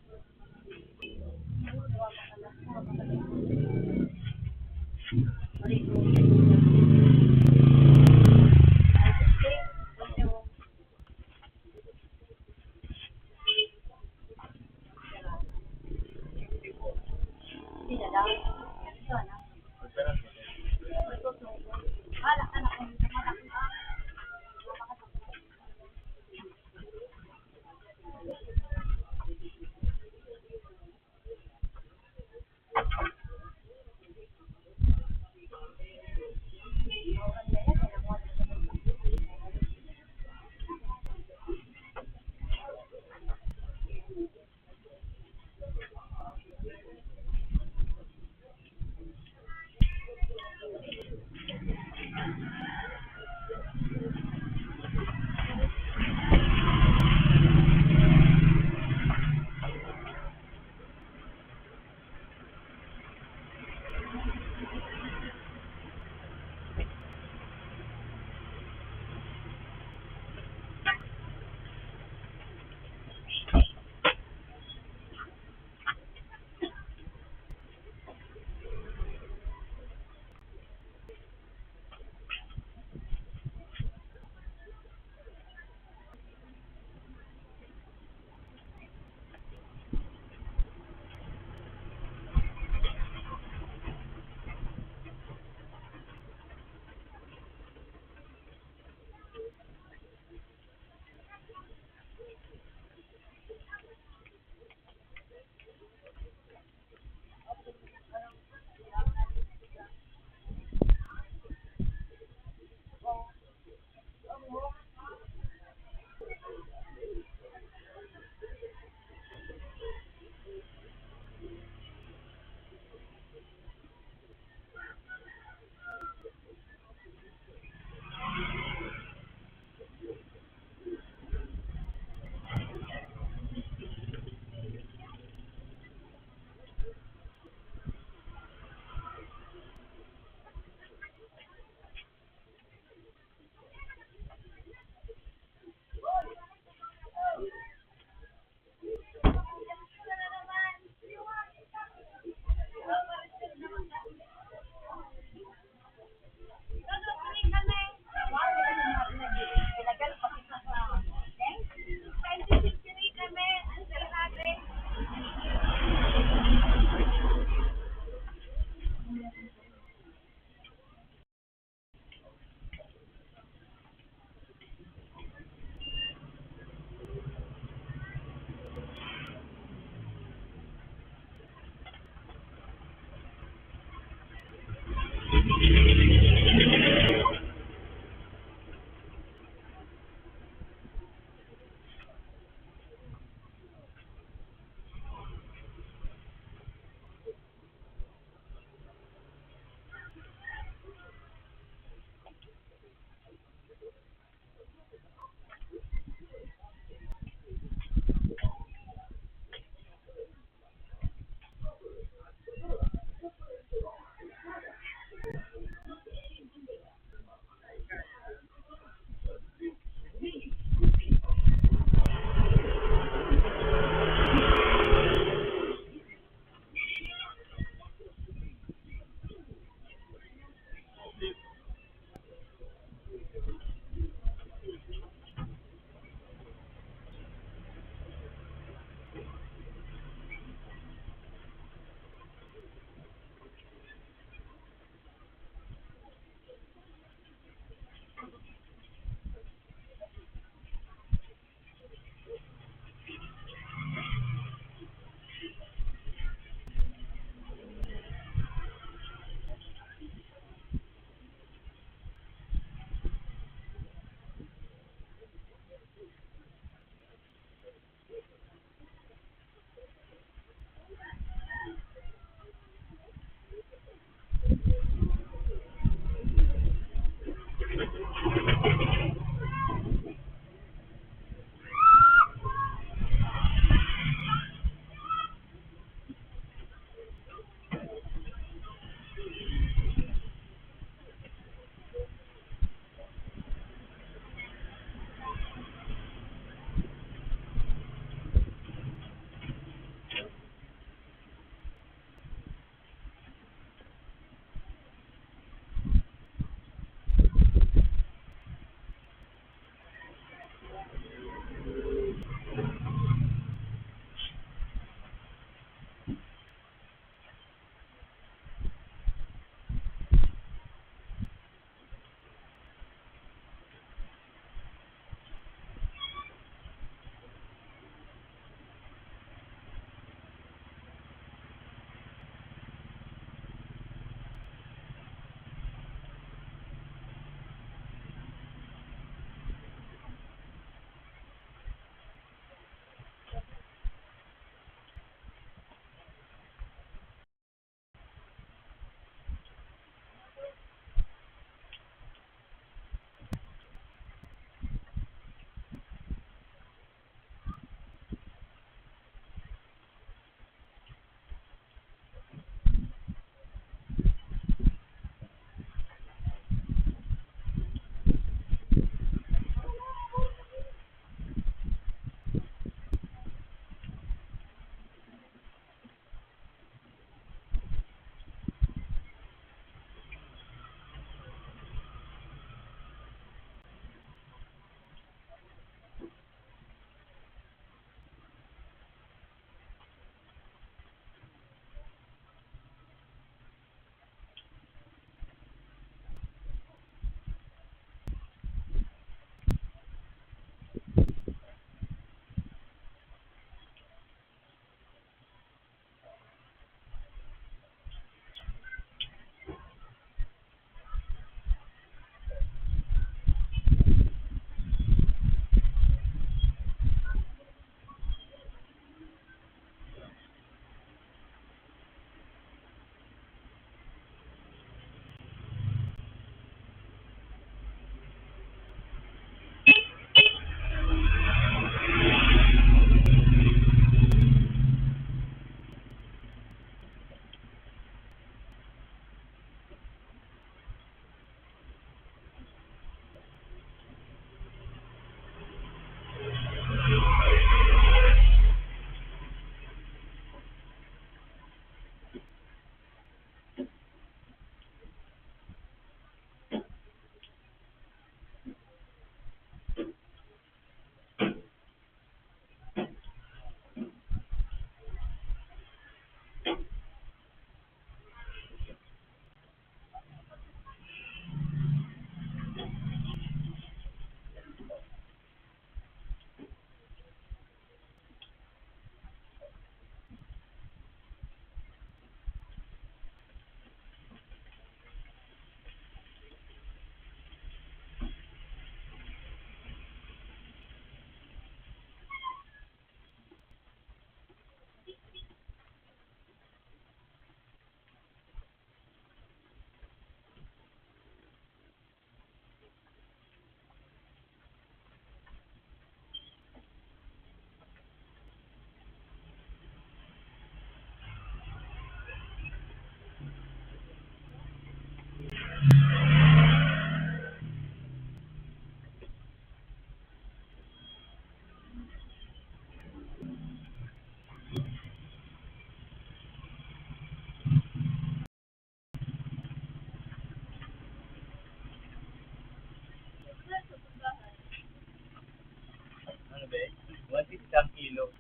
One fifty ang kilo.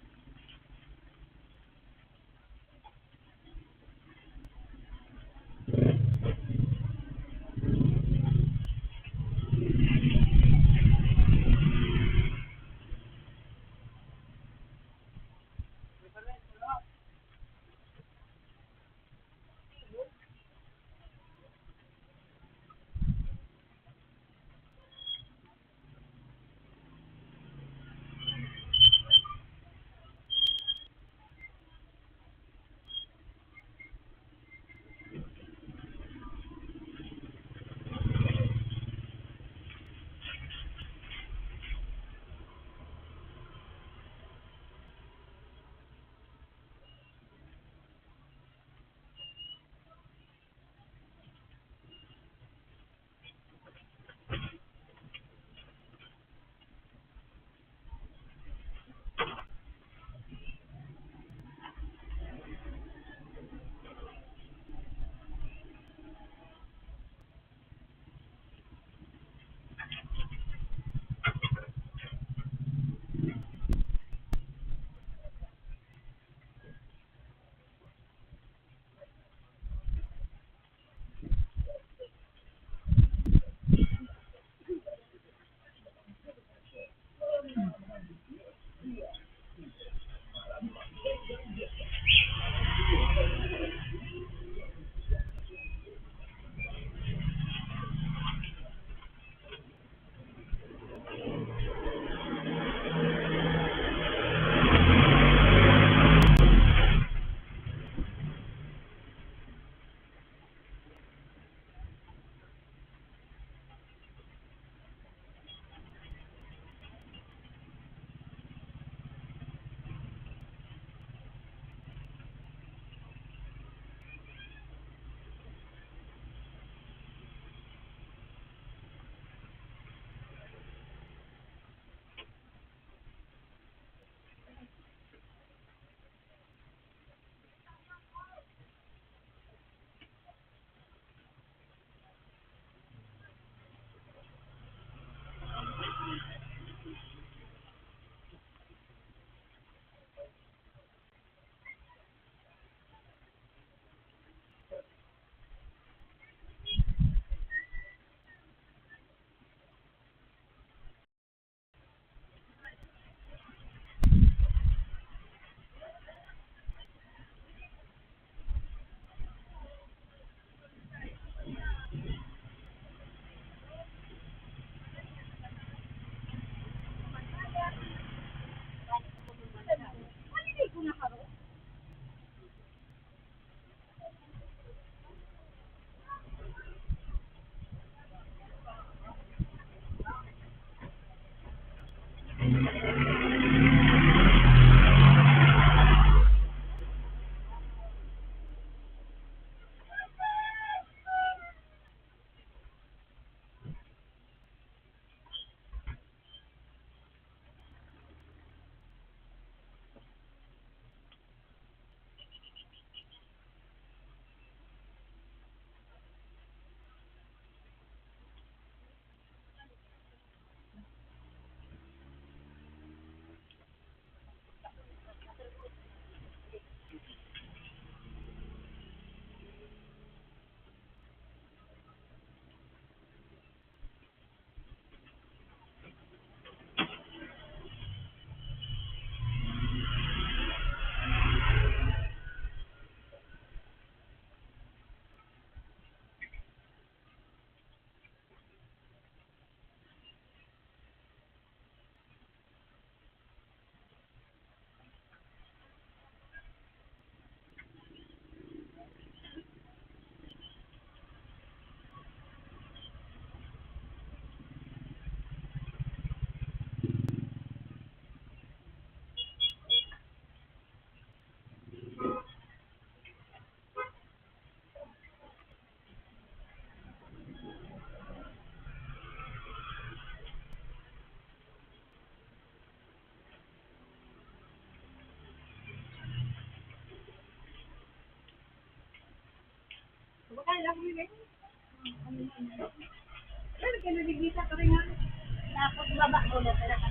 Tapos baba ko na talaga.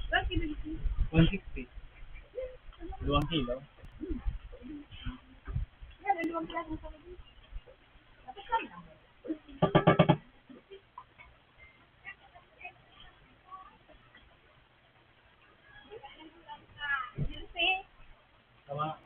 One sixty. Duwang kilo. Tama.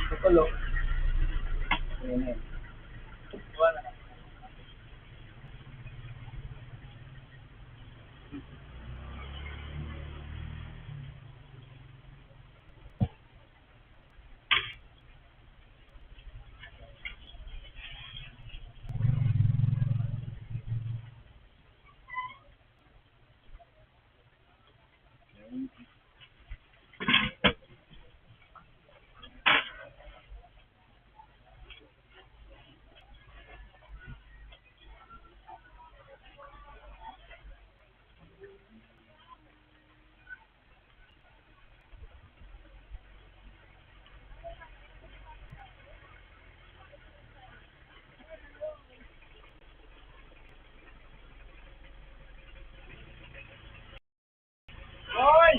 Kapalo. Ayan, ayan. Boy!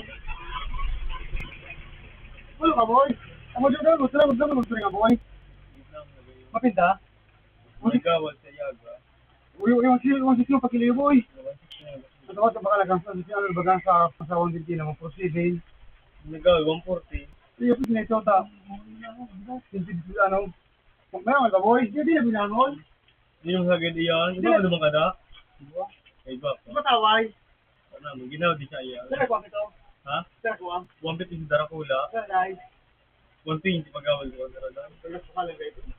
Ulo ka, boy? Amo dyan, gusto na, gusto na, gusto na, boy. Mapinta? Ikaw, wala sa yaga. Uy, uy, uy, uy, uy, uy, pagkilibo, uy. Ang tawag sa bakal, hanggang sa, sa, hanggang sa, sa one twenty na, one forty-seven. Nagawa, one forty. Iya, pwede na ito, ta. Hindi, ano, magmayaman ka, boy. Hindi, hindi na binangon. Hindi mo sagad iyan. Hindi na. Ano naman ka na? Ay, ba? Mataway. Ano, ginawa di siya iya. Saan nagkuha ito? Ha? Saan nagkuha? One fifty si Dracula. Saan, Nay? One twenty pag-awal ko, Dracula. Saan nagkuha lang kayo? Saan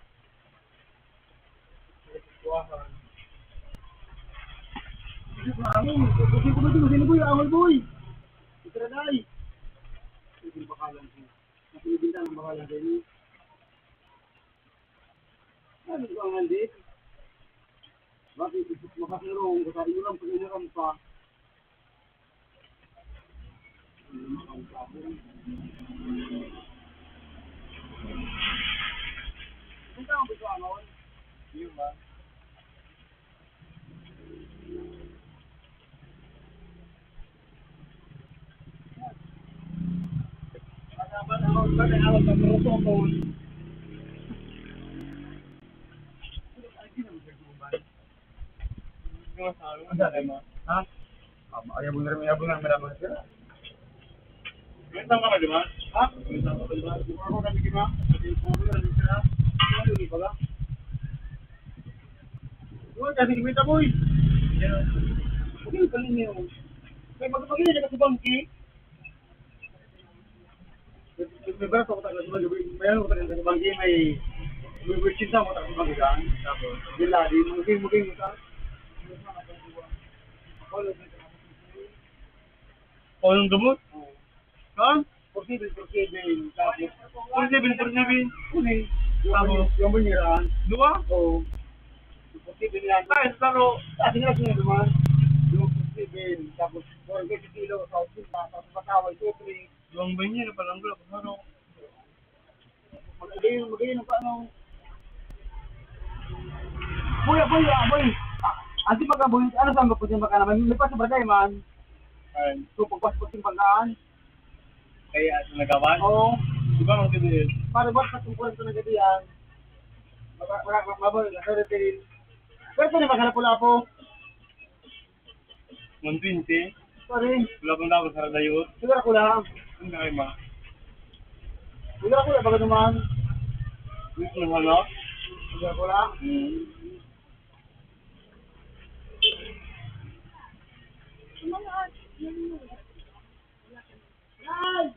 nagkuha? Hindi ko alam. Hindi ko alam. Hindi ko alam, boy. Ito na, Nay. Hindi ko alam. Hindi ko alam. Ano ba nga, di? Bakit makakirong ka sa iram, pag inaram pa? Ito ang gusto ko, ano? Yun ba? Ang sabi mo? Ha? Ah, ayaw mo na rin, ayaw mo na rin, ayaw mo na rin. May tama ka, di ba? Ha? May tama ka, di ba? Kung ako kami, di ba? Pati yung puro na rin sila. Ano yung iba ba? Yun, kasi kumita, boy. Yan. Ano yung pala niyo? May magpapagili na kasi bangki. May barat ako taga sa bangki, may ano ako taga sa bangki, may, may, may chinta ako taga sa bangki, kan? Tapos, bila, di, maging, maging, maging, Paulong gamot? Oo. Saan? Four seven, four seven. Tapos, four seven, four seven. Kunin. Tapos, yung banyaran. Dua? Oo. Four seven yan. Ay, sa taro. Ah, sige na, sige na naman. Yung four seven. Tapos, four seven kilo. Sa opisina, tapos matawag, two, three. Duwang banyera, palangga, pasaro. Mag-agayon, mag-agayon pa, ano. Boy, boy, ah, boy. Ah, ante pa ka, boy. Ano sa mga pwede maka naman? May pa sa barangay man. Ay. So, pagpas-pas yung pagkaan. Kaya, sa nagawan? Oo. Di ba, ang gabi yun? Para ba, katungkulan ko na gabi yan. Maba-, maba-, maba-, maba-, Pero ito na, maghanap ko lang po. One twenty? Pare. Wala pang dapat sa radayot. Siguro ko lang. Ang dami, ma. Siguro ko lang, baga naman. Gusto mo, ano? Siguro ko lang. Hmm. Ay!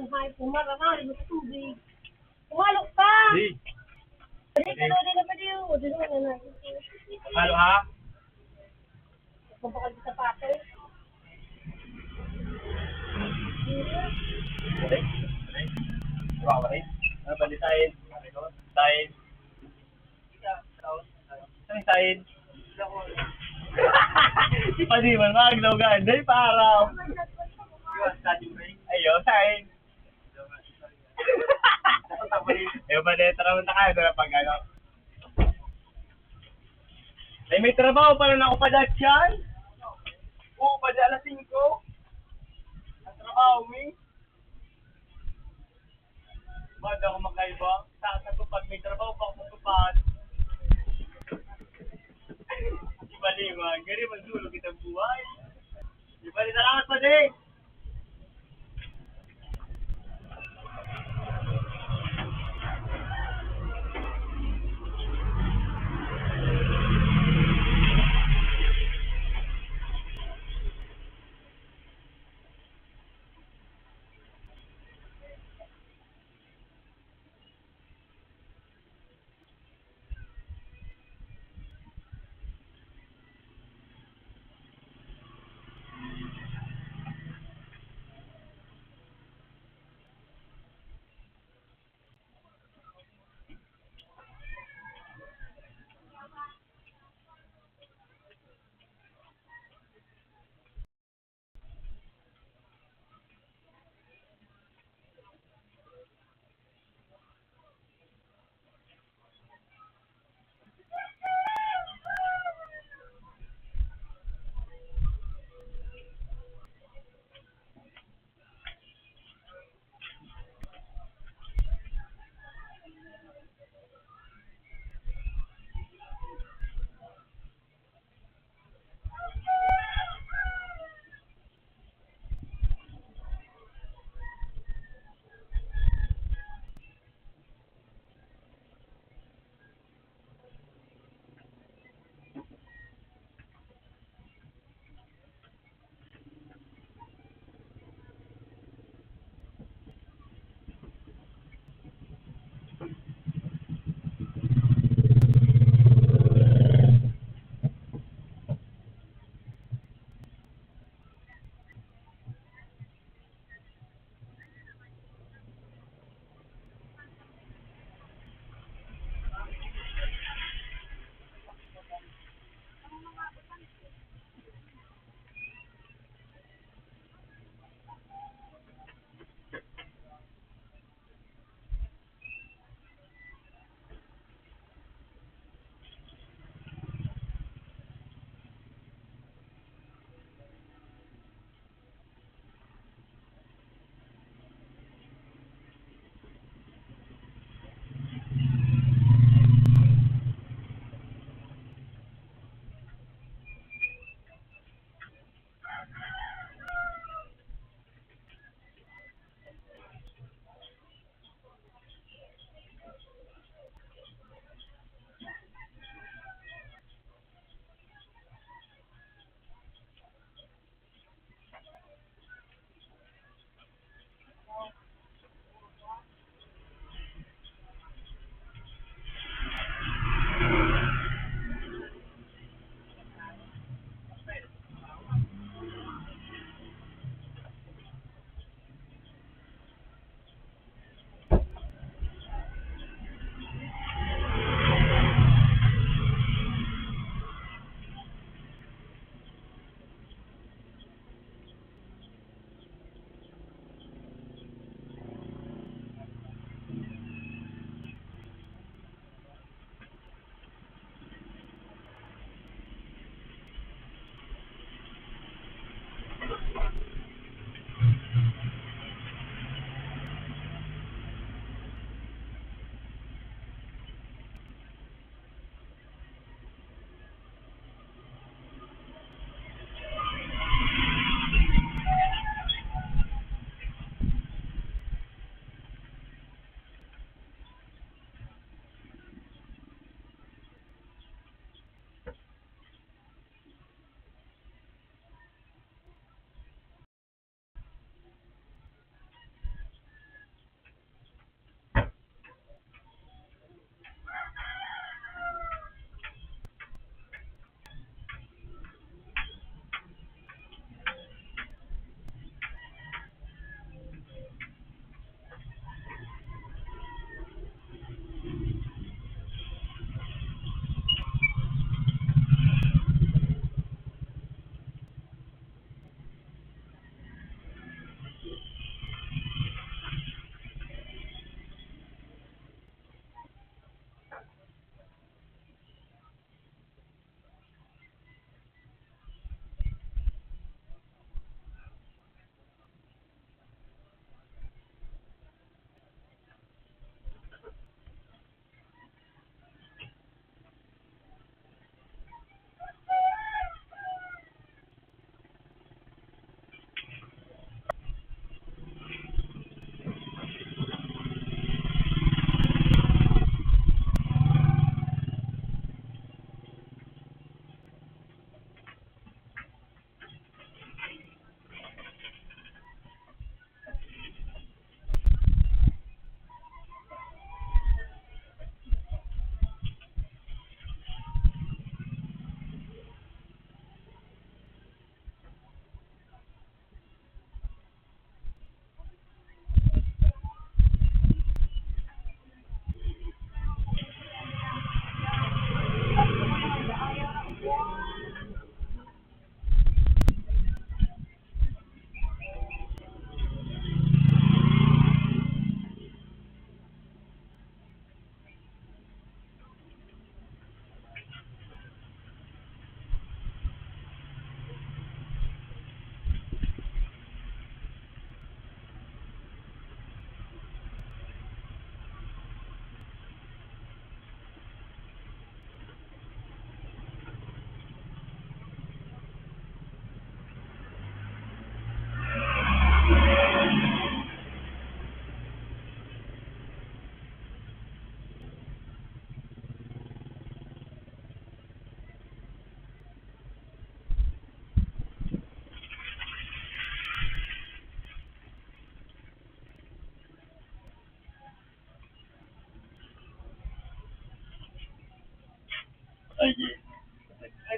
Ay, pumara ka, ano sa tubig? Pumalok pa! Di. Dali ka, dali na ba, di, oh? Dali na, na. Halo, ha? Magbakal sa sapatos. Wala, wala. Ano ba ni Sain? Sain? Ano yung Sain? Di pa di man, maglaw ka. Hindi, para. Ayo, Sain. Eh, ba, dito naman na kayo, wala pag ano. Ay, may trabaho pala na ako pa dyan. Oo, pa dyan, alas singko. Ang trabaho, mi. Ba't ako makaiba? Sa, sa pag may trabaho pa ako magpapad. Di ba, di ba? Gari, magdulo kitang buhay. Di ba, di, salamat pa, di.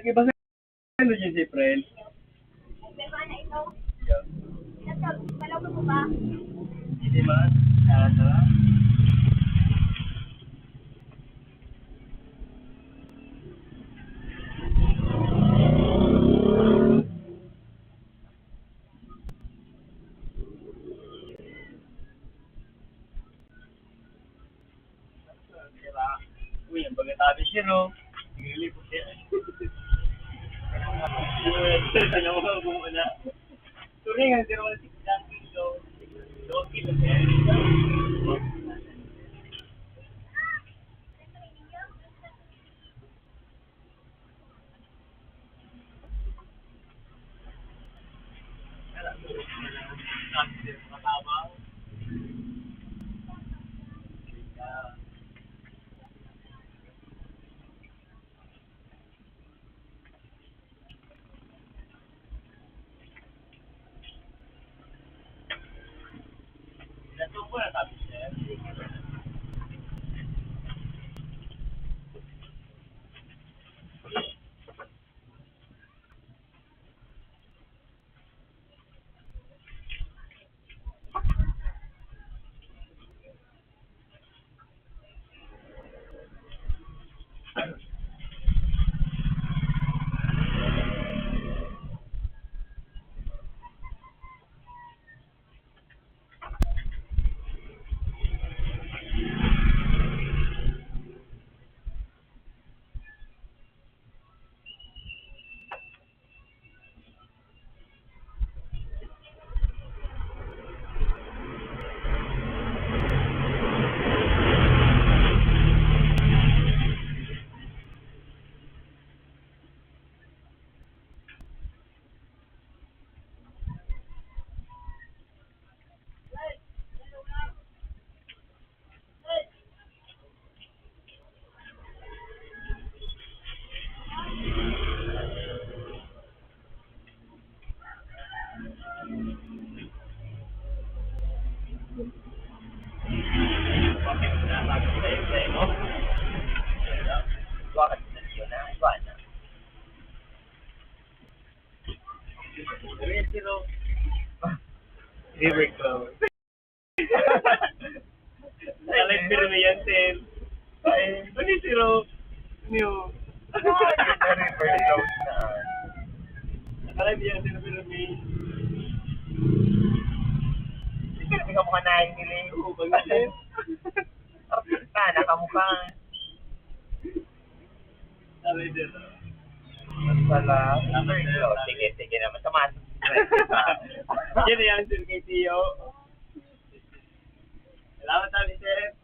Iba sa ano yun si friend? Hindi man. Ah, tara. Uy, ang pagkatabi siya, no? Naglilipot siya. Ano mo kung ano? Turingan, pero wala si Frankie, so, okay lang yan. River Cloud. Alam, pero may yan, sir. Ay, ano yung zero? Ano yung River Cloud na. Alam niya, sir, pero may Hindi ka mukha na yung nili. Oo, bang, sir? Artista, nakamukha. Sabi dito. Mas pala. Salamat, sir. Sige, sige naman. Tama. Yun na yan, sir, kay Tio. Salamat, sabi, sir.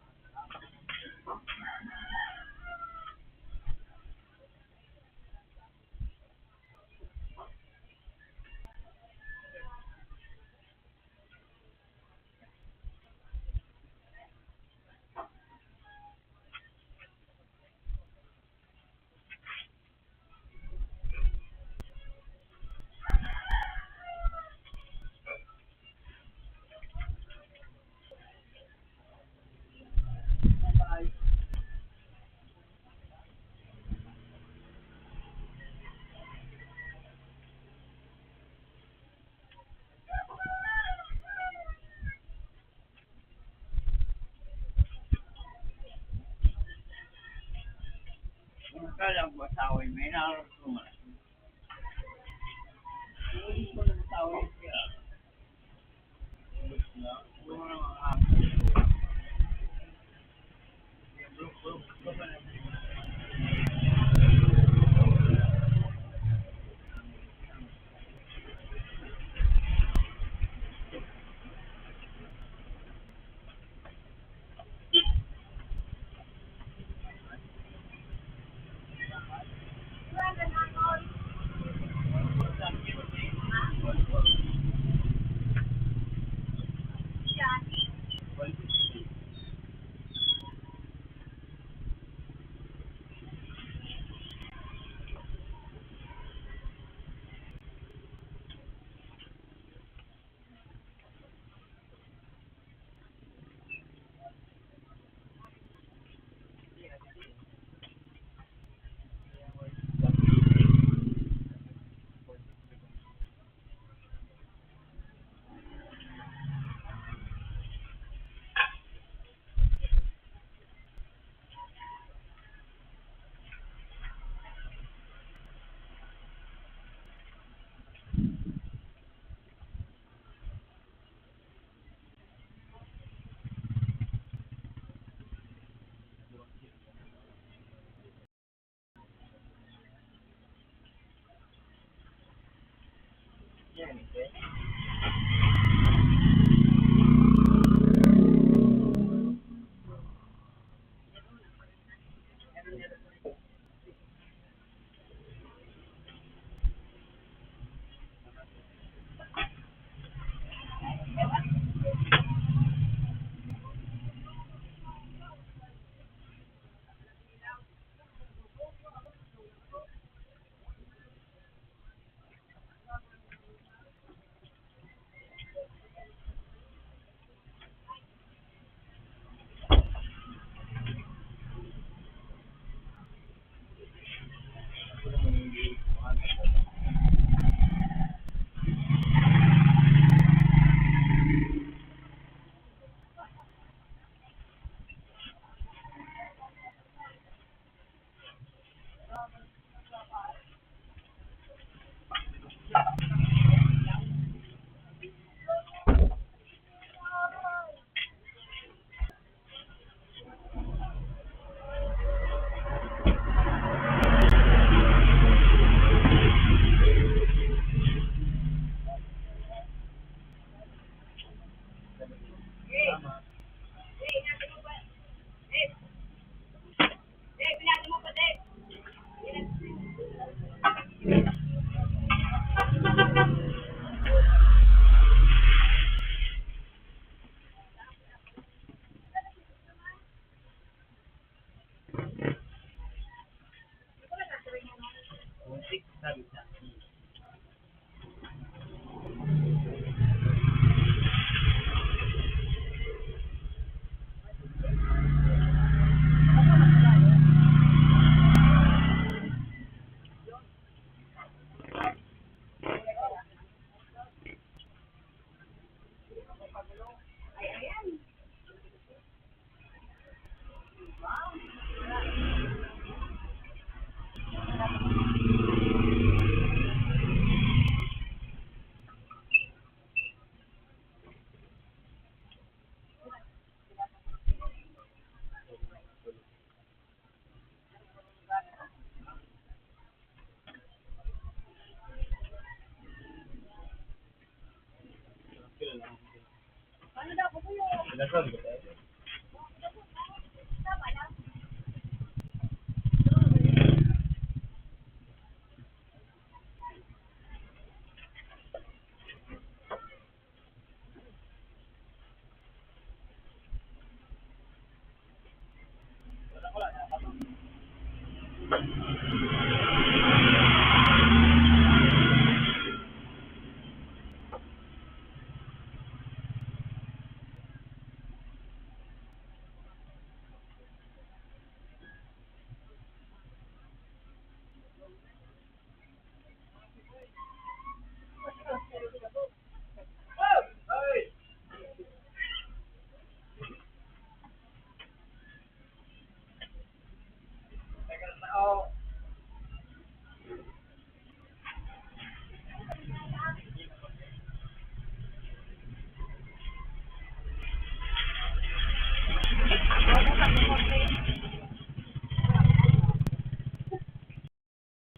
Kala ko asawa, may naharap ko man. Hindi ko nagsawa siya.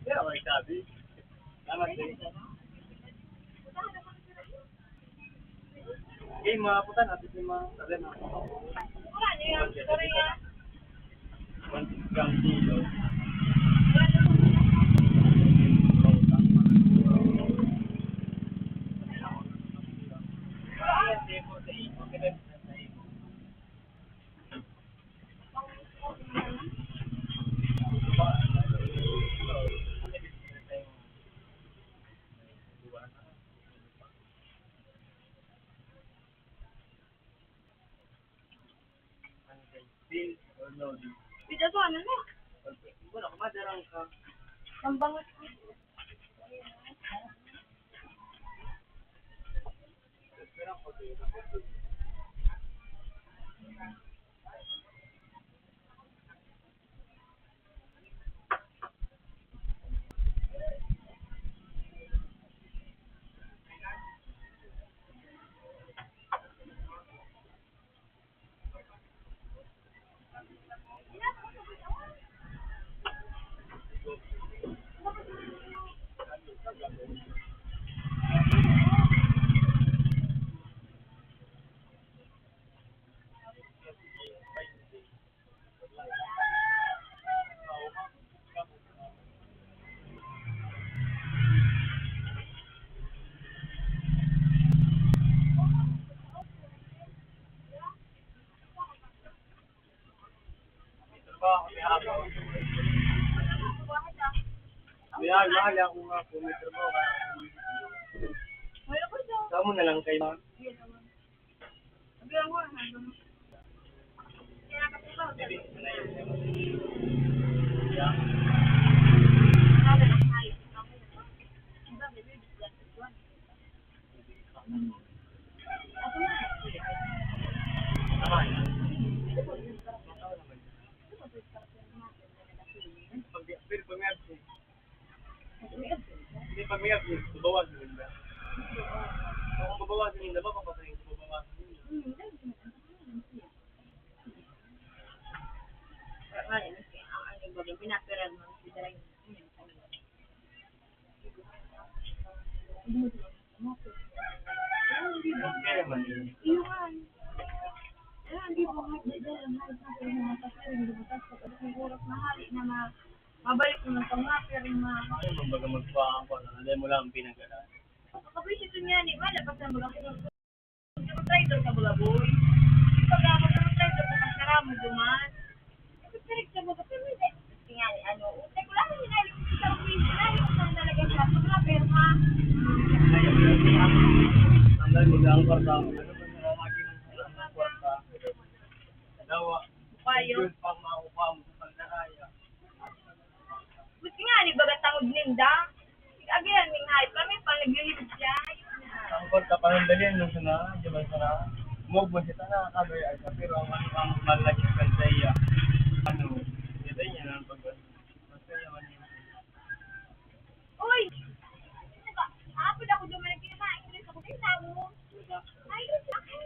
Kaya may sabi. Salamat, eh. Okay, mga putan, abot ni mga sabi, mga putan. Wala niya, sorry, ah. One six gram kilo. Pida to, ano na? Wala ka, madarang ka. Pambangot. Mahal, mahal ako nga po, may trabaho ka. Tamo na lang kayo. Pag, pero pag may absent, hindi, pag may absent, babawasan mo ba? Kung babawasan mo, mapapatay yung babawasan mo. Ang ano, baga, pinapiral mo si Daray. Kaya man yun. Iyo nga. Ayan, di ba nga, di ba, ang hayop na, pero mga kasi, hindi ba, tas pag siguro, mahali na ma-, mabalik mo ng tama, pero ma- Ano man baga magpapakon, ano mo lang ang pinagdala. Kapag ito nga, di ba, labas na baga, Traitor ka, baga, boy. Pag ako, traitor ka, pagkaramo, duman. Correct ka, baga, pero hindi. Tingali, ano, utay ko lang, hinali ko sa uwi, hinali ko sa talaga sa mga, pero ha? Tandaan mo na ang kwarta. Ano ba sa mga akin ang kwarta? Dawa. Payo. Yun, pang makukuha mo sa pagdaraya. Buti nga, ni baga tangod ninda. Agihan, ning hayop kami, pang naglilibot siya. Ang pagkapanandalian mo sana, di ba sana? Mog mo siya sana, kabay, ay, pero ang, ang malaki kan sa iya. Ano, kita niya na ang pag-, basta niya man yun. Uy! Ano ba? Apod ako duman ang kinakain ko rin sa kutin, tao. Ay, ay, ay.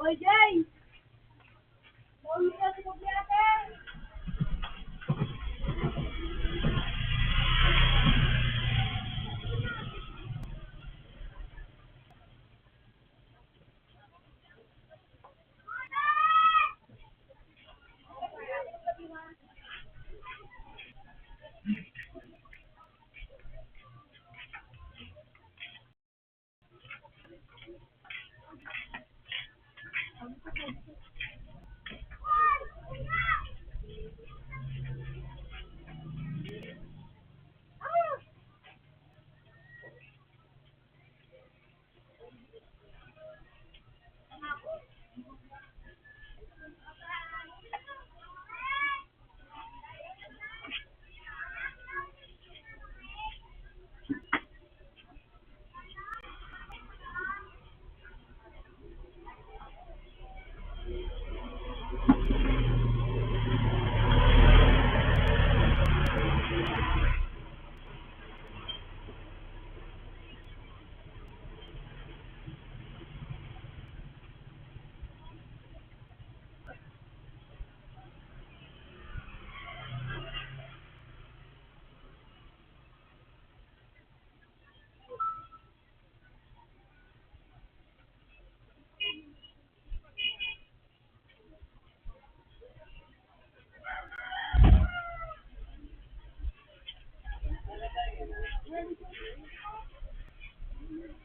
Oy, Jay! Pauwi ka sa Cavite!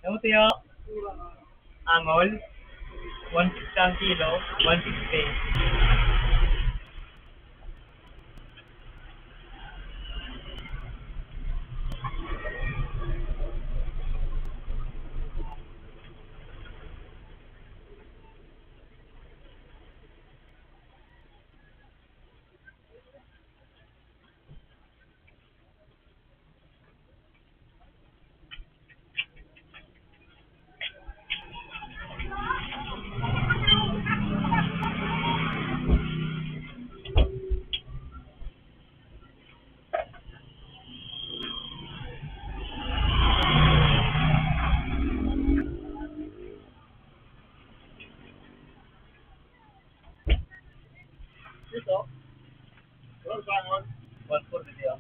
Ano, tiyo? Angol? One sixty ang kilo? One sixty. Dito? One four dito.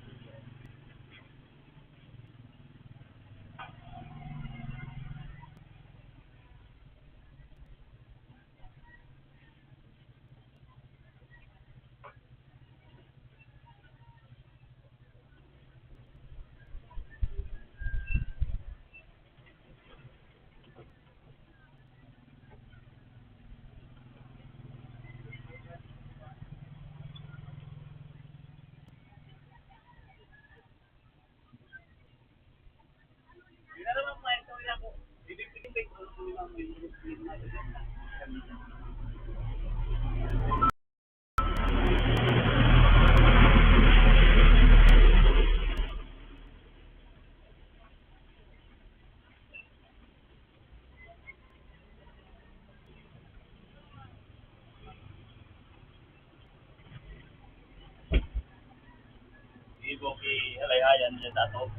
Ibo ki alayhayan sa tato.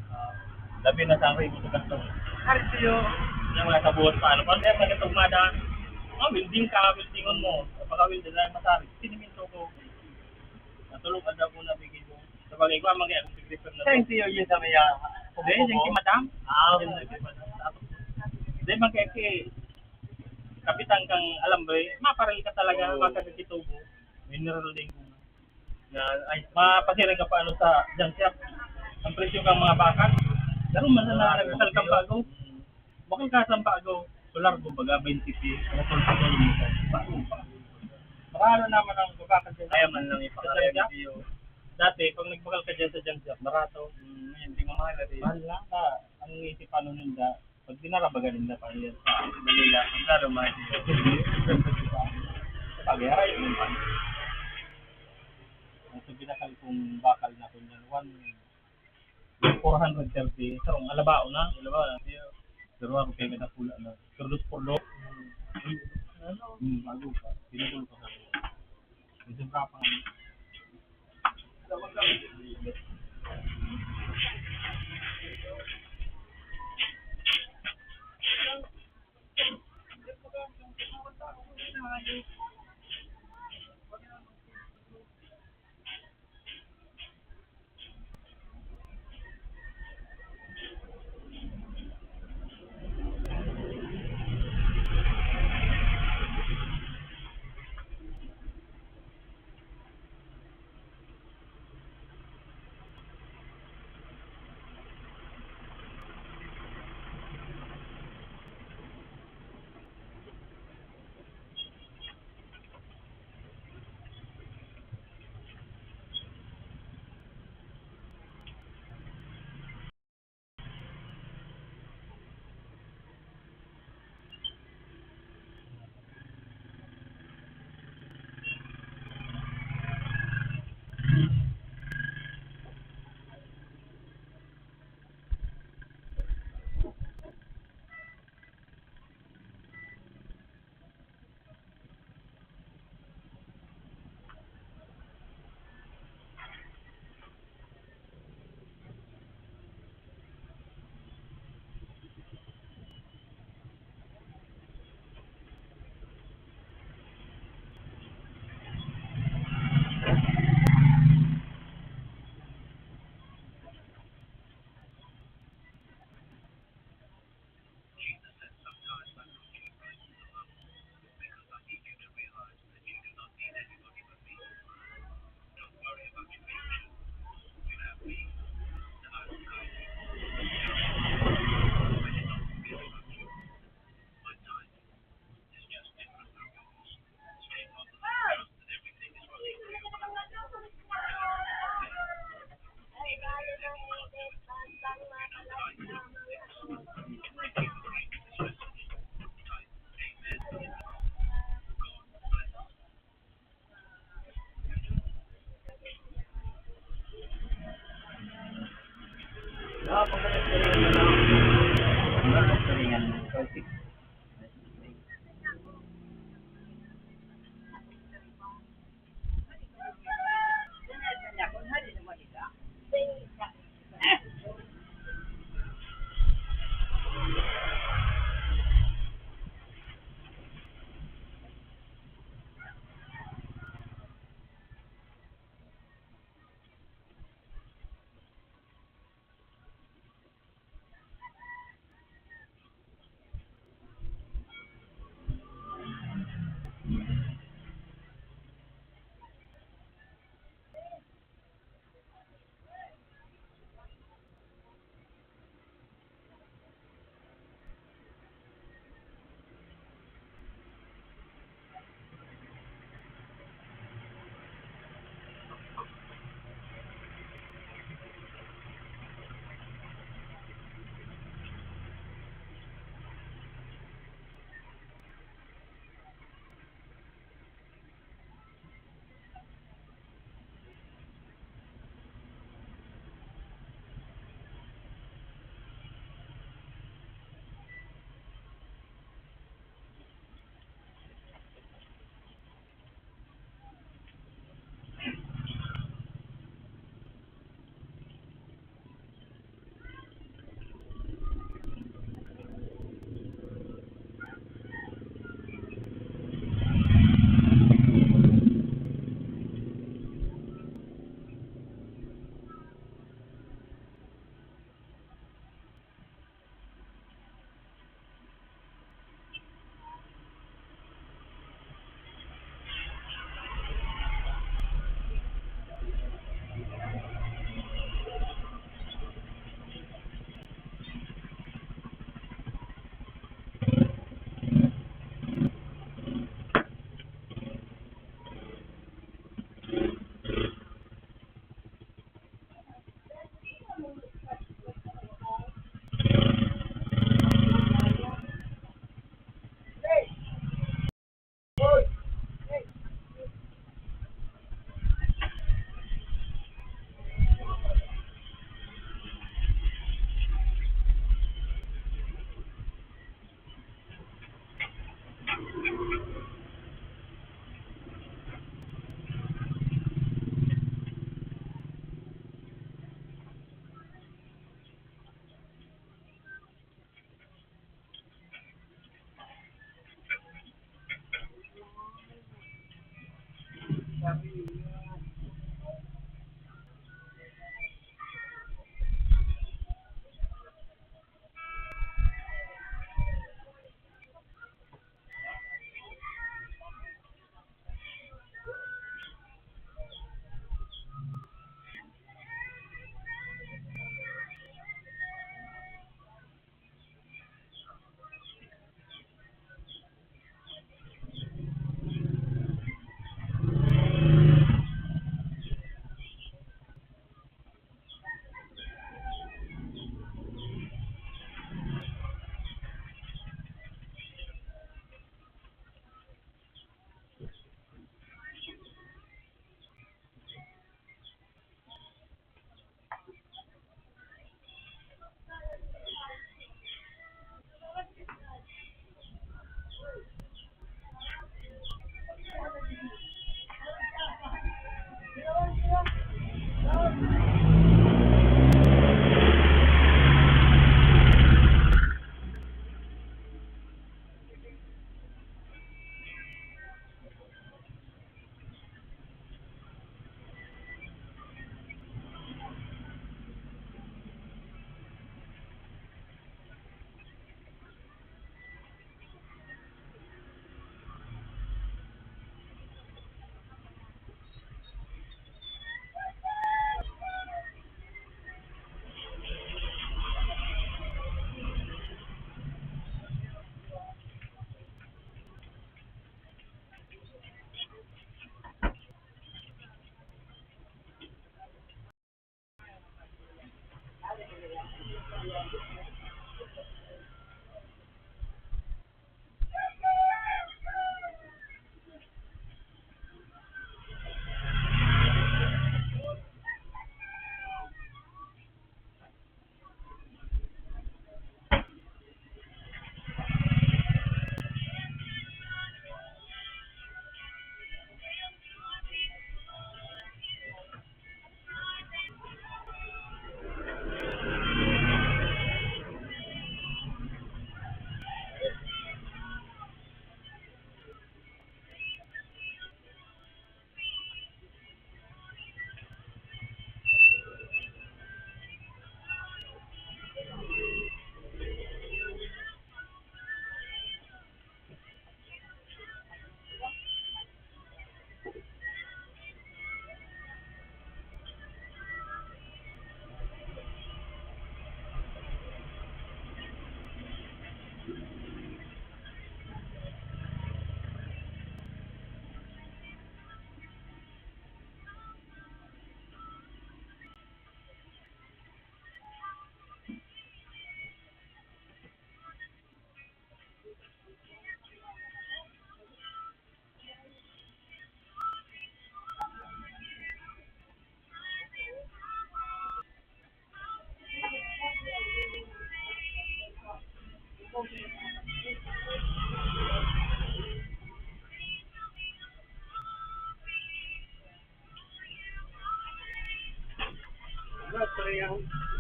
Labi na sa ako, ibo sa gasto. Ari sa'yo. Yung mga kabuot pa, ano, pag may mga tugmada, oh, building ka, buildingon mo. Pakawil na lang masabi. Siniminto ko. Natulog ang daw ko nabigay mo. Sabagay ko, ang mga akong pag-refer na Thank you, yun sa may, ah, Dahil yung kubo. Kay madam. Ah, okay. Yung kay madam. Tapos, dahil mag-, kay kapitan kang alambre, maparil ka talaga, Oo. Baka sa kitubo. Mineral din ko. Na, ay, mapasiring ka pa ano sa junk shop. Ang presyo kang mga bakal. Laro man na Ah, nagbakal kang bago. Bakal ka sa bago. Solar ko, baga, twenty piece. Ano, twenty piece. Bago pa. Maralo naman ang babakal dyan. Kaya man lang Sa ipakarami junk shop. Iyo. Dati, pag nagbakal ka dyan sa junk shop, marato. Hmm, hindi mamahal natin. Mahal lang ka. Ang isip ano ninda, pag dinara baga ninda pa yan sa Manila, ang klaro man siya. Pag-aray mo man. Ang sa binakal kong bakal na kunyan, one, four hundred thirty, sarong alabao na. Alabao na, siya. Pero ako kaya nakapula na. Pero dos por dos. Ano? Hmm, bago pa. Pinagul pa sa akin. May sobra pa nga.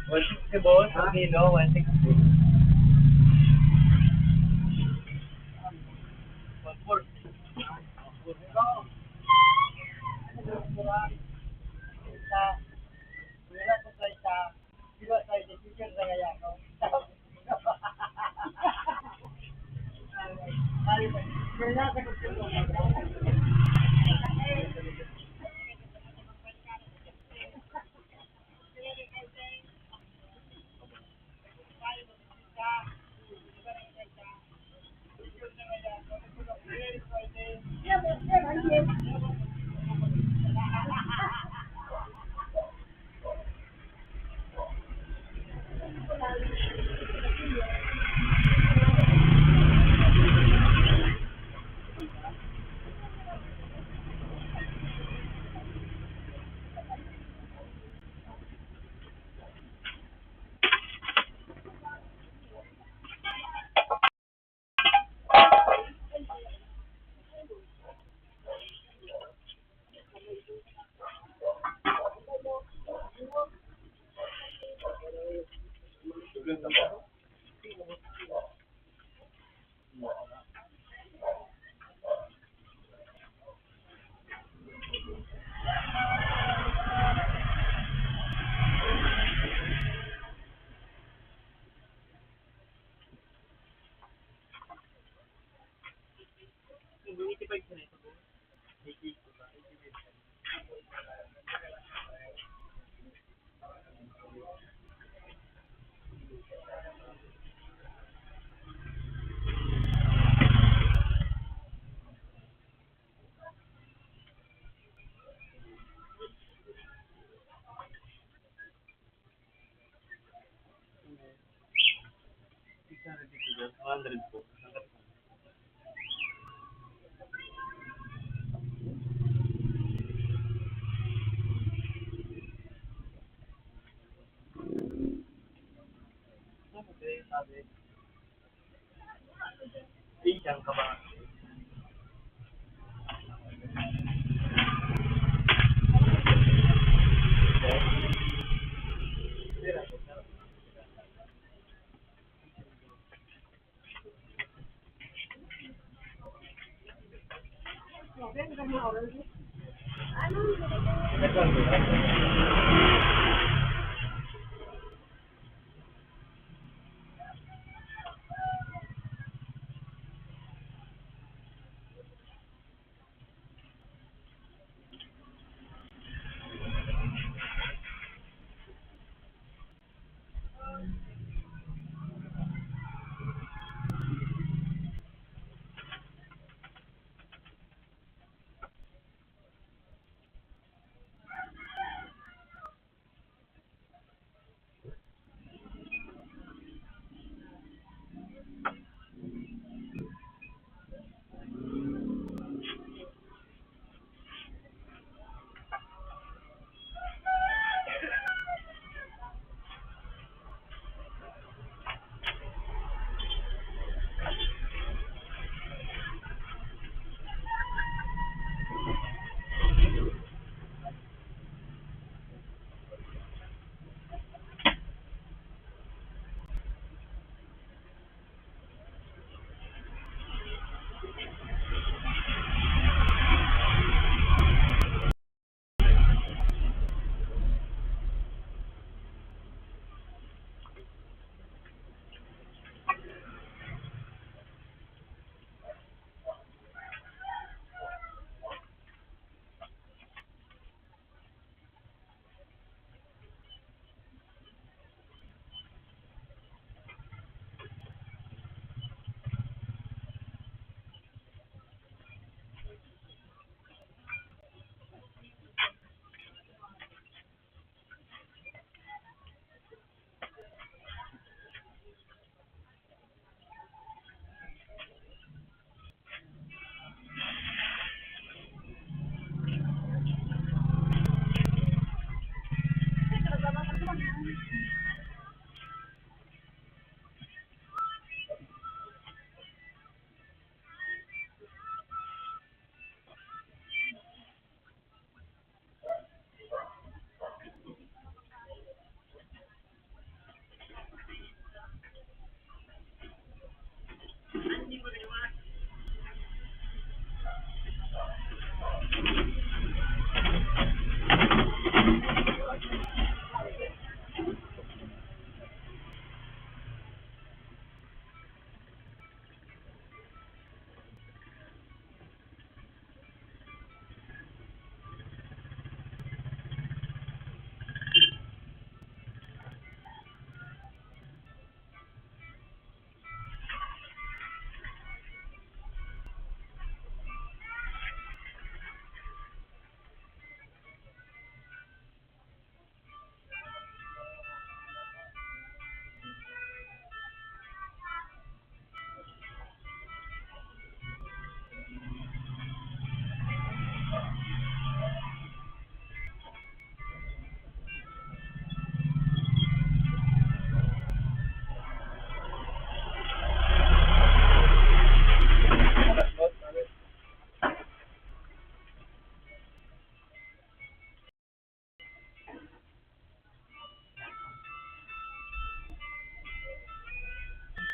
One sixty, boss. Ang kilo, one sixty. One forty.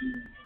Okay.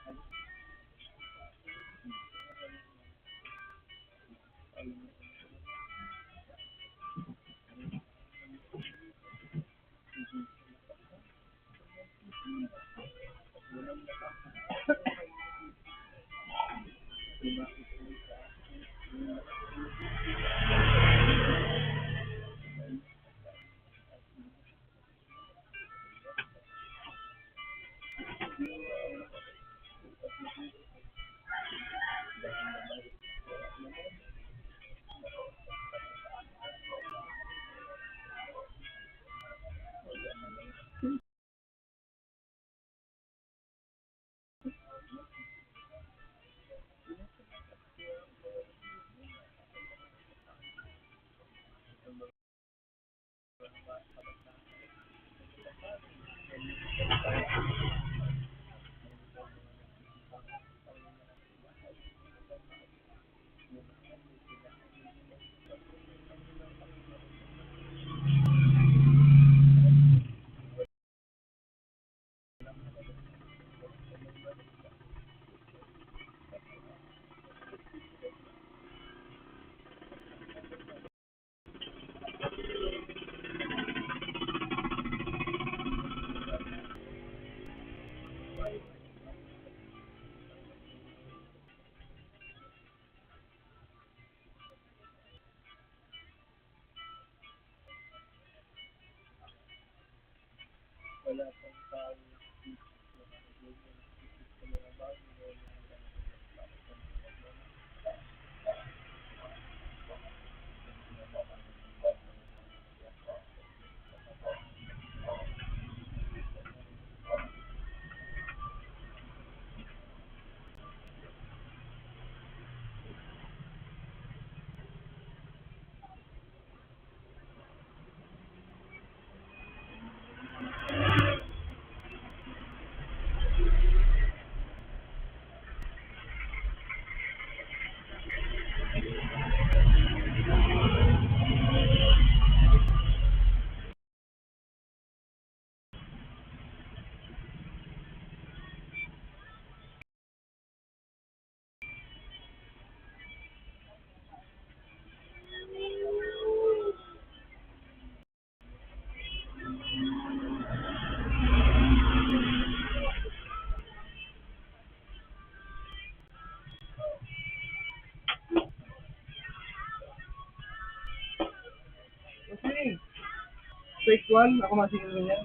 Take one, ako masingil niya.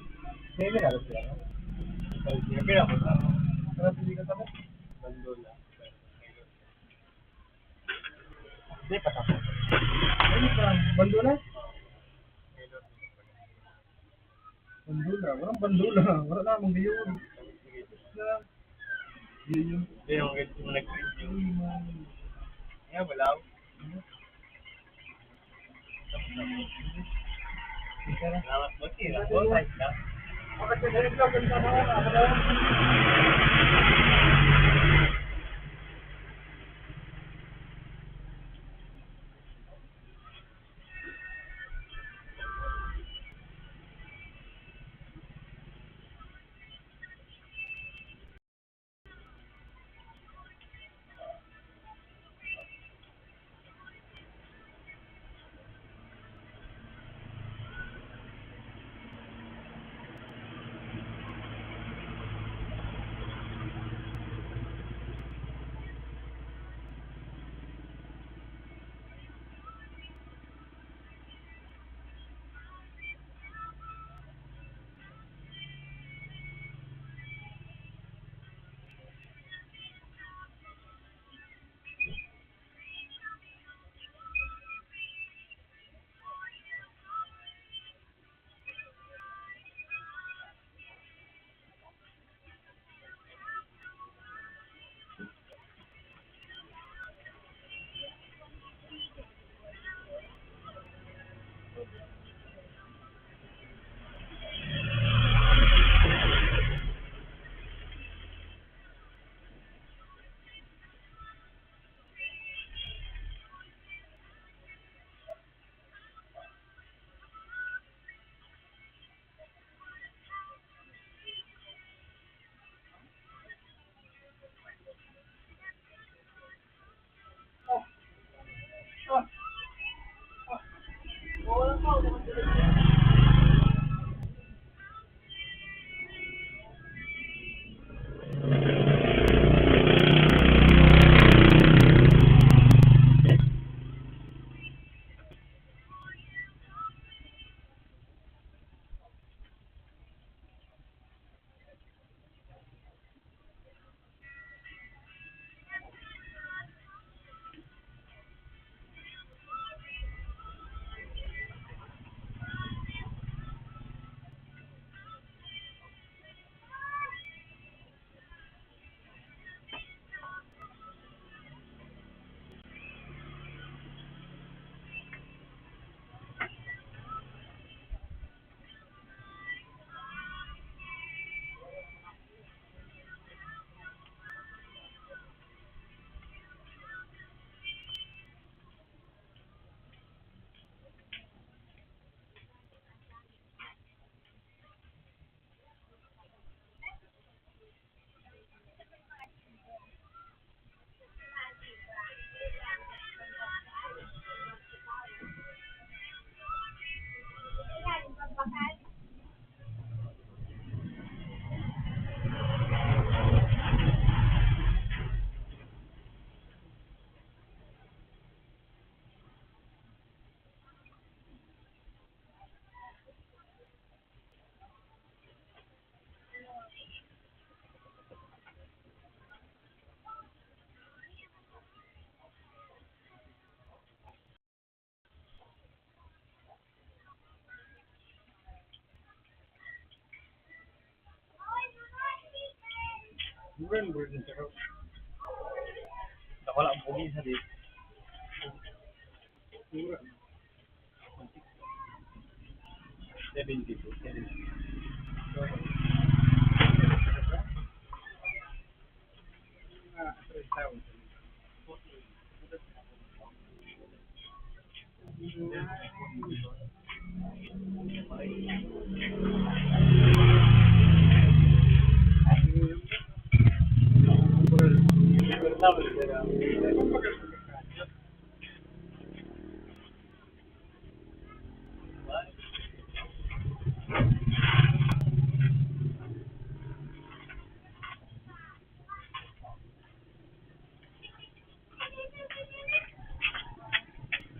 May may lagot siya, no? Pero ako sa, pero hindi ka tapos. Bando na. Hindi pa tapos. Ano pa? Bando na? Bandula. Walang bandula. Wala namang gayon. Gayon. Hindi, yung ganito mo nag-review. Kaya wala. Salamat po, sir. Ako, kahit na. Mura na, mura na, pero wala ang pugi sa di. Mura. Seventy to seventy. Ah, three thousand.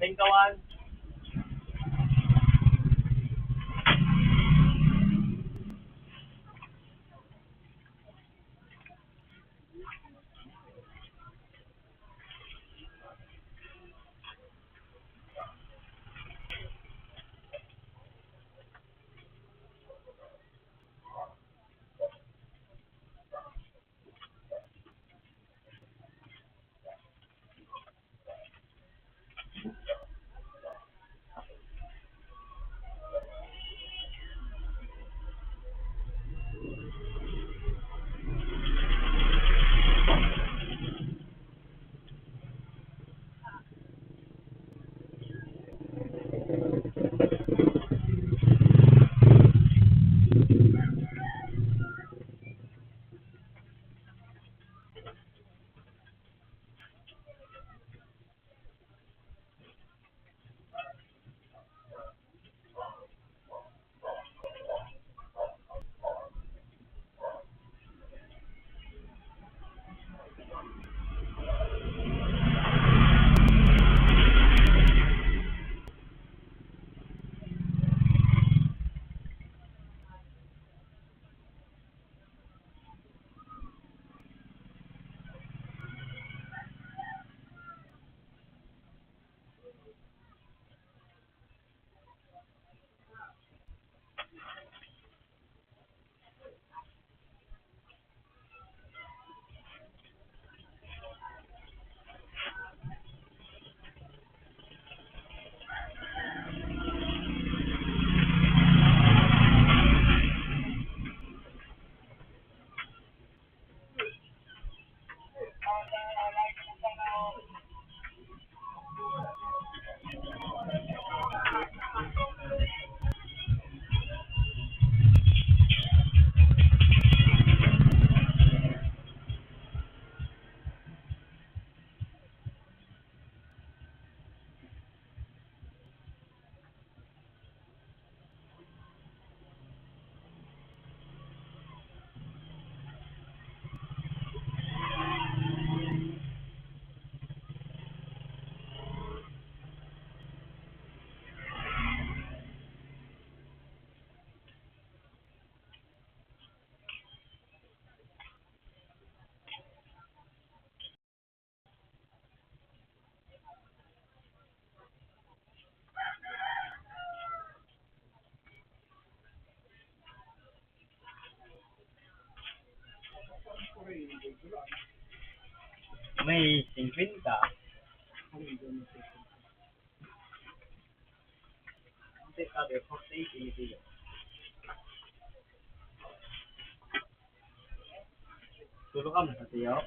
Singkawan. May singkwenta. Hindi, sabi, forty-eight, ini sila. Tulo ka, masatiyaw.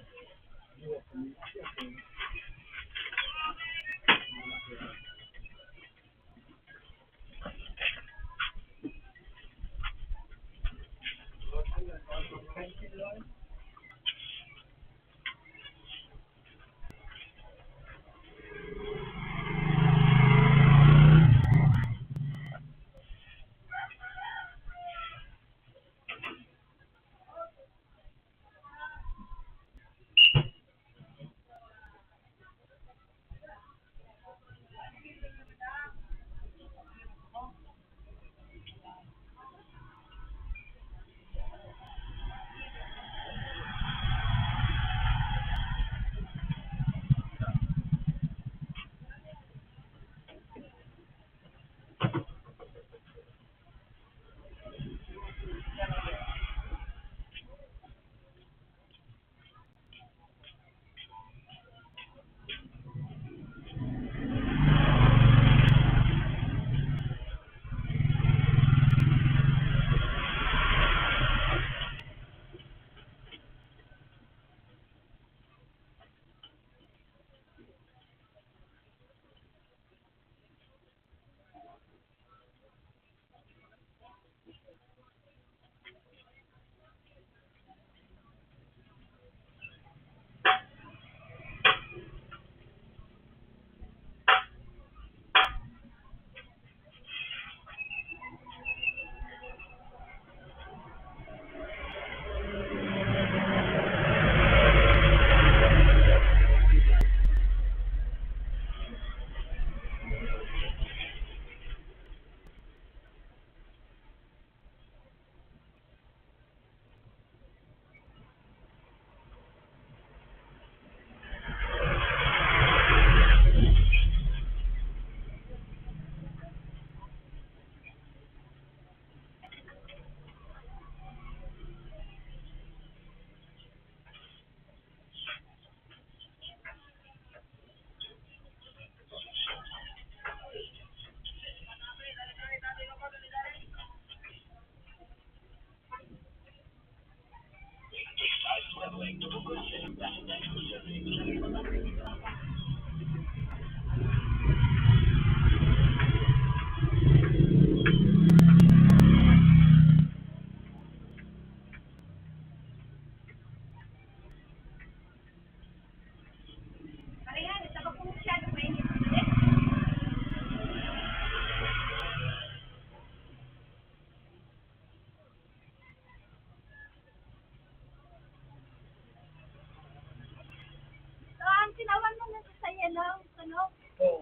So, ang tinawan mo na sa yellow, ano? Oo.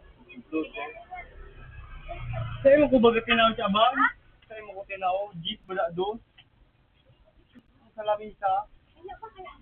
Blue. Sa imo ko baga tinaw siya ba? Sa imo ko tinaw, jeep, wala do. Sa lamisa. Ano pa kaya?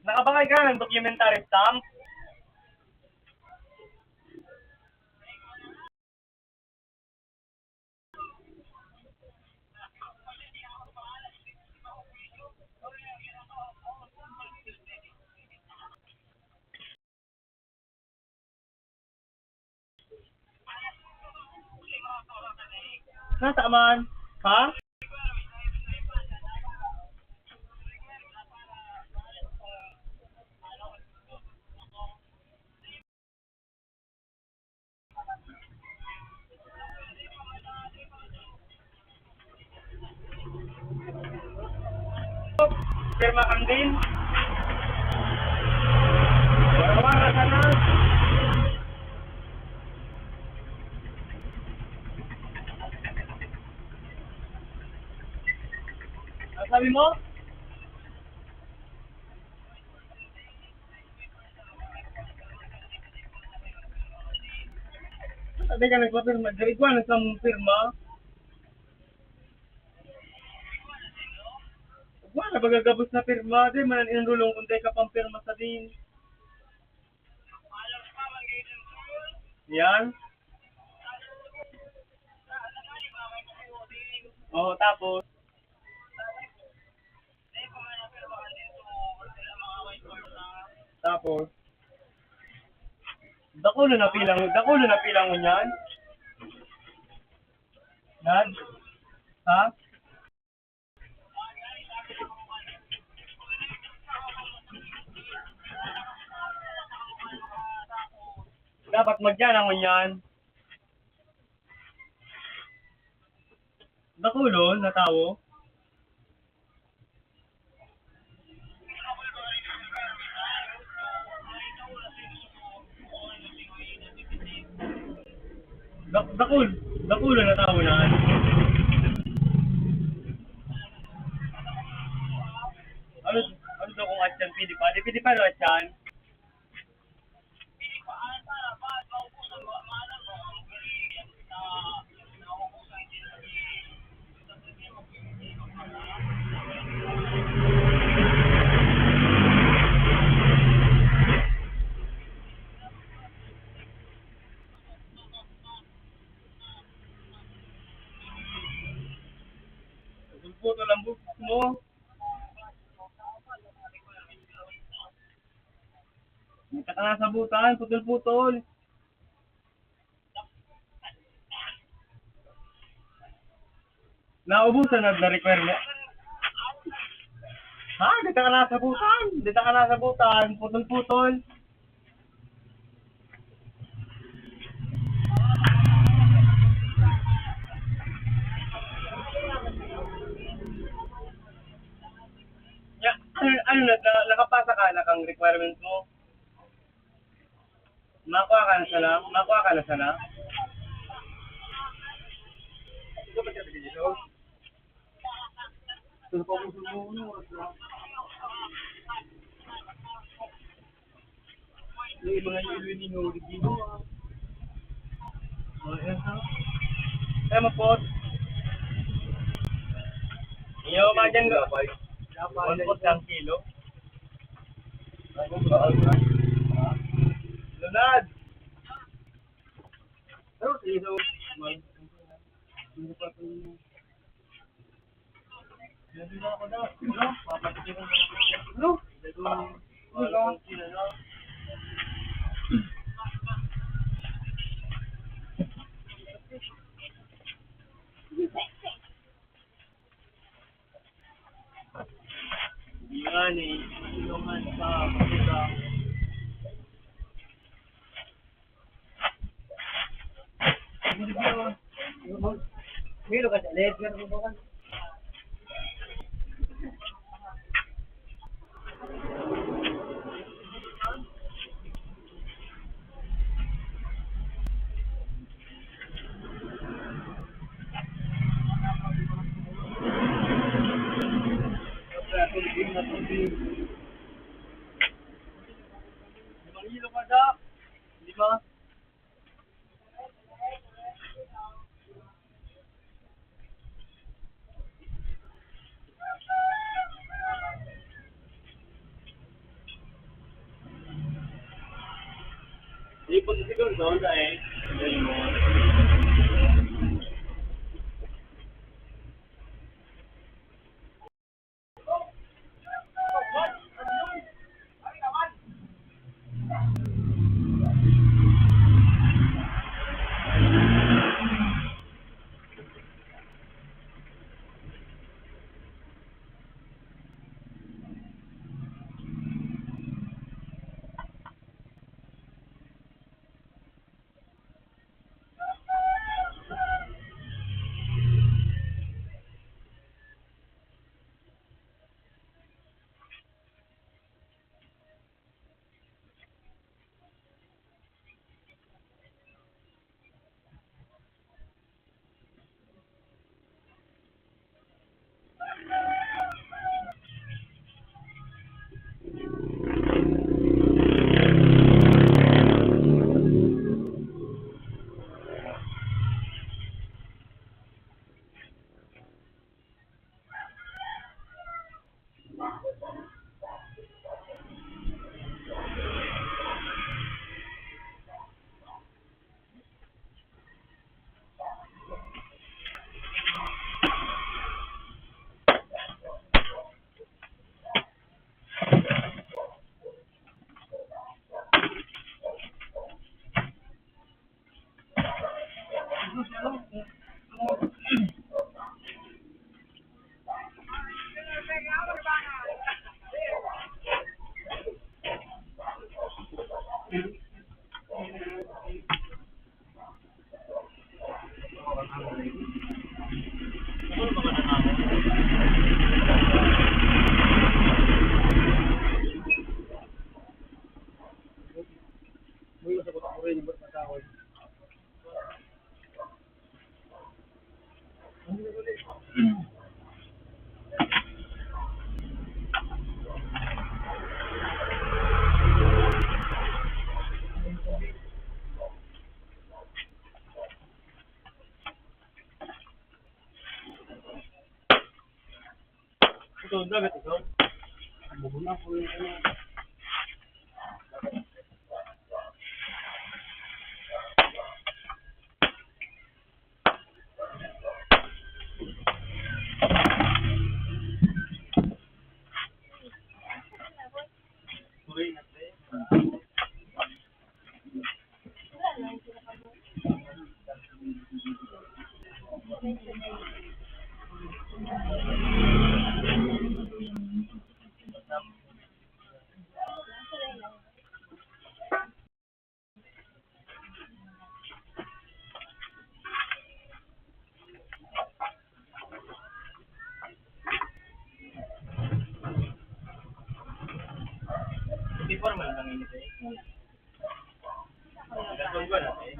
Nakabakal ka ng documentary stamp? Nasa man? Ha? Pirma kan din. Wala ka sana. Ang sabi mo? Sabi ka nagpapirma, diri igwa na sa mong pirma. Igwa na, bagagabos na pirma, di man ang inulong kung di ka pang pirma sa din. Yan. Oh, tapos? Tapos? Dakulo na pilang, dakulo na pilang ngunyan? Yan? Ha? Dapat magyan ang ngunyan. Dakulo na tawo. Dak-, dakul-, dakulo na tawo na. Ano, ano daw kung atyan, pili pa? Di pili pa, no, atyan? Putol-putol ang boses mo. May taka nasabutan, putol-putol. Naubusan na, na requirement. Ha? Di taka nasabutan? Di taka nasabutan? Putol-putol. Ya, ano, ano na, na, nakapasa ka na kang requirement mo? Makuha ka na sana? Makuha ka na sana? Yung mga yelo ni Nori dito. Oh, yan, ha? Kaya mapot. Iyo, madyan ka. One pot ang kilo. Lunad! Pero, ito, may, hindi pa ito yung Yan eh, tulungan sa kulang. Milo ka sa letter mo ba? Lima. Ipon siguro, doon sa eh. Ito, dagat ito. Bugo na ako yung ano. Hindi formal ang init eh. Gatong ba natin?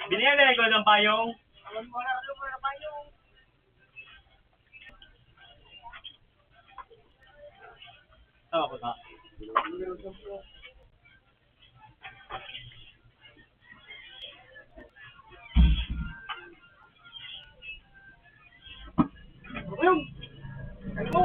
Binili ko ng payong. Tama po, tama. Ayun! Ano mo?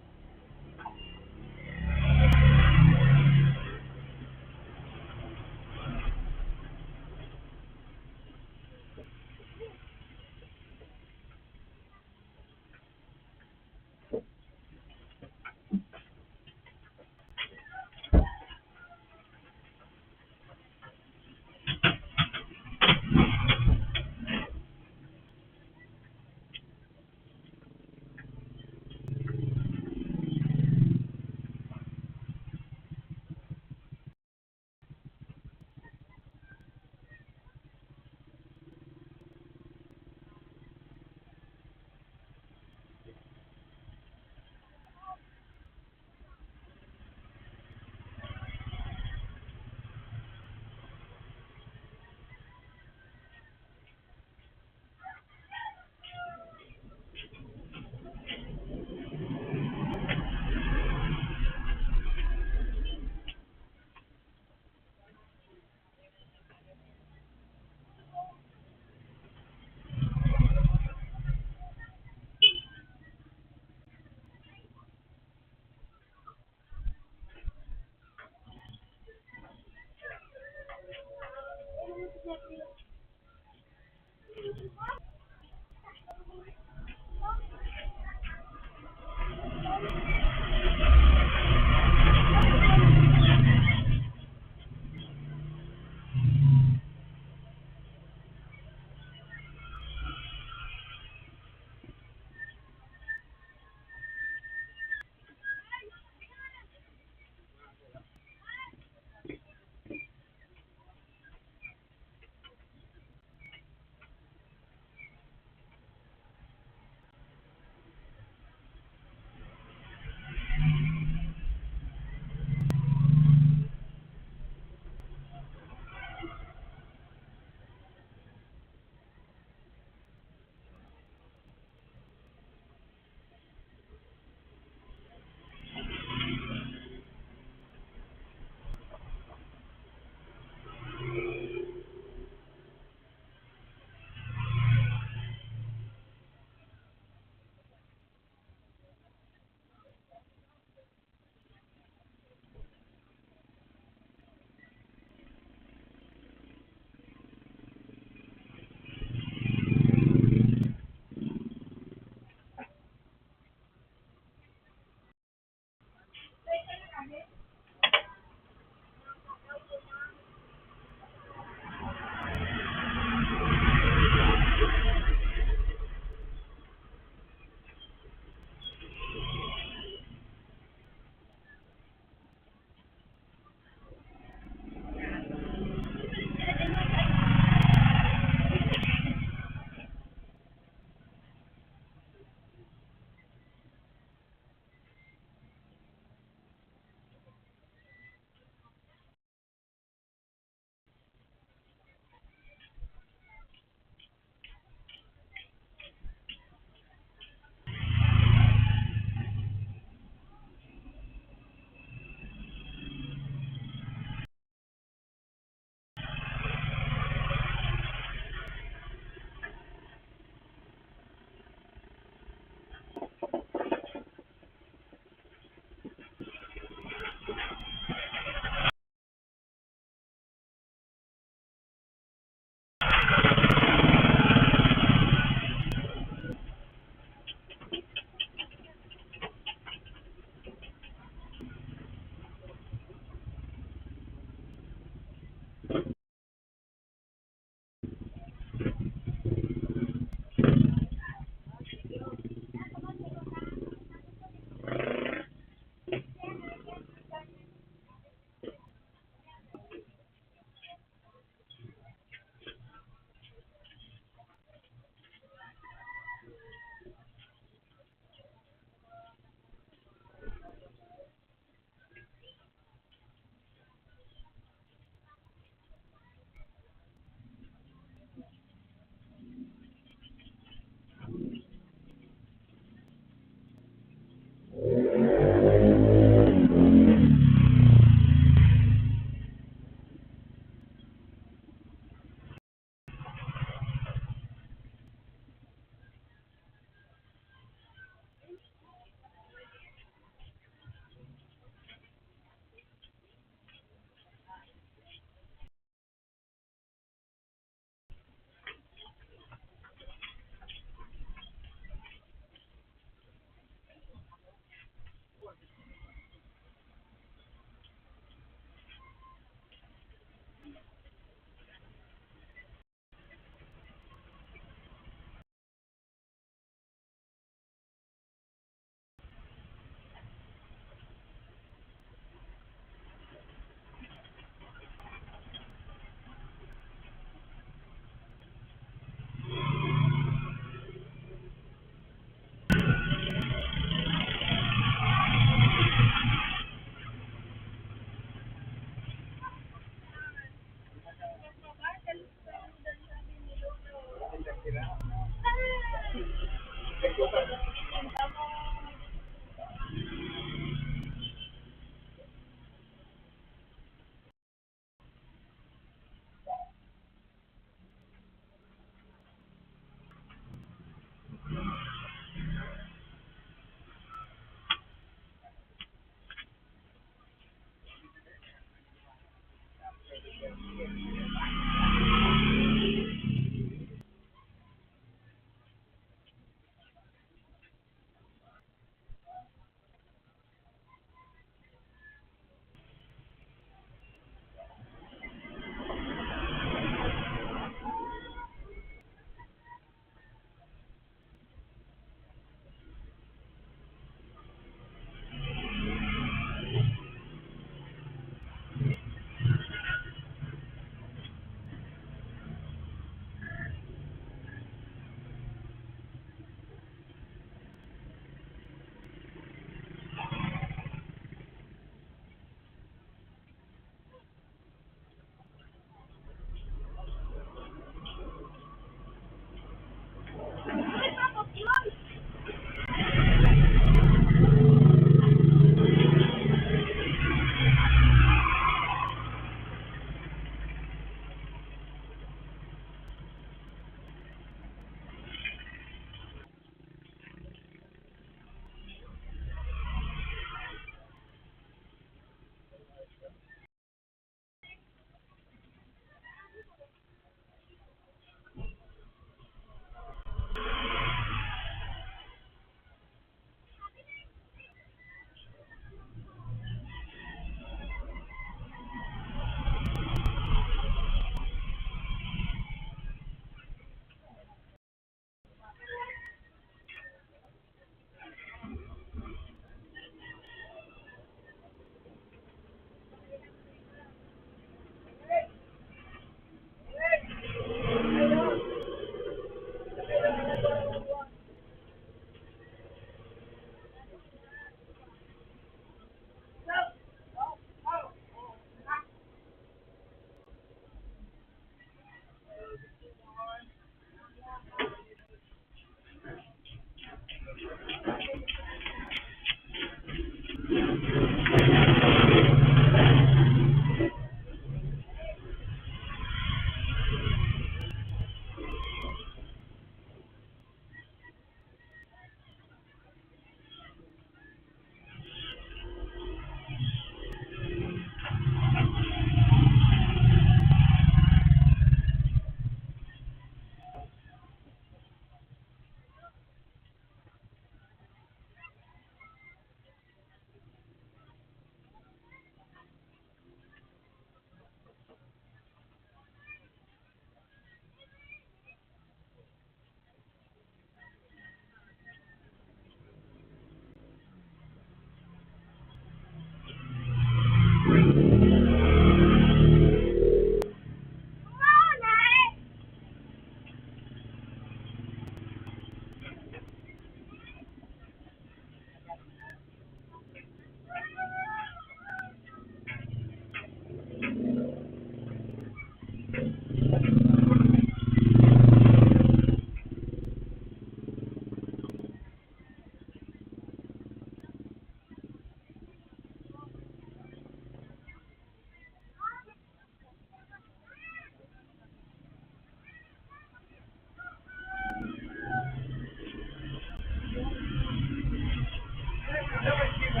Hello?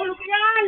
Ano ko yan?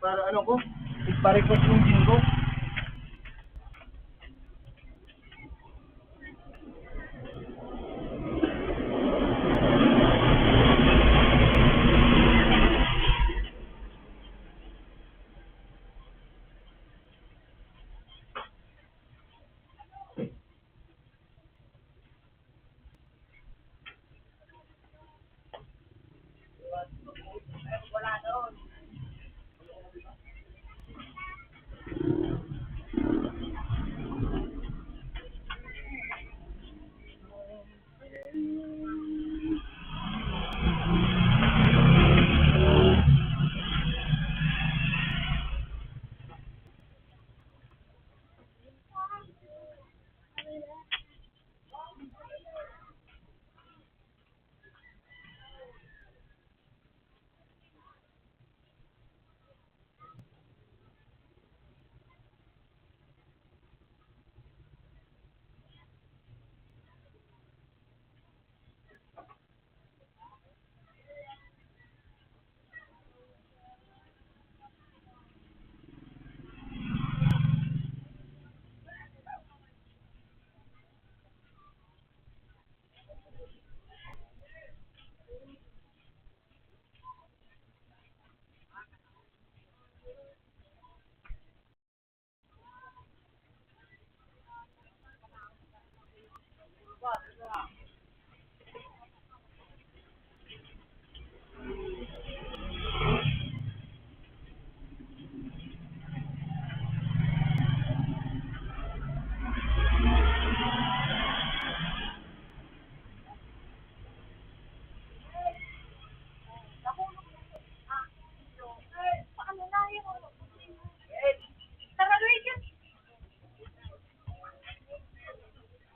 Para ano ko? Para ko yung din ko.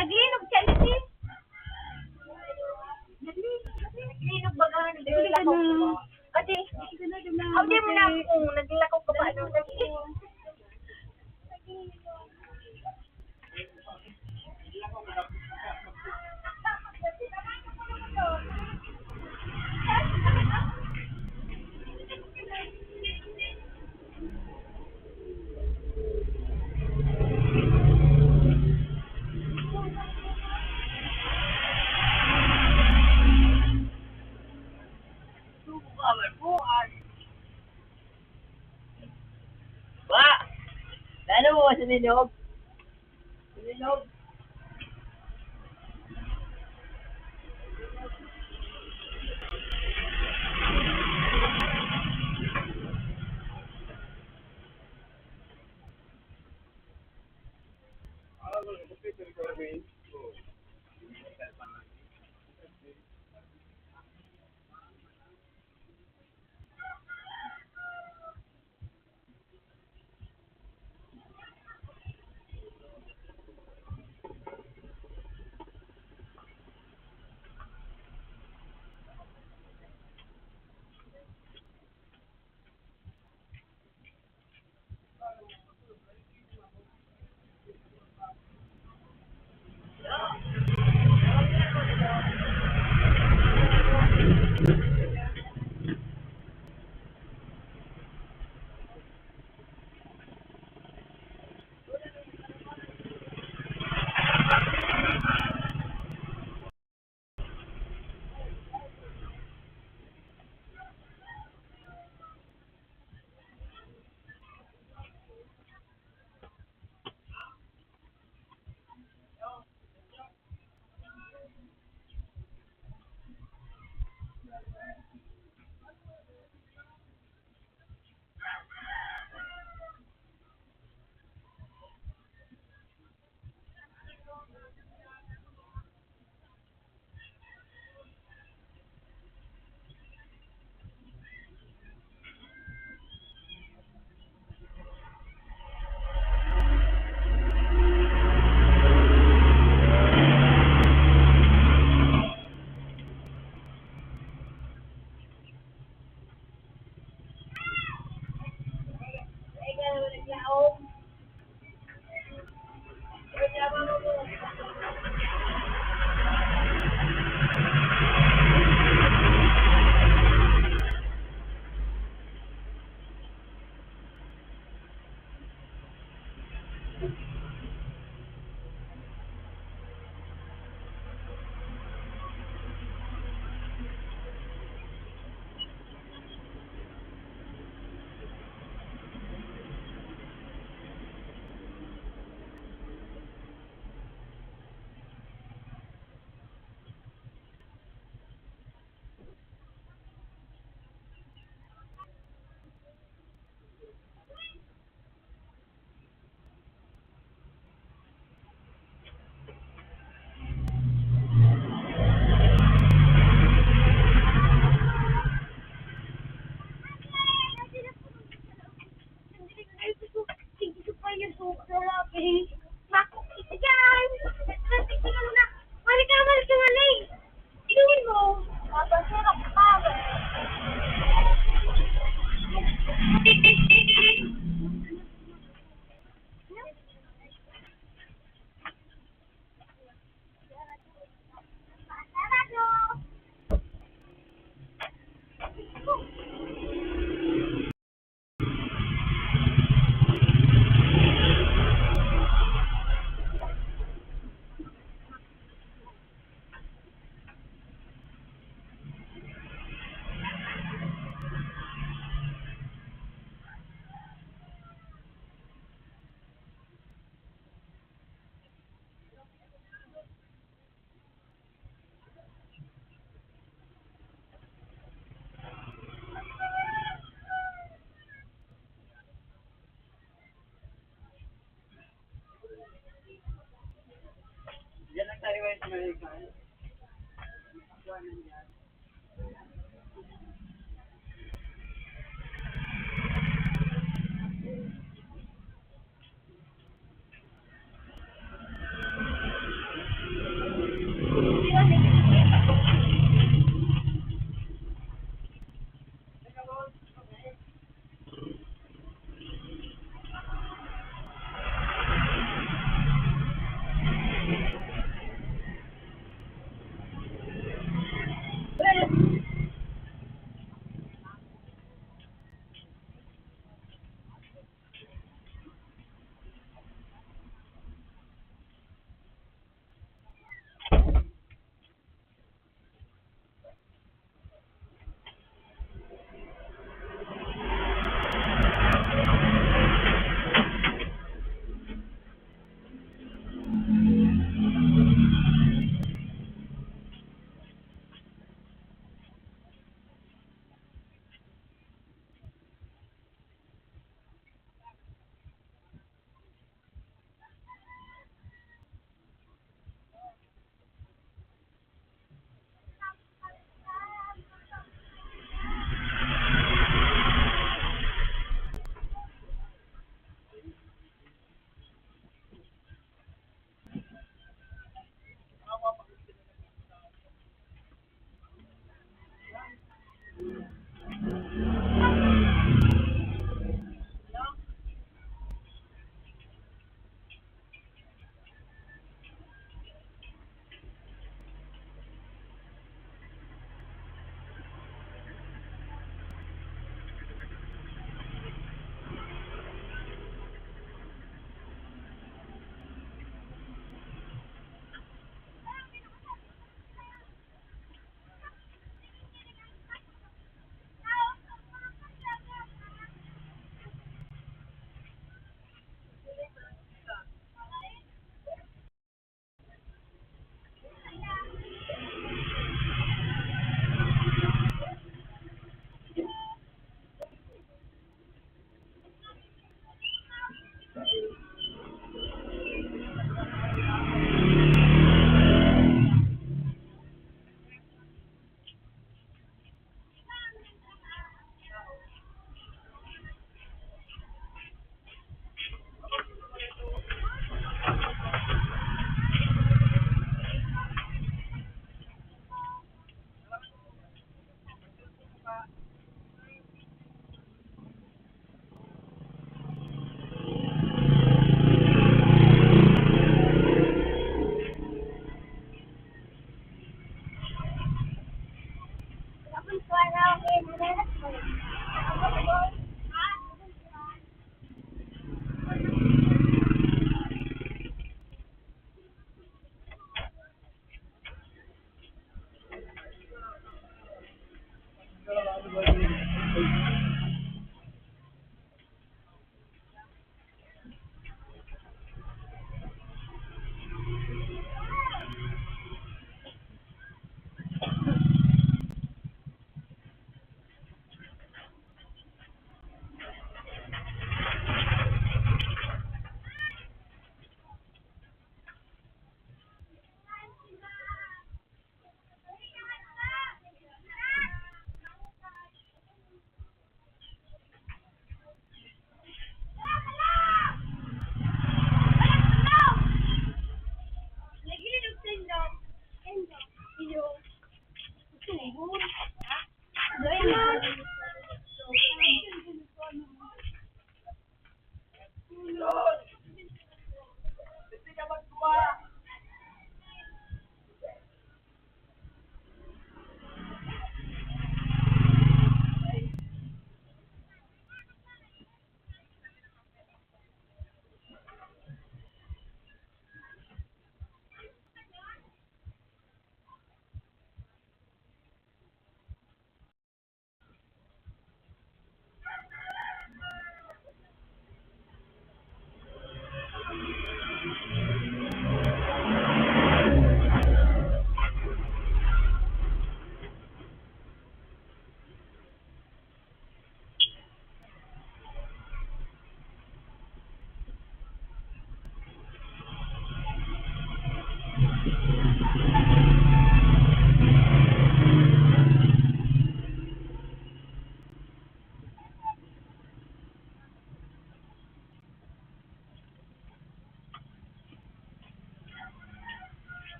Naglinog siya, Liti. Naglinog, naglinog baga, naglinog. Ate, hindi mo na ako, naglakaw ka pa, ano, naglinog. Ba? Lalo mo sa nilog? Sa nilog?